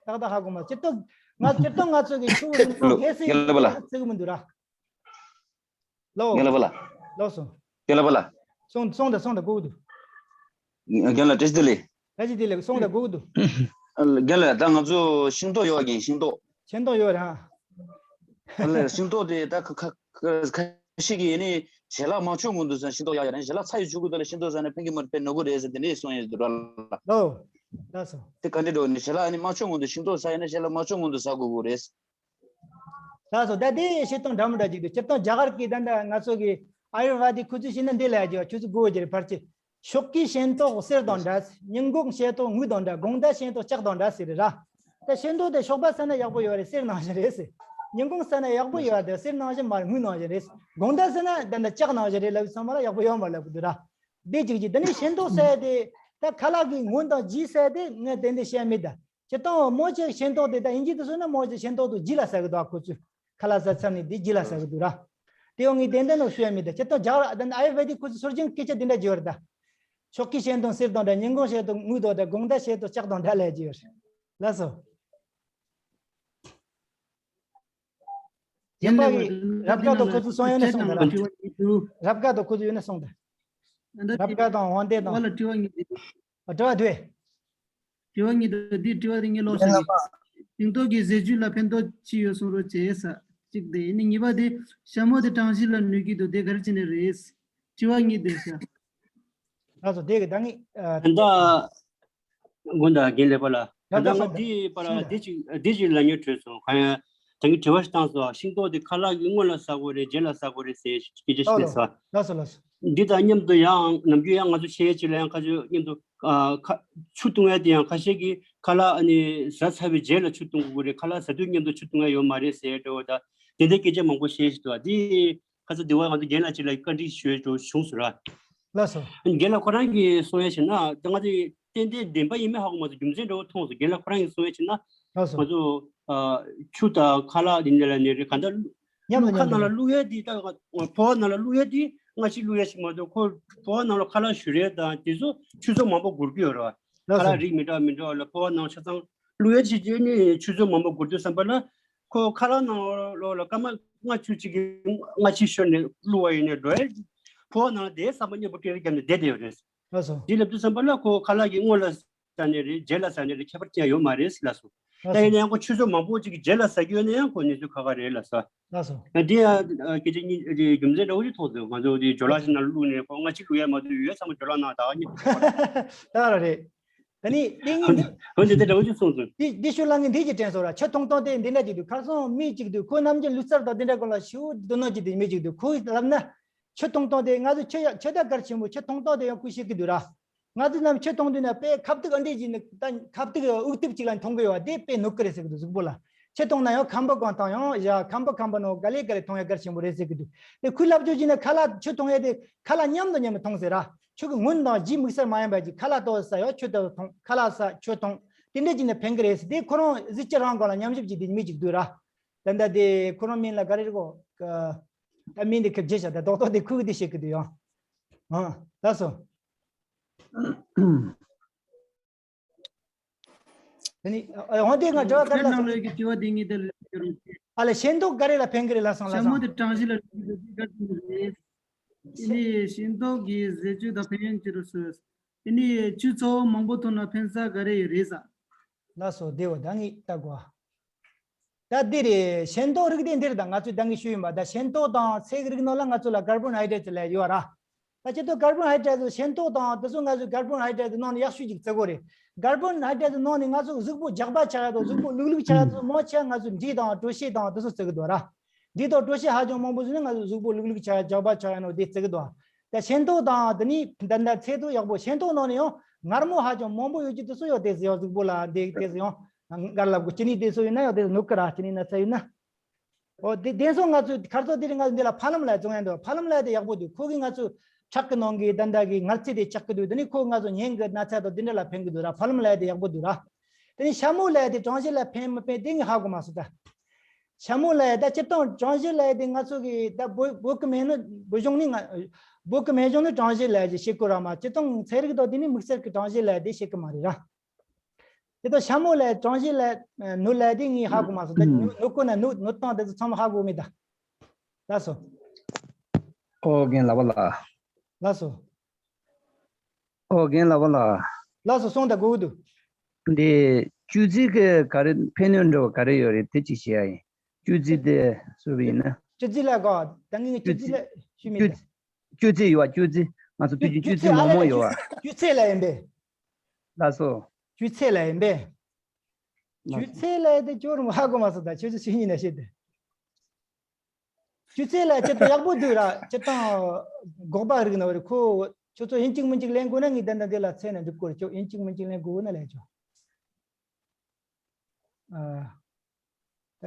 ཏག་ཏག་ཧ་གོ་མ་སོང་། ཁྱེད་ཚོ་ང་ཁྱེད་ཚོ་ང་ཚོ་གི་ཆུ་བོ་རིགས་མཐོང་རྒས་སེ་ཡོད་རྒྱུ་དེ་ར་བརྩི་གི་མི་འདུག་ར། ལོ། རྒན་ལགས་པ་ལ། ལོ་སོང་། རྒན་ལགས་པ་ལ། སོང་སོང་ད་སོང་ད་གོ་གི་འདུག་རྒན་ལགས་བཀྲ་ཤིས་བདེ་ལེགས། བཀྲ་ཤིས་བདེ་ལེགས་སོང་ད་གོ་གི་འདུག་རྒན་ལགས་ད་ང་ཚོ་ཤིང་ཏོག་ཡོད་ཀྱི་ཤིང་ཏོག་ཤིང་ཏོག་ཡོད་ར། ཨ་ལས་ཤིང་ཏོག་དེ་ད་ཁ་ཁ་ཁ་ཤས་ཀྱིས་ནི་ཞལ་ལག་མང་ཆུང་ངུ་འདུག་ཟེར་ཤིང་ཏོག་ཡག་ཡག་རེད། ཞལ་ལག་ཚ་ཡི་ཆུ་གུ་དེ་ལ་ཤིང་ཏོག་ཟ་ན་ཕན་གྱི་མ་རེད་པས་ནོར་གི་རེད་ཟེར་དེ་འདྲས་གསུང་ཡས་འདུག་ར་ལ། ལོ། ལགས་སོ། དེ་ག་འདྲས་འགྲོ་ནི་ཞལ་ལག་ནི་མང་ཆུང་ངུ་འདུག་ཤིང་ཏོག་ཟ་ཡས་ན་ཞལ་ལག་མང་ཆུང་ངུ་འདུག་ཟ་དགོས་གི་རེད། ལགས་སོ། ད་དེ་བཤད་སྟངས་འདྲ་མི་འདྲ་ཅིག་འདུག་སྤྱིར་བཏང་རྒྱ་གར་གྱི་ད་ལྟ་ང་ཚོ་གི་ཨ་ཡུར་ཝེ་དིག་ཁུ་ཚུར་བཤད་ན་འདི་ལས་རྒྱུ་ཁྱོད་ཚོ་དགོས་རྒྱུ་རེད་ཕལ་ཆེར། ཤོག་གུའི་ཤིང་ཏོག་གསེར་དང་འདྲ། ཉིན་གུང་ཤིང་ཏོག་དངུལ་དང་འདྲ། དགོང་དག་ཤིང་ཏོག་ལྕགས་དང་འདྲ་ཟེར་རེད་ར། ད་ཤིང་ཏོག་དེ་ཞོགས་པ་ཟ་ན་ཡག་པོ་ཡོད་རེད་གསེར་ནང་བཞིན་རེད་ཟེར། ཉིན་གུང་ཟ་ན་ཡག་པོ་ཡོད་རེད་གསེར་ནང་བཞིན་མ་རེད་དངུལ་ནང་བཞིན་རེད། དགོང་དག་ཟ་ན་ད་ལྟ་ལྕགས་ནང་བཞིན་རེད་ལབ་ཚང་མ་ལ་ཡག་པོ་ཡོད་མ་ལབ་གི་འདུག་ར། དེ་གཅིག་གཅིག་དེ་ནས་ཤིང་ཏོག་ཟེར་དེ་ད་ཁ་ལག་གི་ངོ་དང་ལྗིད་ཟེར་དེ་ངས་དེ་འདྲ་བཤད་མེད་ད། སྤྱིར་བཏང་མོ་ཆེ་ཤིང་ཏོག་དེ་ད་དབྱིན་ཇི་དུ་སོང་ན་མོ་ཆེ་ཤིང་ཏོག་དུ་ལྗིད་ལ་ཟེར་གི་འདུག་ཁོ་ཚོས་ཁ་ལག་ཟ་ཚར་ནས་དེ་ལྗིད་ལ་ཟེར་གི་འདུག་ར། དེ་ཡང་ངས་ཏན་ཏན་ནོ་ཤོད་མི་ད་ཁྱེད་ཚོ་རྒྱ་གར་ཨ་ཡུར་ཝེ་དིག་ཁོ་ཚོ་སྲོལ་རྒྱུན་སྐད་ཆ་དེ་འདྲ་བརྗོད་རེད་ད། ཤོག་གི་ཤིང་ཏོག་གསེར་དང་འདྲ། ཉིན་གུང་ཤིང་ཏོག་དངུལ་དང་འདྲ། དགོང་དག་ཤིང་ཏོག་ལྕགས་དང་འདྲ་ལས་བརྗོད་རེད། ལགས་སོ། ཡིན་པ་གི་རབ་དཀར་དང་ཁོ་ཚོ་སོང་ཡོད་ན་སོང་ད་ར། རབ་དཀར་དང་ཁོ་ཚོ་ཡོད་ན་སོང་ད། ད་ལྟ་རབ་དེ་དཀར་དང་དབང་ལྡན་དང་། བ་ལ་དྲི་བ་གཉིས་འདུག་ཨ། དྲི་བ་དེ། དྲི་བ་གཉིས་འདུག་འདི་དྲི་བ་དེ་ངས་ཀློག་ཤིག་ཤིང་ཏོག་གི་ཟས་བཅུད་ལ་ཕན་ཐོགས་ཅི་ཡོད་གསུང་རོགས་བྱས་ས། གཅིག་དེ་ནི་གཉིས་པ་དེ་ཞྭ་མོ་དེ་གྲང་ཤུལ་ལ་གནོད་ཀྱི་འདུག་དེ་ག་རེ་བྱས་ནས་རེད། དྲི་བ་གཉིས་དེ་ཤ། ལགས་སོ། དེ་གི་ད་ངས་ཨ། ད་དགོངས་དག་རྒན་ལེགས་པ་ལགས། ད་ལྟ་ང་འདི་པར་འདི་ཅིག་འདི་ཅིག་ལབ་སྙིང་བྲོད་སོང་། གང་ཡང་ད་ངས་དྲི་བ་ཞིག་བཏང་སོང་། ཤིང་ཏོག་དེ་ཁ་ལག་གི་སྔོན་ལ་ཟ་དགོས་རེད་རྗེས་ལ་ཟ་དགོས་རེད་ཟེར་སྐད་ཆ་ཞིག་ལགས་སོ། བཤད་སོང་། ལགས་སོ་ལགས་སོ། འདི་དང་མཉམ་དུ་ཡང་ནམ་རྒྱུན་ཡང་ང་ཚོ་ཤེས་ཡས་ཅིག་ལ་ཡང་ཁ་ཆུ་མཉམ་དུ་ཨ་ཁ་ཆུ་བཏུང་ཡས་དེ་ཡང་ཁ་ཤས་ཀྱིས་ཁ་ལག་ཨ་ནི་ཟ་ཚར་བའི་རྗེས་ལ་ཆུ་བཏུང་དགོས་རེད། ཁ་ལག་ཟ་དུས་མཉམ་དུ་ཆུ་བཏུང་ཡས་ཡོད་མ་རེད་ཟེར་འདྲ་བོ་ད་དེ་འདྲའི་སྐད་ཆ་མང་པོ་བཤད་བཞིན་འདུག་འདི་ཁ་ཚ་འདི་བ་ང་ཚོ་རྒན་ལགས་ཅིག་ལ་བཀའ་འདྲི་ཞུ་ཡས་འདྲ་བོ་བྱུང་སོང་ར། ལགས་སོ། རྒན་ལགས་ཁོ་རང་གིས་གསུང་ཡས་བྱས་ན་ད་ང་ཚོ་ཏན་ཏན་བདེན་པ་ཡིན་མིན་ཧ་གོ་མ་སོང་། རྒྱུ་མཚན་འདྲ་བོ་མཐོང་སོང་། རྒན་ལགས་ཁོ་རང་གིས་གསུང་ཡས་བྱས་ན་ལགས་སོ། ང་ཚོ་ཨ་ཆུ་དང་ཁ་ལག་དེ་འདྲ་ལ་ནི་རེད་ག་འདྲ་མཉམ་དུ་ཁ་མཉམ་ནང་ལ་དུ་བླུག་ཡས་དེ་ད་ཕོ་བ་ནང་ལ་བླུག་ཡས་དེ་སྔ་ཕྱི་བླུག་ཡས་ཞིག་མ་གཏོགས་ཁོ་ཕོ་བ་ནང་ལ་ཁ་ལག་བཞུར་ཡས་དང་དེ་ཚོ་ཆུ་ཚོད་མང་པོ་འགོར་གྱི་ཡོད་རེད་བ། ལགས་ཁ་ལག་སོ། རིགས་མི་འདྲ་བ་མི་འདྲ་བ་ལ་ཕོ་བ་ནང་ཆ་ཚང་བླུག་ཡས་བྱེད་རྗེས་ནི་ཆུ་ཚོད་མང་པོ་འགོར་དུས་ཙམ་པ་ལ་ཁོ་ཁ་ལག་ནང་ལོགས་ལ་སྐར་མ་ལྔ་བཅུ་གཅིག་གི་སྔ་ཕྱི་ཤོར་ནས་བླུག་པ་ཡིན་ནའི་འགྲོ་ཡས་ཕོ་བ་ནང་ལ་བསྡད་ས་མ་སྙོམས་པོ་ཀེར་བརྒྱབ་ནས་བསྡད་བསྡད་ཡོད་རེད། ལགས་སོ། འདི་ལབ་དུས་ཙམ་པ་ལ་ཁོ་ཁ་ལག་གི་སྔོན་ལ་ཟ་ནི་རེད་རྗེས་ལ་ཟ་ནི་རེད་ཁྱད་པར་ཅི་ཡང་ཡོད་མ་རེད་ལགས་སོ། ལགས་ད་ཡིན་ན་ཡང་ཁོ་ཆུ་ཚོད་མང་པོ་ཅིག་གི་རྗེས་ལ་ཟ་གི་ཡོད་ན་ཡང་ཁོ་གནས་ཚུལ་ཁག་ཁག་རེད་ལགས་སོ། ལགས་སོ། ད་འདི་ཡང་སྐད་ཆ་གཉིས་རྒྱུ་མཚན་འདྲ་བོ་ཞིག་མཐོང་སོང་། ང་ཚོ་འདི་ཇོ་ལགས་ཤིག་ནང་བླུགས་ནས་ཁོ་སྔ་ཕྱི་བླུག་ཡས་མ་གཏོགས་ཡོད་ཚང་མ་ཇོ་ལགས་ནང་ད་ག་གཉིས་ད་ར་རེད། ད་ནི་ཏིང་ངེ་འདི་འོན་ཏེ་དེ་འདྲ་བོ་ཞིག་གསུངས་སོང་། འདི་འདི་ཤུ་ལ་ངས་འདི་ཅིག་དྲན་སོང་ར། ཆུ་འཐུང་སྟངས་དེ་འདི་འདྲ་ཅིག་འདུག་ཁ་སང་མི་ཅིག་འདུག་ཁོ་ནམ་རྒྱུན་ལུག་གསར་དང་འདི་འདྲ་གོ་ལ་ཤུ་དུ་ནོ་ཅིག་དེ་མི་ཅིག་འདུག་ཁོས་ལབ་ན། ཆུ་འཐུང་སྟངས་དེ་ང་ཚོ་ཆུ་ཡ་ཆུ་ད་གར་ཆེན་པོ་ཆུ་འཐུང་སྟངས་དེ་ཡང་ཁོས་ཤེས་ཀྱི་འདུག་ར། ང་ཚོ་རྣམས་ཆུ་འཐུང་དུས་ན་དཔེ་ཁབ་ཏིག་ཨ་འདྲས་ཀྱི་ནི་ད་ཁབ་ཏིག་དབུགས་ཐིབས་ཅིག་ལ་འཐུང་གི་ཡོད་པ་དེ་དཔེ་གནོད་ཀྱི་རེད་ཟེར་གྱི་འདུག་གཟུགས་པོ་ལ། ཆུ་འཐུང་ན་ཡང་ཁམ་བུ་གང་འཐུང་ཡང་ཡ་ཁམ་བུ་ཁམ་བུ་ནང་ག་ལེ་ག་ལེ་འཐུང་ཡ་གལ་ཆེན་པོ་རེད་ཟེར་གྱི་འདུག་དེ་ཁོས་ལབ་རྒྱུ་ཅིག་ན་ཁ་ལག་ཆུ་འཐུང་ཡ་དེ་ཁ་ལག་མཉམ་དུ་མཉམ་དུ་འཐུང་ཟེར་ར། ཆུ་གི་སྔོན་དང་རྗེས་དམིགས་བསལ་མ་ཡིན་པ་ཅིག་ཁ་ལག་ཏོག་ཟ་ཡ་ཆུ་ཏོག་འཐུང་ཁ་ལག་ཟ་ཆུ་འཐུང་དེ་འདྲས་ཅིག་ནི་ཕན་གི་རེད་ཟེར། དེ་ཁོ་རང་གཟི་བརྗིད་རང་སྒང་ལ་ཉམས་ཞིབ་ཅིག་དེ་མི་ཅིག་འདུག་ར། ད་ལྟ་དེ་ཁོ་རང་མིང་ལ་ག་རེ་རེད་གོ། ད་མིང་དེ་ཁེབས་རྒྱས་བྱ་ད་རྡོག་རྡོག་དེ་ཁོས་གི་དེ་བཤད་གི་འདུག་ཡང་། ཨ་ལགས་སོ། དེ་ནི་འོན་ཏེ་ང་དྲི་བ་ག་རེ་ལ་ནང་ལོགས་ཀྱི་དྲི་བ་དེ་ངས་དེ་ལ་ཨ་ལས་ཤེས་རྟོགས་ག་རེ་ལ་ཕན་གི་རེད་ལ་སང་ལ་ཞྭ་མོ་སང་། དེ་གྲང་ཞིང་ལ་འགྲིག་གི་རེད་ག་རེ་རེད། དེ་ནི་ཤེས་རྟོགས་ཀྱི་ཟས་བཅུད་དང་ཕན་ཡོན་ཅི་རུ་སོས། དེ་ནི་ཆུ་ཚ་བོ་མང་པོ་འཐུང་ན་ཕན་ས་ག་རེ་ཡོད་རེད་ས། ལགས་སོ་བདེ་བོ་ད་ངས་ལྟ་དགོས། ད་འདི་རེད་ཤེས་རྟོགས་རིགས་དེ་འདིར་དང་ང་ཚོས་ད་ངས་ཞུས་ཡིན་པ་ད་ཤེས་རྟོགས་དང་ཚད་ཀྱི་རིགས་ནང་ལ་ང་ཚོ་ལ་ཀར་བོན་ཧའི་ཌེ་རེ་ཊི་ལབ་ཡོད་ར། ད་ཁྱེད་ཚོ་ཀར་བོན་ཧའི་ཌེ་རེ་ཊི་ཤེས་རྟོགས་དང་དེ་ཚོ་ང་ཚོས་ཀར་བོན་ཧའི་ཌེ་རེ་ཊི་ནང་ནས་ཡག་ཤོས་ཅིག་བརྩི་དགོས་རེད། ཀར་བོན་ཧའི་ཌེ་རེ་ཊི་ནང་ནས་ང་ཚོ་གཟུགས་པོ་རྒྱགས་པ་ཆགས་ཡ་དང་གཟུགས་པོ་ལུག་ལུག་ཆགས་ཡ་དེ་ཚོ་མང་ཆེ་བ་ང་ཚོས་འབྲས་དང་དྲོད་ཤིག་དང་དེ་ཚོ་བརྩི་གི་འདུག་ར། འབྲས་དང་དྲོད་ཤིག་ཧ་ཅང་མང་པོ་བཟོས་ན་ང་ཚོ་གཟུགས་པོ་ལུག་ལུག་ཆགས་ཡ་རྒྱགས་པ་ཆགས་ཡ་ནོ་དེ་བརྩི་གི་འདུག་ད་ཤེས་རྟོགས་དང་དེ་ནི་ད་ལྟ་ཚད་དུ་ཡག་པོ་ཤེས་རྟོགས་ནང་ནས་ཡང་མངར་མོ་ཧ་ཅང་མང་པོ་ཡོད་ཀྱི་དེ་ཚོ་ཡང་དེ་ཟེར་ཡང་གཟུགས་པོ་ལ་འདི་དེ་ཟེར་ཡང་མངར་ལབ་དགོས་ཅི་ནི་དེ་ཚོ་ཡོད་ན་ཡང་དེ་ནོར་གི་ར་ཅི་ནི་ན་ཚ་ཡོད་ན། ཨོ་དེ་དེ་ཚོ་ང་ཚོས་ཁར་ཚོ་དེ་རིང་ང་ཚོ་འདི་ལ་ཕ་ལམ་ལ་བཙོང་ཡ་འདུག་ཕ་ལམ་ལ་དེ་ཡག་པོ་འདུག་ཁོ་གིས་ང་ཚོ་ཁྲག་གི་ནང་གི་ད་ལྟ་གི་མངར་ཚད་དེ་བཅག་གི་འདུག་དེ་ནི་ཁོ་ང་ཚོ་སྙིང་གི་ན་ཚ་དང་དེ་འདྲ་ལ་ཕན་གི་འདུག་ར། ཕ་ལམ་ལ་དེ་ཡག་པོ་འདུག་ར། དེ་ནི་ཤ་མོ་ལ་དེ་གྲང་ཞིང་ལ་ཕན་མི་ཕན་དེ་ངས་ཧ་གོ་མ་སོང་ད། ཤ་མོ་ལ་ད་སྤྱིར་བཏང་གྲང་ཞིང་ལ་དེ་ང་ཚོ་གི་ད་བོད་བོད་ཀྱི་སྨན་ནི་བོད་གཞུང་ནི་ང་བོད་ཀྱི་སྨན་གཞུང་ནི་གྲང་ཞིང་ལ་ཞེས་བཤད་གི་ར་མ་སྤྱིར་བཏང་ཚན་རིག་དང་དེ་ནི་དམིགས་བསལ་གྱི་གྲང་ཞིང་ལ་དེ་བཤད་གི་མ་རེད་ར། དེ་དང་ཤ་མོ་ལ་གྲང་ཞིང་ལ་ནུ་ལ་དེ་ངས་ཧ་གོ་མ་སོང་ད་ནུ་ནུ་གོ་ན་ནུ་ནུ་བཏང་དེ་ཚོ་ཚང་མ་ཧ་གོ་མེད་ད། ལགས་སོ། ཨོ་རྒན་ལགས་པ་ལགས། ལགས་སོ། ཨོ་རྒན་ལགས་པ་ལགས། ལགས་སོ་སོང་ད་གོ་གི་འདུག་འདི་བཅུད་རྩི་གི་ག་རེ་ཕན་ནུས་འདྲ་བ་ག་རེ་ཡོད་རེད་དེ་ཅིག་བཤད་ཡ་ཡིན། བཅུད་རྩི་དེ་སུ་བ་ཡིན་ན། བཅུད་རྩི་ལ་གོ་ད་ངས་བཅུད་རྩི་ལ་ཞུས་མེད་ད། བཅུད་རྩི་ཡོད་བ་བཅུད་རྩི་ང་ཚོ་དུས་རྒྱུན་བཅུད་རྩི་མང་མོ་ཡོད་བ། བཅུད་ཚད་ལ་ཡིན་པས། ལགས་སོ། བཅུད་ཚད་ལ་ཡིན་པས། བཅུད་ཚད་ལ་ཡིན་དེ་ཁྱོད་རང་ཧ་གོ་མ་སོང་ད་ཁྱོད་ཚོ་ཤེས་ཉིན་ན་ཤེས་དེ། བཅུད་ཚད་ལ་སྤྱིར་བཏང་ཡག་པོ་འདུག་ར་སྤྱིར་བཏང་འགོག་པ་རིགས་ན་བ་རེད་ཁོ། ཁྱོད་ཚོ་ཡིན་གཅིག་མིན་གཅིག་ལེན་དགོས་ན་ངས་ད་ལྟ་འདི་ལ་ཚད་ན་འགྲིག་གོ་རེད་ཁྱོད་ཡིན་གཅིག་མིན་གཅིག་ལེན་དགོས་ན་ལེན་ཆོག་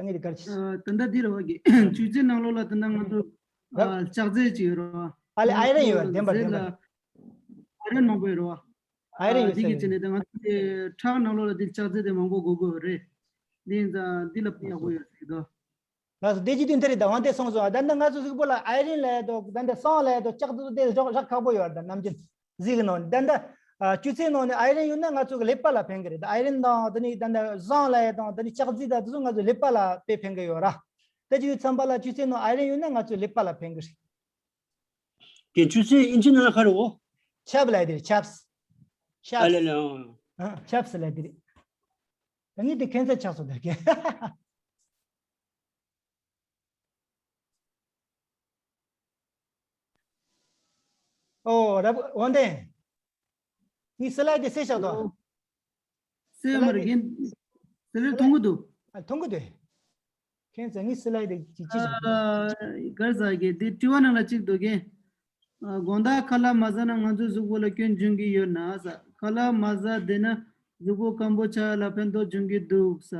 ཨ། ད་ངས་དེ་གར་ཆི། ད་ལྟ་འདི་རེད་བ་གི་བཅུད་རྩི་ནང་ལོགས་ལ་ད་ལྟ་ང་ཚོ་ལྕགས་རྫས་ཅིག་ཡོད་རེད་བ། ཨ་ལས་ཨའི་རན་ཡོད་བ་བདེན་པ་བདེན་པ། ཨའི་རན་མང་པོ་ཡོད་རེད་བ། ཨའི་རན་ཡོད་ས་ཡོད། དེ་གི་ཆ་ནས་ད་ང་ཚོ་ཁྲག་ནང་ལོགས་ལ་འདི་ལྕགས་རྫས་དེ་མང་པོ་དགོས་དགོས་རེད། འདི་ཡིན་ཙང་འདི་ལ་ཡག་པོ་ཡོད་ཟེར་གི་འདུག་ལགས་སོ་བདེ་སྐྱིད་དོན་དེ་རེད་ད་དབང་དེ་སོང་སོང་ད་ལྟ་ང་ཚོ་གཟུགས་པོ་ལ་ཨའི་རན་ལ་ཡ་དོ་ད་ལྟ་སྲང་ལ་ཡ་དོ་ལྕགས་དོ་དེ་རག་རག་ཁག་པོ་ཡོད་ད་ནམ་རྒྱུན་གཟིག་གི་ནང་ད་ལྟ་བཅུད་ཚད་ནང་ནས་ཨའི་རན་ཡོད་ན་ང་ཚོ་གི་ཀླད་པ་ལ་ཕན་གི་རེད་ད་ཨའི་རན་དང་ད་ནི་ད་ལྟ་སྲང་ལ་ཡ་དང་ད་ནི་ལྕགས་རྫས་ད་དེ་ཚོ་ང་ཚོ་ཀླད་པ་ལ་དཔེ་ཕན་གི་ཡོད་ར་ད་ཅི་ཡོད་ཚན་པ་ལ་བཅུད་ཚད་ནང་ཨའི་རན་ཡོད་ན་ང་ཚོ་ཀླད་པ་ལ་ཕན་གི་རེད། དེ་བཅུད་ཚད་ཨིན་ཇི་ནང་ལ་ག་རེ་འོ། ཆབ་ལ་དེ་རེད། ཆབས། ཨ་ལེ་ཆབས། ལེ། ཨ། ཆབས་ལ་དེ་རེད། ད་ངས་དེ་ཁྱད་མཚར་ཆགས་སོང་ད་གི། ཨོ་རབ་འོན་ཏེ། ངས་སི་ལའི་ཌི་བསད་བཞག་དོ། ཨོ། སི་ལའི་ཌི། སེ་མར་གིན། སི་ལའི་ཌི་མཐོང་གི་འདུག། ཨ། མཐོང་གི་འདུག། ཁྱེད་ཚོ་ངས་སི་ལའི་ཌི་ཅི་ཅི་བཞག་འདུག། ཨ། གར་ཟ་གི་དེ་དྲི་བ་ནང་ལ་གཅིག་འདུག་གི། ཨ། དགོང་དག་ཁ་ལག་མ་ཟ་ན་ང་ཚོའི་གཟུགས་པོ་ལ་སྐྱོན་འབྱུང་གི་ཡོད་ན་ཟ། ཁ་ལག་མ་ཟ་བསྡད་ན་གཟུགས་པོ་སྐམ་པོ་ཆགས་ལ་ཕན་ཐོགས་འབྱུང་གི་འདུག་ཟ།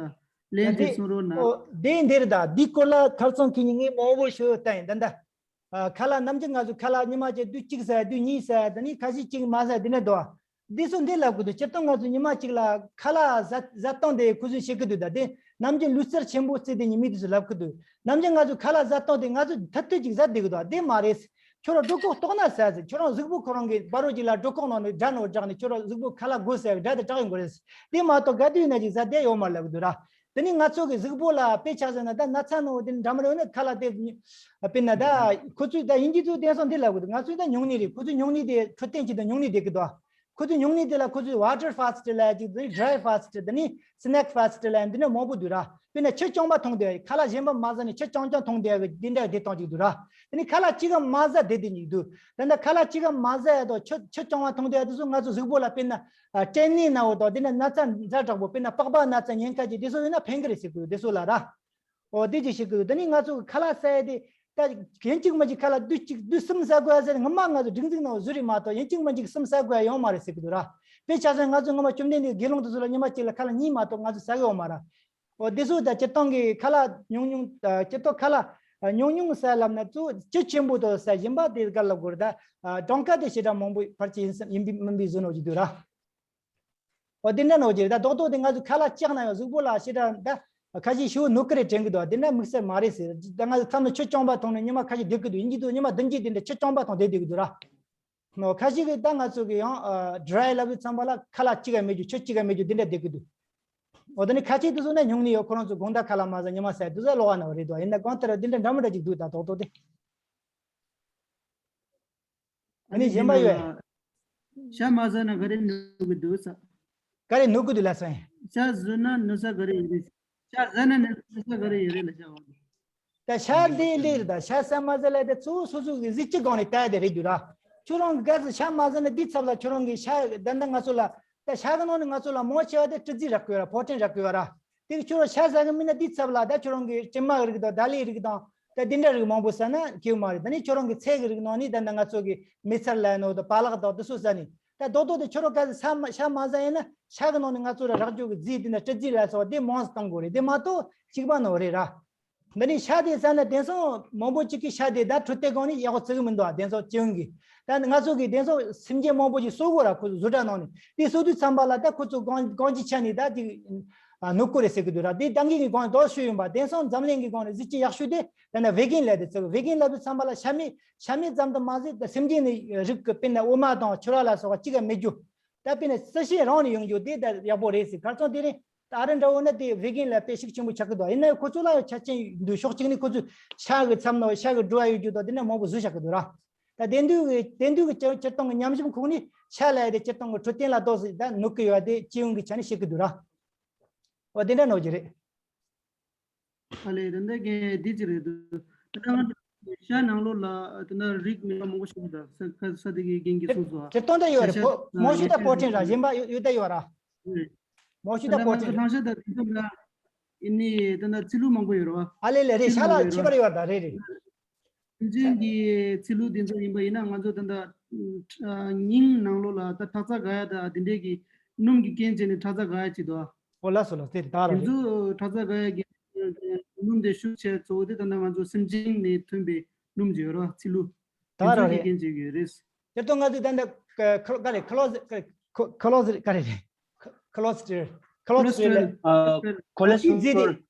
ལན་ཡ་དེ་དེ་གསུང་རོགས་གནང་། ཨོ། དེ་འདིར་ད་འདི་སྐོར་ལ་ཁ་རྩང་ཁྱེད་ཉིད་ངས་མང་པོ་ཤོད་ད་ཡིན་ད་ད། ཨ། ཁ་ལག་ནམ་རྒྱུན་ང་ཚོ་ཁ་ལག་ཉི་མ་གཅིག་དུས་གཅིག་ཟ་དུས་གཉིས་ཟ་དེ་ནས་ཁ་ཤས་གཅིག་མ་ཟ་དེ་ནས་འདུག། འདི་ཚོ་འདི་ལབ་གི་འདུག། སྤྱིར་བཏང་ང་ཚོ་ཉི་མ་གཅིག་ལ་ཁ་ལག་ཟ་ཟ་སྟངས་དེ་ཁོ་ཚོས་བཤད་གི་འདུག། ད་དེ་ནམ་རྒྱུན་ལུས་རྩལ་ཆེན་པོ་རྩེ་དེ་ཉི་མའི་དུས་སུ་ལབ་གི་འདུག། ནམ་རྒྱུན་ང་ཚོ་ཁ་ལག་ཟ་སྟངས་དེ་ང་ཚོ་ཐུབ་ཐུབ་ཅིག་ཟ་བསྡད་གི་འདུག། དེ་མ་རེད། ཁྱོད་རང་སྒྲོ་འགོག་ལྟོགས་ན་ཟ་ཟེར། ཁྱོད་རང་གཟུགས་པོ་ཁོ་རང་གི་བར་རོ་གཅིག་ལ་སྒྲོ་འགོག་ནང་ནས་དགྲ་ནང་དྲག་ནས་ཁྱོད་རང་གཟུགས་པོ་ཁ་ལག་དགོས་ཟེར་དགྲ་དེ་དྲག་ཡོང་གི་རེད། དེ་མ་གཏོགས་ག་དུས་ཡིན་ན་ཅིག་ཟ་བསྡད་ཡོད་མ་རེད་ལབ་གི་འདུག་ར། དེ་ནས་ང་ཚོ་གི་གཟུགས་པོ་ལ་དཔེ་ཆ་བཞག་ན་ད་ན་ཚ་ནོ་དེ་འདྲ་མི་འདྲ་ཡོད་ན་ཁ་ལག་དེ་དཔེར་ན་ད་ཁོ་ཚོས་ད་དབྱིན་ཇི་ཚོས་དེང་སང་འདི་ལབ་གི་འདུག། ང་ཚོས་ད་སྨྱུང་གནས་རེད། ཁོ་ཚོས་སྨྱུང་གནས་དེ་འཕྲོད་བསྟེན་གྱི་ད་སྨྱུང་གནས་བསྡད་གི་འདུག། ཁོ་ཚོས་སྨྱུང་གནས་དེ་ལ་ཁོ་ཚོས་water fast ལབ་ཅིག་འདུག། dry fast འདི་ནི་snack fast ལབ་འདི་ནི་མང་པོ་འདུག་ར། དཔེར་ན་ཆུ་རྐྱང་པ་འཐུང་བསྡད། ཁ་ལག་གཞན་པ་མ་ཟ་ནས་ཆུ་རྐྱང་རྐྱང་འཐུང་བསྡད་གི་འདི་འདྲ་བསྡད་སྟངས་ཅིག་འདུག་ར། དེ་ནི་ཁ་ལག་གཅིག་ག་མ་ཟ་བསྡད་དེ་ཉིག་འདུག། ད་ལྟ་ཁ་ལག་གཅིག་ག་མ་ཟ་ཡ་དང་ཆུ་ཆུ་རྐྱང་པ་འཐུང་བསྡད་ཡ་དེ་ཚོ་ང་ཚོ་གཟུགས་པོ་ལ་དཔེར་ན་ཨ་སྐྲན་ནད་ན་འོ་དང་དེ་ནི་ན་ཚ་ཛ་དྲག་པོ་དཔེར་ན་པགས་པ་ན་ཚ་ཉེན་ཁ་ཅིག་དེ་ཚོ་ཡོད་ན་ཕན་གི་རེད་ཟེར་གི་འདུག། དེ་ཚོ་ལ་ར། འོ་དེ་ཅིག་ཤེས་དགོས། དེ་ནི་ང་ཚོ་ཁ་ལག་ཟ་ཡ་དེ་ད་ཡིན་གཅིག་མིན་གཅིག་ཁ་ལག་དུས་གཅིག་དུས་གསུམ་ཟ་དགོས་ཟེར་ངོ་མ་ང་ཚོ་སྒྲིག་འཛུགས་ནང་བཟོས་རེད་མ་གཏོགས་ཡིན་གཅིག་མིན་གཅིག་གསུམ་ཟ་དགོས་ཡ་ཡོང་མ་རེད་ཟེར་གི་འདུག་ར། དཔེ་ཆ་བཞག་ན་ང་ཚོ་སྔོན་མ་བཅོམ་ལྡན་འདས་དགེ་སློང་དེ་ཚོ་ལ་ཉི་མ་གཅིག་ལ་ཁ་ལག་གཉིས་མ་གཏོགས་ང་ཚོ་ཟ་གི་ཡོད་མ་རེད། འོ་དེ་ཚོ་ད་སྤྱིར་བཏང་གི་ཁ་ལག་ཉུང་ཉུང་ད་སྤྱིར་བཏང་ཁ་ལག་ཉུང་ཉུང་ཟ་ལབ་ན་ཚོ་སྤྱི་ཆེན་པོ་དང་ཟ་བཞིན་པ་དེ་ག་ལ་དགོས་རེད། ད་གྲངས་ཀ་དེ་ཞེ་དྲག་མང་པོ་ཕལ་ཆེར་ཡིན་སམ་ཡིན་པའི་མིན་པའི་བཟོ་ནོ་ཅིག་འདུག་ར། འོ་དེ་འདྲ་ནོ་ཅིག་རེད། ད་རྡོག་རྡོག་དེ་ང་ཚོ་ཁ་ལག་བཅག་ན་ཡང་གཟུགས་པོ་ལ་ཞེ་དྲག་ད་ཁ་ཤས་ཤི་བོ་ནུ་ཀི་རེ་དྲན་གི་འདུག། དེ་འདྲ་དམིགས་བསལ་མ་རེད་ཟེར། ད་ང་ཚོ་མཚམས་ནས་ཆུ་རྐྱང་པ་འཐུང་ནས་ཉི་མ་ཁ་ཤས་སྡོད་གི་འདུག། ཡིན་གྱི་འདུག། ཉི་མ་བདུན་གཅིག་དེ་འདྲ་ཆུ་རྐྱང་པ་འཐུང་བསྡད་བསྡད་གི་འདུག་ར། ནོ་ཁ་ཤས་ཀྱིས་ད་ང་ཚོ་གི་ཡང་ཨ་ཌི་རའི་ལབ་དུས་ཙམ་པ་ལ་ཁ་ལག་གཅིག་ག་མེད་རྒྱུ་ཆུ་གཅིག་ག་མེད་རྒྱུ་དེ་འདྲ་བསྡད་གི་འདུག། འོ་དེ་ནི་ཁ་ཤས་དེ་ཚོ་ནི་སྨྱུང་གནས་ཡོད། ཁོ་རང་ཚོ་དགོང་དག་ཁ་ལག་མ་ཟ་ཉི་མ་ཟ་དེ་ཚོ་ལོགས་ཀ་ནང་རེད་དོ། ཡིན་ན་གང་ལྟར་དེ་འདྲ་འདྲ་མི་འདྲ་ཅིག་འདུག། ད་རྡོག་རྡོག་དེ། ཨ་ནི་གཞན་པ་ཡོད། ཤ་མ་ཟ་ན་ག་རེ་ནུས་གི་འདུག་ས། ག་རེ་ནུས་གི་འདུག་ལབ་སོང་། ཤ་ཟོས་ན་ནུས་ས་ག་རེ་ཡོད་རེད། ཤ་ཟ་ན་ནུས་ས་ག་རེ་ཡོད་རེད་ལབ་ཤ་འོ། ད་ཤ་འདི་ལེར་ད་ཤ་ཟ་མ་ཟ་ལ་དེ་ཚོ་སོ་སོ་གི་གཟི་བརྗིད་སྒང་ནས་ལྟ་ཡ་དེ་རེད་འདུག་ར། ཁྱོད་རང་གི་ག་ཚོད་ཤ་མ་ཟ་ན་འདི་ཚབ་ལ་ཁྱོད་རང་གི་ཤ་ད་ལྟ་ང་ཚོ་ལ་ད་ཤ་གི་ནང་ནས་ང་ཚོ་ལ་མང་ཆེ་བ་དེ་སྤྲི་རྫས་རག་གི་ཡོད་ར། པོ་ཊིན་རག་གི་ཡོད་ར། དེ་གི་ཁྱོད་རང་ཤ་ཟ་གི་མིན་ན་འདི་ཚབ་ལ་ད་ཁྱོད་རང་གི་དྲི་མ་རིགས་དང་ད་ལའི་རིགས་དང་ད་འདི་འདྲ་རིགས་མང་པོ་ཟ་ན་སྐྱིད་པོ་མ་རེད། ད་ནི་ཁྱོད་རང་གི་ཚལ་གི་རིགས་ནང་ནས་ད་ནི་ང་ཚོ་གི་མི་ཚར་ལ་ནོ་དང་པ་ལག་དང་དེ་ཚོ་ཟ་ནི་ད་རྡོག་རྡོག་དེ་ཁྱོད་རང་ག་ས་མ་ཤ་མ་ཟ་ཡིན་ན་ཤ་གི་ནང་ནས་ང་ཚོ་ར་རག་རྒྱུ་གི་རྫས་དེ་འདྲ་སྤྲི་རྫས་ལ་སོགས་དེ་མང་ཙམ་གཏོང་དགོས་རེད། དེ་མ་གཏོགས་གཅིག་པ་ནོ་རེད་ར། འདི་ནི་ཤ་དེ་ཟ་ན་དེང་སང་མང་པོ་ཅིག་གིས་ཤ་དེ་ད་འཕྲོད་བསྟེན་སྒང་ནས་ཡག་པོ་བརྩི་གི་མི་འདུག་ཨ། དེང་སང་སྤྱི་ཡོངས་ཀྱི་ད་ང་ཚོ་གིས་དེང་སང་སེམས་ཅན་མང་པོ་ཅིག་གསོ་དགོས་ར། ཁོ་ཚོ་བཟོ་གྲྭ་ནང་ནས་དེ་གསོ་དུས་ཙམ་པ་ལ་ད་ཁོ་ཚོ་གང་གང་ཅིའི་ཆ་ནས་ད་ཅིག་ཨ་ནུས་གི་རེད་ཟེར་གི་འདུག་ར། དེ་ད་གིན་གི་སྒང་ནས་དོགས་ཞུས་ཡིན་པ། དེང་སང་འཛམ་གླིང་གི་སྒང་ནས་གཟི་བརྗིད་ཡག་ཤོས་དེ་ད་ནི་ཝེ་གན་ལབ་དེ་ཚོ། ཝེ་གན་ལབ་དུས་ཙམ་པ་ལ་ཤ་མེད་ཤ་མེད་ཙམ་དུ་མ་ཟད་ད་སེམས་ཅན་ནི་རིགས་ཀྱི་དཔེར་ན་འོ་མ་དང་ཕྱུར་ར་ལ་སོགས་པ་གཅིག་ཀ་མེད་རྒྱུ། ད་དཔེར་ན་རྩི་ཤིང་རང་ནས་ཡོང་རྒྱུ་དེ་ད་ཡག་པོ་རེད་ཟེར། གར་སོང་དེ་རིང་ད་ཨ་རི་འདྲ་བོ་ན་དེ་ཝེ་གན་ལ་དཔེ་ཤུགས་ཆེན་པོ་ཆགས་ཀྱི་འདུག། ཡིན་ན་ཁོ་ཚོ་ལ་ཡང་ཆ་རྐྱེན་འདུག། ཕྱོགས་གཅིག་ནས་ཁོ་ཚོས་ཤ་གི་ཚབ་ནང་ཤ་གི་འགྲོ་བ་ཡོད་རྒྱུ་དང་དེ་འདྲ་མང་པོ་བཟོས་བཞག་གི་འདུག་ར། ད་དེང་དུས་ཀྱི་དེང་དུས་ཀྱི་སྤྱིར་སྤྱིར་བཏང་གི་ཉམས་ཞིབ་ཁོངས་ནས་ཤ་ལབ་ཡ་དེ་སྤྱིར་བཏང་གི་འཕྲོད་བསྟེན་ལ་ཏོག་ཙམ་ད་ནུས་ཀྱི་ཡོད་པ་དེ་སྤྱི་ཡོངས་ཀྱི་ཆ་ནས་བཤད་ཀྱི་འདུག་ར། འོ་དེ་འདྲ་ནོ་ཅིག་རེད། ཨ་ལས་ད་ལྟ་གན་འདི་ཅི་རེད་འདུག། ད་ལྟ་ང་ཤ་ནང་ལོགས་ལ་ད་ལྟ་རིགས་མི་འདྲ་མང་པོ་ཞིག་འདུག། ས་ཁ་ས་དེ་གའི་རྒན་གྱིས་གསུངས་སོང་། སྤྱིར་བཏང་ད་ཡོད་རེད། ཤ་ཤ་ཕོ་མང་ཤོས་ད་ཡ་ཤ་པོ་ཊིན་ར། རེད། གཞན་པ་ཡོད་ཡོད་ད་ཡོད་ར། རེད། མང་ཤོས་ད་ད་ལྟ་པོ་ཊིན་ང་ཚོ་རེད། ལྷང་ཤ་དང་དེ་ཚོ་ལ་ཡིན་ནི་ད་ལྟ་ཚི་ལུ་མང་པོ་ཡོད་རེད་བ། ཨ་ལས་ལས་རེད། ཚི་ལུ་ཤ་ལ་མང་པོ་ཡོད་ཁྱད་པར་རེད་བ། ཡོད་ད་རེད་རེད། སེམས་ཅན་གྱི་ཚི་ལུ་དེ་ཚོ་ཡིན་པ་ཡིན་ན་ང་ཚོ་ད་ལྟ་སྙིང་ནང་ལོགས་ལ་ད་ཁྲག་རྩ་འགག་ཡ་ད་དེ་འདྲས་ཀྱི་སྣུམ་གྱི་རྐྱེན་བྱས་ནས་ཁྲག་རྩ་འགག་ཡ་ཅིག་འདུག་ཨ། ཨོ་ལགས་སོ་ལགས་དེ་ད་ར་དེ་རེད། ཚོ་ཁྲག་རྩ་འགག་ཡ་གི་སྣུམ་དེ་ཤུགས་ཆེ་གཙོ་བོ་དེ་ད་ལྟ་ང་ཚོ་སེམས་ཅན་ནས་ཐོན་པའི་སྣུམ་ཅིག་ཡོད་རེད་བ། ཚི་ལུ་ད་དེ་ར་ཚོ་གི་རེད། རྐྱེན་བྱས་ཀྱི་ཡོད་རེད། དེ་ལྟར་ང་ཚོས་ད་ལྟ་ཁ་ཁ་རེ་ཁ་ལོ་ཁ་ཁ་ལོ་ཁ་རེ་རེད། ཁ་ཁ་ལོ་སི་ཊི་རོལ་ཁ་ལོ་སི་ཊི་རོལ་ཨ། ཁོ་ལེ་སི་ཊི་རོལ། འདི་རྫས་དེ།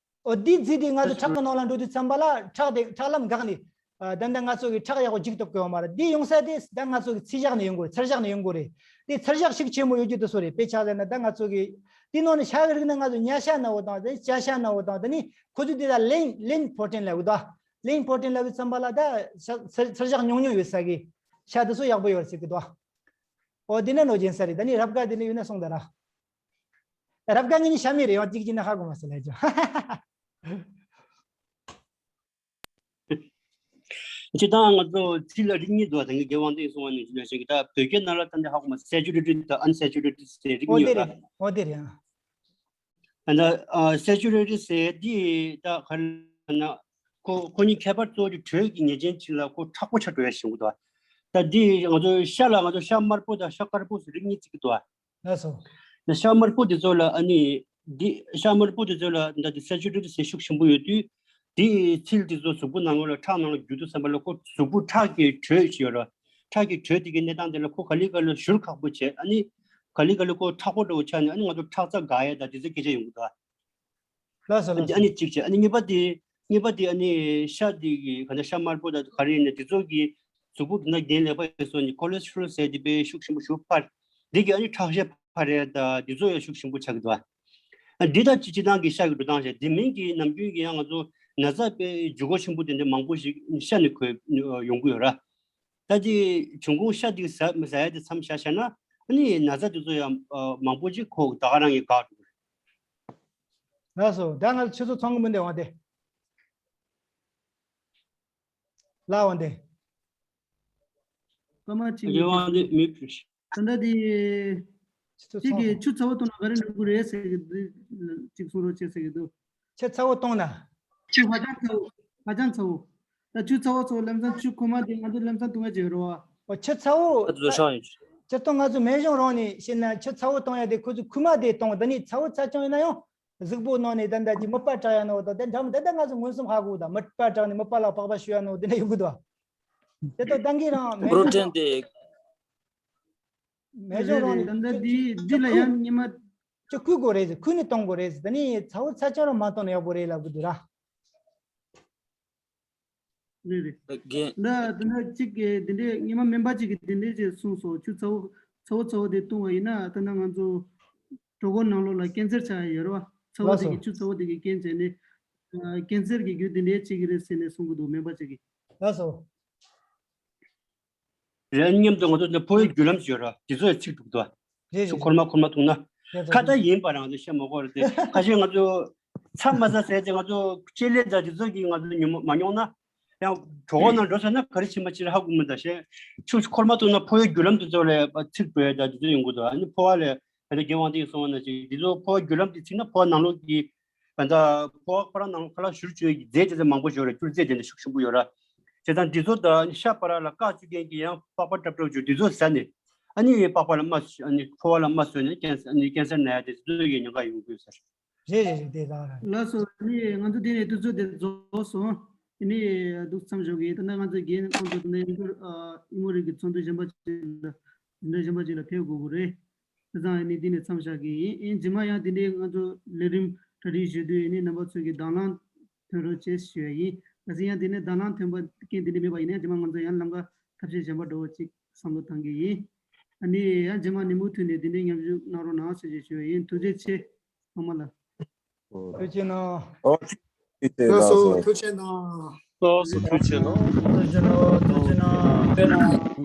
ཨོ་འདི་རྫས་དེ་ང་ཚོ་ཁྲག་གི་ནང་ལ་འགྲོ་དུས་ཙམ་པ་ལ་ཁྲག་དེ་ཁྲག་ལམ་འགག་ནས། ཨ་ད་ལྟ་ང་ཚོ་གི་ཁྲག་ཡག་པོ་འཇུག་ཐུབ་ཀྱི་ཡོད་མ་རེད། འདི་ཡོང་ས་དེ་ད་ང་ཚོ་གི་ཚི་ཞག་ནས་ཡོང་གི་རེད། ཚི་ཞག་ནས་ཡོང་གི་རེད། དེ་ཚི་ཞག་ཤུགས་ཆེན་པོ་ཡོད་རྒྱུ་དེ་ཚོ་རེད། དཔེ་ཆ་བཞག་ན་ད་ང་ཚོ་གི་དེ་ནང་ནས་ཤ་གི་རིགས་ནི་ང་ཚོ་ཉ་ཤ་ན་འོ་དང་དེ་ནི་ཅ་ཤ་ན་འོ་དང་དེ་ནི་ཁོ་ཚོ་དེ་ད་ལེན་ལེན་པོ་ཊིན་ལབ་གི་འདུག། ལེན་པོ་ཊིན་ལབ་དུས་ཙམ་པ་ལ་ད་ཤ་ཚི་ཚི་ཞག་ཉུང་ཉུང་ཡོད་ས་གི་ཤ་དེ་ཚོ་ཡག་པོ་ཡོད་ཟེར་གི་འདུག། ཨོ་དེ་ནས་ནོར་སྦྱིན་ས་རེད། ད་ནི་རབ་དགའ་དེ་ནས་ཡོད་ན་སོང་ད་ར། རབ་དགའ་ངས་ནི་ཤ་མི་རེད། ཡང་གཅིག་གཅིག་ན་ཧ་གོ་མ་སོང་ལས་ཅོ། སྤྱིར་བཏང་ང་ཚོ་ཚིག་ལ་རིགས་གཉིས་འདུག་ད་ངས་རྒན་དབང་འདུས་གསུང་བ་ནང་བཞིན་ལས་ཤིག་ད་བོད་སྐད་ནང་ལ་ད་འདི་ཧ་གོ་མ་སེ་ཅུ་རེ་ཊི་དང་ཨན་སེ་ཅུ་རེ་ཊི་ཟེར་རིགས་ཨོ་གཉིས་དེ་ཡོད་ར། རེད། ཨོ་དེ་རེད། ཨ་ད་ཨ་སེ་ཅུ་རེ་ཊི་ཟེར་འདི་ད་ག་རེ་ལབ་ན་ཁོ་ཁོ་གཉིས་ཁྱད་པར་གཙོ་བོ་དེ་དྲོད་ཀྱི་ངེས་ཅན་ཅིག་ལ་ཁོ་མཁྲེགས་པོ་ཆགས་འགྲོ་ཡ་ཞིག་འདུག་ད་འདི་ང་ཚོ་ཤ་ལ་ང་ཚོ་ཤ་དམར་པོ་དང་ཤ་དཀར་པོ་ཟེར་རིགས་གཉིས་བརྩི་གི་འདུག་ལགས་སོ། ཤ་དམར་པོ་དེ་ཚོ་ལ་ཨ་ནི་འདི་ཤ་དམར་པོ་དེ་ཚོ་ལ་ད་དེ་སེ་ཅུ་རེ་ཊི་ཟེར་ཤུགས་ཆེན་པོ་ཡོད་དུས་དེའི་ཚིལ་དེ་ཚོ་གཟུགས་པོ་ནང་ལོགས་ལ་ཁྲག་ནང་ལ་འགྱུར་དུས་ཙམ་པ་ལ་ཁོ་གཟུགས་པོ་ཁྲག་གི་དྲོད་ཅིག་ཡོད་ར། ཁྲག་གི་དྲོད་དེ་གི་གནས་སྟངས་དེ་ལ་ཁོ་ག་ལེ་ག་ལེ་བཞུར་ཁག་པོ་བྱས། ཨ་ནི་ག་ལེ་ག་ལེ་ཁོ་མཁྲེགས་པོ་འདྲ་བོ་ཆགས་ནས་ཨ་ནི་ང་ཚོ་ཁྲག་རྩ་འགག་ཡ་ད་དེ་ཚོ་སྐད་ཆ་ཡོང་གི་འདུག་ལགས་སོ་ལགས་སོ། ཨ་ནི་གཅིག་བྱས། ཨ་ནི་གཉིས་པ་དེ་གཉིས་པ་དེ་ཨ་ནི་ཤ་དེ་གི་ག་ན་ཤ་དམར་པོ་དང་ག་རེ་ཡིན་ན་དེ་ཚོ་གི་གཟུགས་པོ་གི་ན་རྒྱན་ལེགས་པ་ཡོད་སོང་ནི་ཁོ་ལེ་སི་ཊོ་རོལ་ཟེར་དེ་དཔེ་ཤུགས་ཆེན་པོ་ཞིག་འཕར། དེ་གི་ཨ་ནི་ཁྲག་ཤེད་འཕར་ཡ་ད་དེ་ཚོ་ཡང་ཤུགས་ཆེན་པོ་ཆགས་ཀྱི་འདུག་ཨ་འདི་ད་སྤྱི་སྤྱི་བཏང་གི་ཤ་གི་འགྲོ་སྟངས་བྱས། དེ་མིན་གྱི་ནམ་རྒྱུན་གྱི་ཡང་ང་ཚོ་ན་ཚ་དཔེ་ལྗིད་ཁོག་ཆེན་པོ་དེ་འདྲ་མང་པོ་ཞིག་ཤ་ནས་འཁོལ་ཡོང་གི་ཡོད་ར། ད་དེ་བྱུང་ཁུངས་ཤ་དེ་ཟ་མི་ཟ་ཡ་དེ་མཚམས་བཞག་བཞག་ན་ཨ་ནི་ན་ཚ་དེ་ཚོ་ཡང་མང་པོ་ཅིག་ཁོ་ད་ག་རང་གིས་འགག་འགྲོ་གི་རེད། ལགས་སོ། ད་ང་ཆུ་ཚོད་ཚང་གི་མི་འདུག་འོང་དེ། ལ་འོང་དེ། ཀ་མ་ཅིག་ཡོད་འོང་དེ་མི་ཕུད། ད་ལྟ་དེ་ཆུ་ཚོད་གཅིག་ཚང་གིས་ཆུ་ཚ་བོ་བཏུང་ན་ག་རེ་འགྲོ་གི་རེད་ཟེར་གི་འདུག་གཅིག་གསུང་རོགས་བྱེད་ཟེར་གི་འདུག་ཆུ་ཚ་བོ་བཏུང་ན། ཆུ་ཧ་ཅང་ཚ་བོ། ཧ་ཅང་ཚ་བོ། ད་ཆུ་ཚ་བོ་ཚ་བོ་ལམ་སང་ཆུ་ཁུག་མ་དེ་ང་ཚོ་ལམ་སང་བཏུང་ཡ་བྱེད་རོགས། ཨོ་ཆུ་ཚ་བོ། ཨ་ཚོ་ཤང་ཡིན། སྤྱིར་བཏང་ང་ཚོ་སྨན་གཞུང་རང་ནས་བཤད་ན་ཆུ་ཚ་བོ་བཏུང་ཡ་དེ་ཁོ་ཚོ་ཁུག་མ་དེ་བཏུང་། ད་ནི་ཚ་བོ་ཚ་རྐྱང་ཡིན་ན་ཡང་གཟུགས་པོ་ནང་ནས་ད་ལྟ་ཀྱི་མིད་པ་དྲག་ཡ་ནོ་ད་དེ་འདྲ་མི་ད་ལྟ་ང་ཚོ་མངོན་སུམ་ཧ་གོ་ད་མིད་པ་དྲག་ནས་མིད་པ་ལ་པགས་པ་བཤུ་ཡ་ནོ་དེ་འདྲ་ཡོང་གི་འདུག་དེ་ལྟར་ཏང་གི་རང་སྨན་པོ་རོ་གཞུང་ཊན་དེ། སྨན་གཞུང་རང་ནས་ད་ལྟ་འདི་འདི་ལ་ཡང་ཉི་མ། ཆུ་ཁུག་དགོས་རེད། ཁུག་ནས་བཏུང་དགོས་རེད། ད་ནི་ཚ་བོ་ཚ་རྐྱང་རང་མ་བཏུང་ན་ཡག་པོ་རེད་ལབ་གི་འདུག་ར། རེད་རེད། རྒན། ད་ད་ད་གཅིག་གི་དེ་འདྲས་ངས་མ་སྨན་པ་གཅིག་གིས་དེ་འདྲས་ཅིག་གསུངས་སོང་། ཆུ་ཚ་བོ་ཚ་བོ་ཚ་བོ་དེ་བཏུང་བ་ཡིན་ན་ད་ནང་ང་ཚོ་གྲོད་ཁོག་ནང་ལོགས་ལ་ཀེན་སར་ཆགས་ཡ་ཡོད་རེད་བ། ཚ་བོ་ལགས་དེ་སོ། གིས་ཆུ་ཚ་བོ་དེ་གིས་རྐྱེན་བྱས་ནས་ཀེན་སར་གྱི་རྒྱུ་དེ་འདྲས་བྱེད་ཀྱི་རེད་ཟེར་ནས་གསུང་གི་འདུག་སྨན་པ་གཅིག་གིས། ལགས་སོ། རེད། མཉམ་དུ་ང་ཚོ་འདི་ཕོ་བའི་རྒྱུ་ལམ་ཞིག་ཡོད་ར། དེ་ཚོ་ཡང་ཚིག་འདུག་འདུག་བ། རེད་ཆུ་རེད་ཁོར་མ་ཁོར་མ་འཐུང་ན། རེད་ཁ་ད་ཡིན་པ་རང་ཚོ་བཤད་མ་དགོས་རེད་དེ། ཁ་ཤས་ང་ཚོ་ཚ་མ་ཚ་ཟེར་ཏེ་ང་ཚོ་ལྕེ་ལེ་དང་དེ་ཚོ་གིས་ང་ཚོ་ཉོ་མ་མ་མྱོང་ན། ཡང་གྲོད་ཁོག་ནང་འགྲོ་ཚར་ན་ག་རེ་བྱེད་མ་བྱེད་ཧ་གོ་མི་འདུག་ཤེས། ཆུ་ཁོར་མ་འཐུང་ན་ཕོ་བའི་རྒྱུ་ལམ་དེ་ཚོ་ལ་ཚིག་འགྲོ་ཡ་དང་དེ་ཚོ་ཡོང་གི་འདུག་ཨ་ནི་ཕོ་བ་ལ་ད་ལྟ་རྒན་དབང་འདུས་གསུངས་པ་ནང་བཞིན་དེ་ཚོ་ཕོ་བ་རྒྱུ་ལམ་དེ་ཚིག་ན་ཕོ་བ་ནང་ལོགས་ཀྱི། ད་ལྟ་ཕོ་བ་ཁོ་རང་ནང་ཁ་ལག་བཞུར་བཅུག་གི་རྫས་དེ་ཚོ་མང་པོ་ཡོད་རེད། སྐྱུར་རྫས་དེ་འདྲ་ཤུགས་ཆེན་པོ་ཡོད་ར། བྱས་ཙང་འདི་ཚོ་དང་ཤ་བར་ལ་བཀག་བཅུག་མཁན་གྱི་ཡང་པགས་པ་འདྲ་འདྲ་བཅུག་འདི་ཚོ་ཟ་ནས་ཨ་ནི་པགས་པ་ལ་རྨ་བཟོས་ཨ་ནི་ཕོ་བ་ལ་རྨ་བཟོས་ནས་ཀེན་ཨ་ནི་ཀེན་སར་ན་ཡ་དེ་ཚོ་ཡི་ཉེན་ཁ་ཡོང་གི་ཡོད་ས་རེད། རེད་རེད་རེད་དེ་རང་རང་། ལགས་སོ། ཨ་ནི་ང་ཚོ་འདི་ནས་དུས་ཚོད་དེ་རྫོགས་སོང་། ཨ་ནི་འདུག་མཚམས་འཇོག་གི་ད་ནི་ང་ཚོ་རྒན་ཁོང་ཚོ་ད་ནི་ཨིན་མོ་རི་གི་ཚོགས་འདུ་གཞན་པ་ཅིག་ལ་འདི་འདྲ་གཞན་པ་ཅིག་ལ་ཕེབས་དགོས་ཀྱི་རེད། དེ་ཙང་ཨ་ནི་འདི་ནས་མཚམས་བཞག་གི་ཡིན། ཨེ་རྗེས་མ་ཡང་འདི་འདྲའི་ང་ཚོ་ལས་རིམ་གྲ་སྒྲིག་ཞུ་དུས་ཨ་ནི་རྣམ་པ་ཚོ་གིས་དང་བླངས་ཐོན་རོགས་བྱེད་ཞུ་ཡ་ཡིན། གལ་སྲིད་ཡང་འདི་ནས་དང་བླངས་ཐོན་པ་རྐྱེན་འདི་འདྲ་མེད་པ་ཡིན་ན་རྗེས་མ་ང་ཚོ་ཡང་ལམ་ཁ་ཐབས་ཤེས་གཞན་པ་འགྲོ་བ་ཅིག་བསམ་བློ་བཏང་གི་ཡིན། ཨ་ནི་ཡང་རྗེས་མ་ཉིན་མོ་ཐུག་ནས་འདི་འདྲའི་མཉམ་ཞུགས་གནང་རོགས་གནང་ཟེར་ཞེས་ཞུ་ཡ་ཡིན། ཐུགས་རྗེ་ཆེ་ཚང་མ་ལ། ཐུགས་རྗེ་གནང་། ཨོ་ཐུགས་རྗེ་ཆེ་ལགས་སོ། ཐུགས་རྗེ་གནང་། ལགས་སོ་ཐུགས་རྗེ་གནང་། ཐུགས་རྗེ་གནང་། ཐུགས་རྗེ་གནང་།